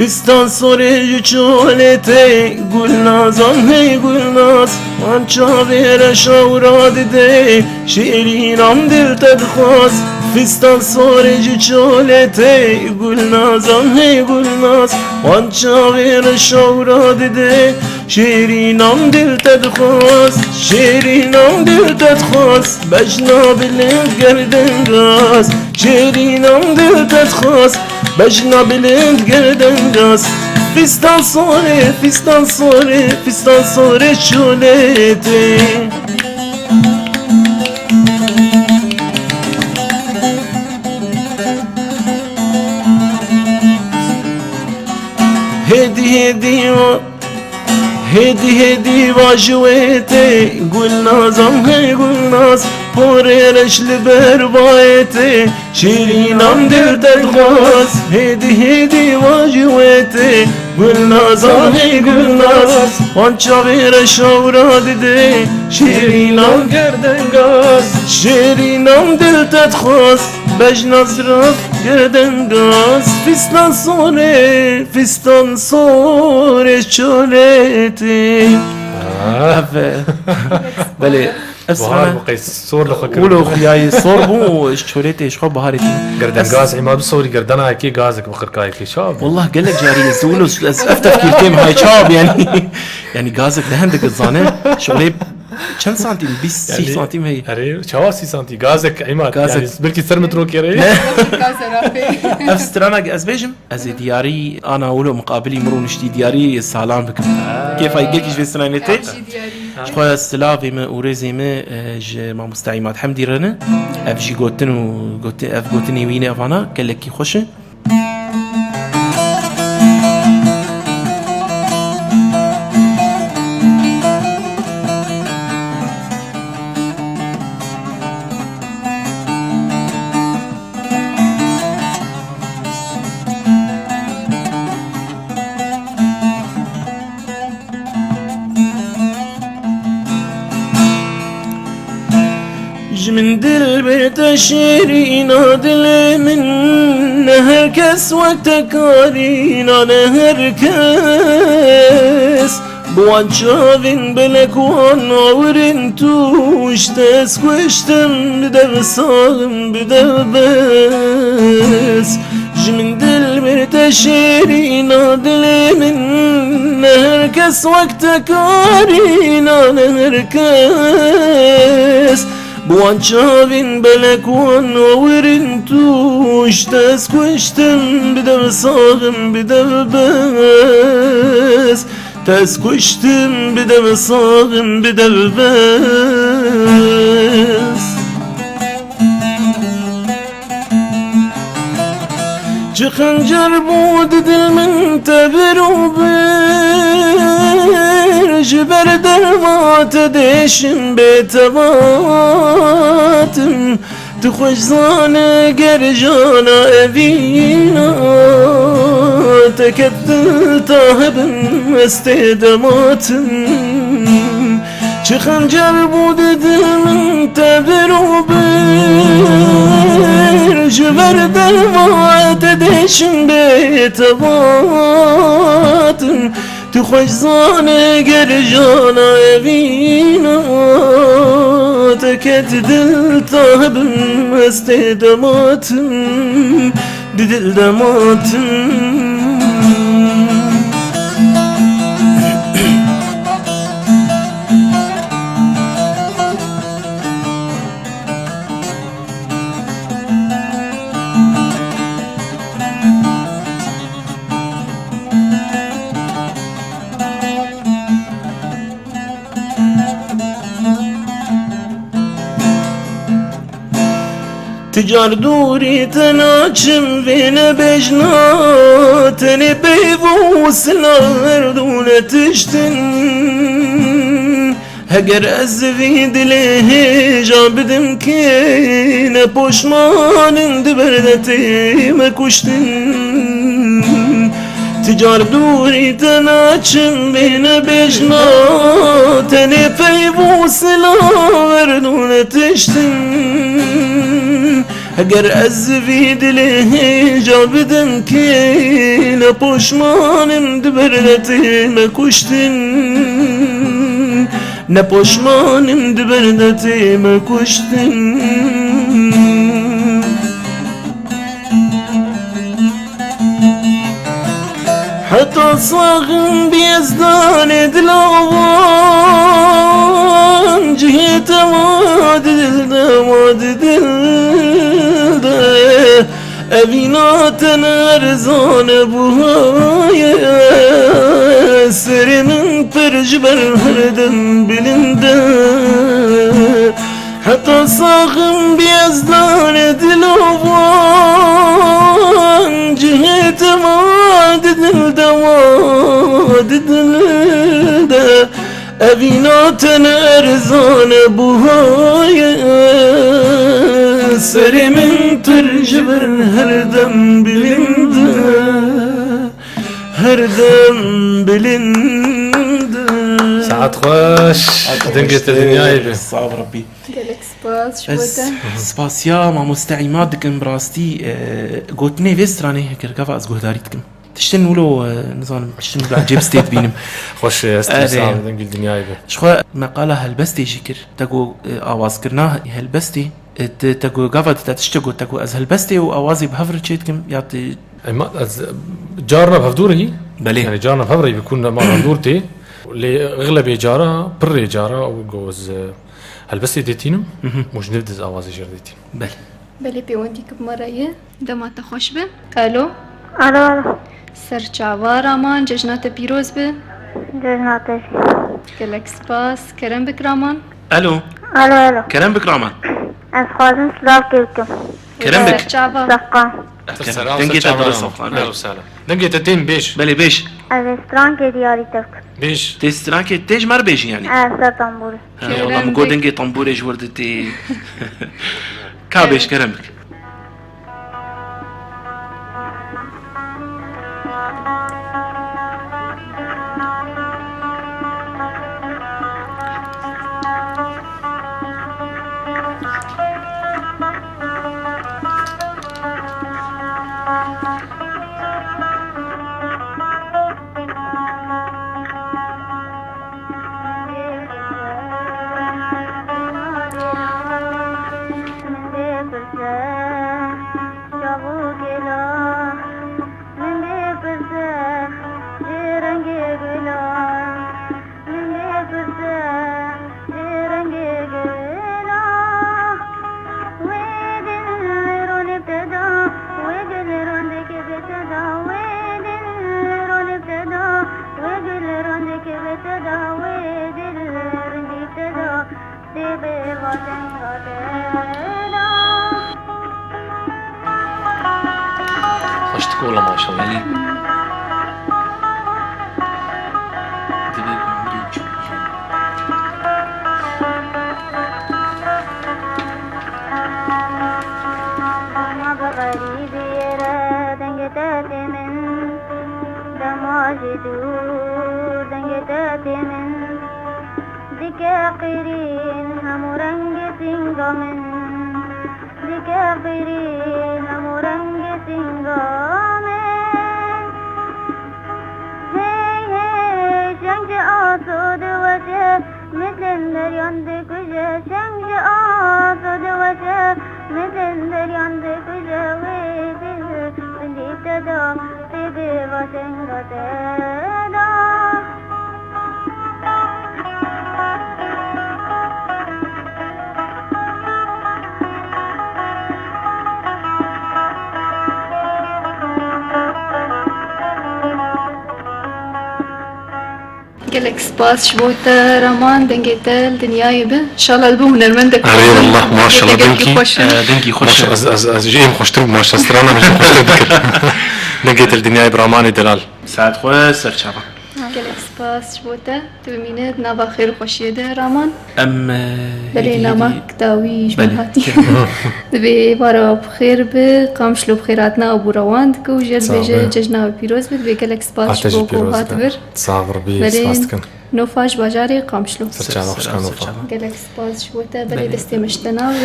Fistan sorê ji çolê tê, Gulnazan hey Gulnaz, wan çavê reşa û radidê, şêrînan dil te dixwaz. Fistan sorê ji çolê tê, Gulnazan hey Gulnaz, wan çavê reşa û radidê, şêrînan dil te dixwaz, şêrînan dil te dixwaz, bejna bilind gerdengaz, şêrînan dil te dixwaz, bejna bilind gerdengaz. Fistan sorê, fistan sorê, fistan sorê çolê tê. Hêdî hêdî wa, hêdî hêdî wa ji wê tê, Gulnazan hey Gulnaz, porê reş li ber vayê tê, şêrînan dil te dixwaz. Hêdî hêdî wa ji wê tê, Gulnazan hey Gulnaz, wan çavê reşa û radidê, şêrînan gerdengaz, şêrînan dil te dixwaz, bejna ziraf gerdengaz, fistan sorê, fistan sorê çolê tê. Ah. Ev, e, belê, ev Bahar strana bu qey sor li xwe kir. Wilo xuyayê sor bû, ji çolê tê, ji xwe baharê tê. Gerdengaz, Ez- îma bi sorî gerdena yekê gazek bi qirka yekê çawa bû? Wallah gelek carî ez wilo ez ev tefkîr têm hay çawa bû yani. Yani gazek de hindik zane, şolê çend santim? Bîst, sî Yani, santim heye. Erê, çawa sî santim? Gazek, îma, Gazek. Yani, belkî ser metro kere. Ne. Gazek, gazek, rafê. Ev strana ez bêjim. Ez ê diyarî ana wilo muqabilî min rûniştî diyarî salan bikim. Kêfa gelkî ji vê stranê tê. Ev jî diyarî. Ji xwe silavê min û rêzê min, e, ji mamoste Îmad Hemdî re ne. Ev jî gotin û goti-, ev gotinê wî ne evana gelekî xweş e. Ji min dil bê te şêrîna dilê min, ne her kes wek te karîna, ne her kes. Bi wan çavên belek wan awirin tu, ji te ez kuştim, bi dev saxim, bi dev bes. Ji min dil bir te şêrîna dilê min, ne her kes wek te karîna, ne her kes. Bi wan çavên belek wan awirin tu, ji te ez kuştim, bi dev saxim, bi dev bes. Te ez kuştim, bi dev saxim, bi dev bes. Çi xencer bû di dil min te bir û bir, ji ber derva te dêşim bê tevatim. Tu xweş zane ger jana evîna, te ket dil ta hebim ez tê dematim. Çi xencer bû di dil min te bir û bir, ji ber derva te dêşim bê tevatim. Tu xweş zane ger jana evîna, te ket dil ta hebim ez tê dematim, di dil dematim. Ti car dûrî te naçim vê nebêjna, tenê peyv û silav her dû netiştin. Heger ez vî dilê hêja bidim kê, ne poşman in di ber de tê me kuştin. Ti car dûrî te naçim vê nebêjna, tenê peyv û silav her dû netiştin. Eger ez vî dilê hêja bidim kê, ne poşman im di ber de tê me kuştin. Ne poşman im di ber de tê me kuştin. Heta saxim bi ezdanê dilawan, cihê te ma di dil de, ma di dil de. Evîna te ne erzan e buha ye, serê min pir ji ber her dem bilind e. Heta saxim bi ezdanê dilovan, cihê te ma di dil de, ma di dil de. Evîna te ne erzan e buha ye, serê min pir ji ber her dem bilind e, her dem bilind e. Saet xweş. Dengê te dinyayê be. Sağ ol Rabbi. Gelek spas ji bo te. Ez spasiya mamoste Îmad dikim, bi rastî, e, gotinê vê stranê, eger gava ez guhdarî dikim. Tiştin wilo, e, nizanim, tiştin wilo ecêb stê dibînim. Xweş, e, ez Erê. Sağ ol, dengê dinyayê be. Ji xwe me qala helbestê jî kir. Te got, e, awazkirina helbestê, e, te, te got gava te tişt te got, te got ez helbestê û awazê bi hev re çê dikim, ya te Ema ez carna bi hevdû re yî. Belê. Yani carna bi hev re yî bi kun ma hevdûr tê. Lê exlebê cara, pirrê cara û go ez, e, helbestê dêtînim, Mhm. û ji nêv diz awazê jê re dêtînim. Belê. Belê pêwendî ki bi me re ye. Dema te xweş be. Alo. Alo, alo. Serçava Raman, cejna te pîroz be. Cejna te jî. Gelek spas. Kerem bik Raman. Alo. Alo, alo. Kerem bik Raman. Ez xwazim silavkê bikim. Kerem bik. Serçava. Sefqan. Kerem. Dengê te dire sefqan. Ehlen we sehlen. Dengê te tên bêj. Belê bêj. Ez ê strankê diyarî te bikim. Bêj. Tê strankê tê ji me re bêjî yanî. Ez ser tambûrê. He, Kerem wala min got bik. Dengê tambûrê ji wir de tê. Ka bêj kerem bik. Xweş dike wela maşallah. Belê. Divê ku hemrî çû. Dema bi xerîbiyê re dengê te tê min, dema jî dûr dengê te tê min. Dike qîrîn hemû rengê sînga min, dike qîrîn hemû rengê sînga min. Hey, hey, şeng ji aso diweşe, mislên deryan dikuje. Şeng ji aso diweşe, mislên deryan dikuje. Wê dil bindî te da, tê bi va şenga te da. Gelek spas ji bo te Raman, dengê te li dinyayê be. Înşallah li bo hunermendek Erê mezin, wallah, maşallah, dengê te gelkî dengî, xweş e. E, dengî xweş e. Maşallah, ez, ez, ez ji êm xweştir bû, maşallah, strana min jî xweştir dikir. Dengê te li dinyayê bi Ramanê delal. Saet xweş, serçava. Gelek spas ji bo te. Tu bimîne di nava xêr û xweşiyê de, Raman. Em, e, Belê, hêvî, hêvî namak dawî ji min Belê. Hatî. Divê êvara bi xêr bi, Qamişlo bi xêr hatina û bûra wan dike û jê re Sağ ol. Dibêje cejna we pîroz be. Divê gelek spas ji bo ku hat vir. Sağ ol, Rebî Belê, spas dikin. Nofa ji bajarê Qamişlo. Serçava xweşka Nofa. Gelek spas ji bo te. Belê, Belê. Destê me ji te nabe.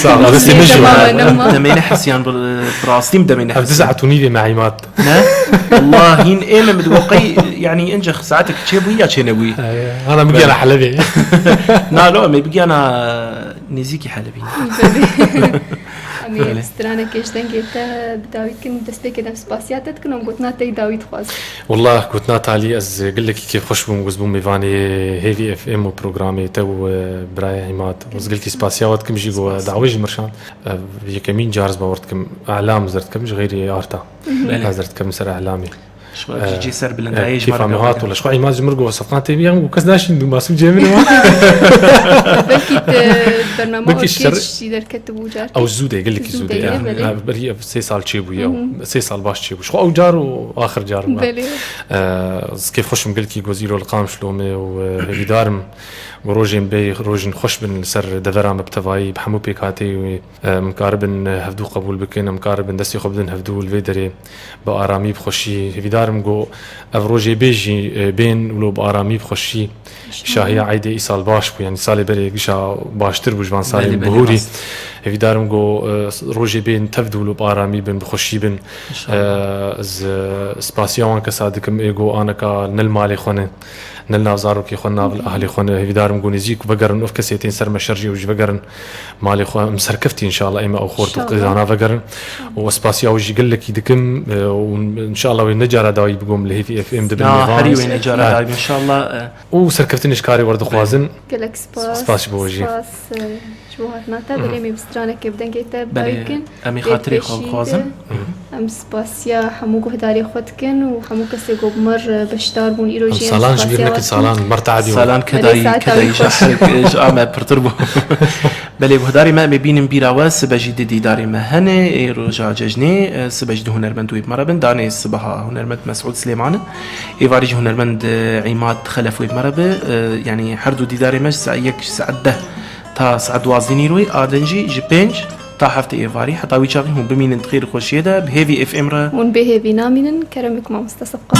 Sağ ol, destê me ji Dema we. Nema. Demê ne hesiyan bi, bi rastî mi demê ne Ev du hesiyan. Saet û nîvê me îmat. Ne? Wallah hîn ê me mi digo qey, yanî, ince saetek çêbûyî ya çênebûyî? Hana bigiyana Belê. Helebê. Na, lo, me bigiyana nêzîkî Helebî. Em ê Belê. Stranekê ji dengê te bi dawî dikin, destpêkê dem spasiya te dikin û gotina te yî dawî dixwazin. Wallah, gotina talî, ez gelekî kêfxweş bûm, ku ez bûm mêvanê Hêvî F M û programê te û, e, birayê Îmad. Ez gelekî spasiya we dikim jî, ku dawê jî mirşand. Ev yekemîn car ez bawer dikim, Elam ez derdikim, ji xeyrî arta. Belê. Ez derdikim ser Elamê. Ji xwe jî cê ser bilindayê ji me re kêfa me hat, wala ji xwe Îmad ji min re got, Sefqan tê bî, em û kes naşîn, dû masûm cê min e. Belkî te bernama Belkî orkêş şer- jî derketibû carkê. Ew zû de, gelekî zû de, Zû de ye, ya. Belê. Ya, berî ev sê sal çêbûye ew. Hı hı. Sê sal baş çêbû. Ji xwe ew car û axir car bû. Belê. E, ez kêfxweş im gelekî, ku ez îro li Qamişlo me û, e, hêvîdar im, ku rojên bê, rojên xweş bin li ser devera me bi tevayî, bi hemû pêkhateyê wê. Em karibin hevdû qebûl bikin, em karibin destê xwe bidin hevdû li vê derê bi aramî, bi xweşî. Hêvîdar im ku ev rojê bê jî, e, bên wilo bi aramî, bi xweşî. Şahiya eydê îsal baş bû, yanî salê berê gişa baştir bû ji van salên Belê, belê, bihûrî. Rast. Hêvîdar im ku, e, rojê bên tevdû wilo bi aramî bin, bi xweşî bin. E, ez, e, spasiya wan kesa dikim ê ku aneka ne li malê xwe ne. Ne li nav zarokê xwe, nav li ahlê xwe ne. Hêvîdar im ku nêzîk vegerin, ev kesê tên ser me şer jî ew jî vegerin malê xwe. Em serkeftî înşallah, ê me ew xort û qîzana vegerin. Û ez spasiya we jî gelekî dikim, e, û înşallah wê ne cara dawî bigom li Hêvî F M de bin Na, mêvan. Herî wê ne cara Ha. dawî înşallah, e. Û serkeftinê ji karê we re dixwazin. Gelek spas. Spas ji bo we jî. Spas, e, Ji bo hatina te, Hı hı. Belê, em ê bi stranekê bi dengê te Belê, dayik in. Em ê xatirê xwe bixwazin. Em spasiya hemû guhdarê xwe dikin û hemû kesê ku bi me re beşdar bûn îro Em jî em salan ji bîr spasiya nekin, we dikin. Salan, Mert Adî. Salan Belê, kedayî, saeta kedayî wî xweş. Ji, ji a me pirtir bû. Belê, guhdarê me, em ê bînin bîra we, sibe jî di dîdarê me hene, ê roja cejnê, e, sibe jî di hunermend wê bi me re bin, danê sibeha hunermend Mesûd Silêman in. Êvarî jî hunermend, e, Îmad Xelef wê bi me re bi, e, yanî her du dîdarê me ji saet yek, ji saet deh. Ta saet duwazdeh nîroyê, a din jî ji pênc ta heftê êvarî, heta wî çaxî hûn bimînin di xêr û xweşiyê de, bi Hêvî F M re. Hûn bê hêvî namînin, kerem bik mamoste Sefqan.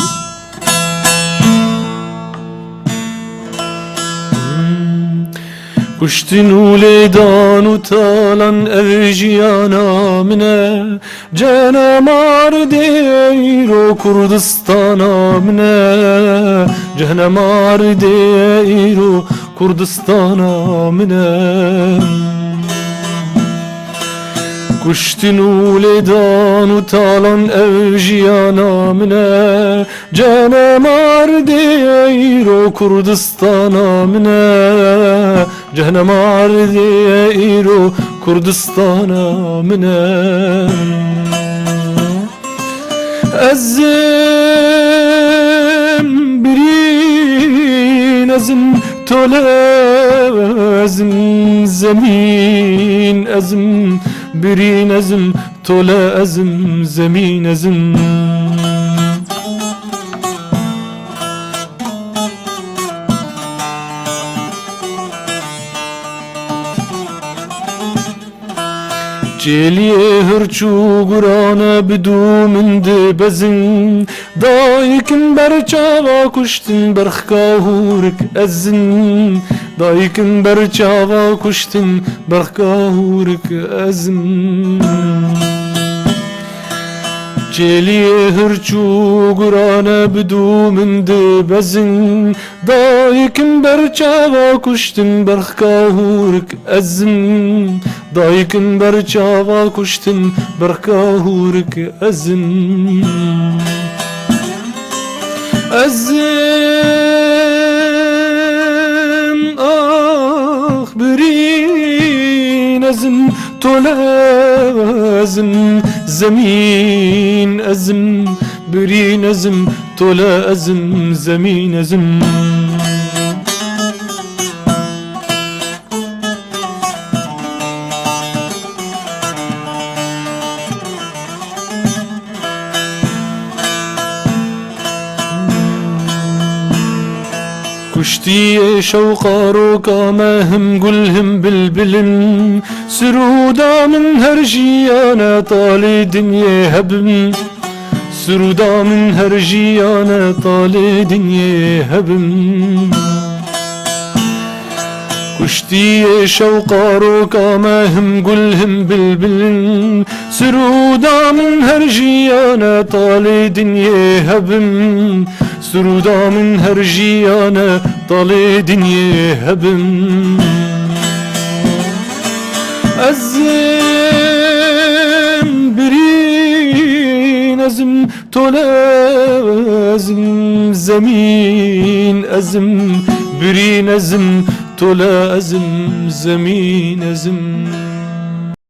Kuştin û lêdan û talan ev jiyana min e. Cehnem ardê îro Kurdistana min e, cehnem ardê îro Kurdistana min e. Kuştin û lêdan û talan ev jiyana min e, cehnem ardê îro Kurdistana min e. Cehnem ardê îro Kurdistana min e. Ez im birîn, ez im tole, ez im zemîn, ez im birîn, ez im tole, ez im zemîn, ez im. Çêliyê hirç û gurane bi dû min dibezin. Dayikim ber çava kuştin berxka hûrik ez im. Dayikim ber çava kuştin berxka hûrik ez im. Çêliyê hirç û gurane bi dû min dibezin. Dayikim ber çava kuştin berxka hûrik ez im. Dayikim ber çava kuştin berxka hûrik ez im. Ez im, ax birîn ez im, tole ez im, zemîn ez im, birîn ez im, tole ez im, zemîn ez im. Kuştiyê şewqa roka me him gul him bilbil in. Sirûda min her jiyane talê dinyê hebim. Sirûda min her jiyane talê dinyê hebim. Kuştiyê şewqa roka me him gul him bilbil in. Sirûda min her jiyane talê dinyê hebim. Sirûda min her jiyane talê dinyê hebim. Ez im birîn, ez im tole, ez im zemîn, ez im birîn, ez im tole, ez im zemîn, ez im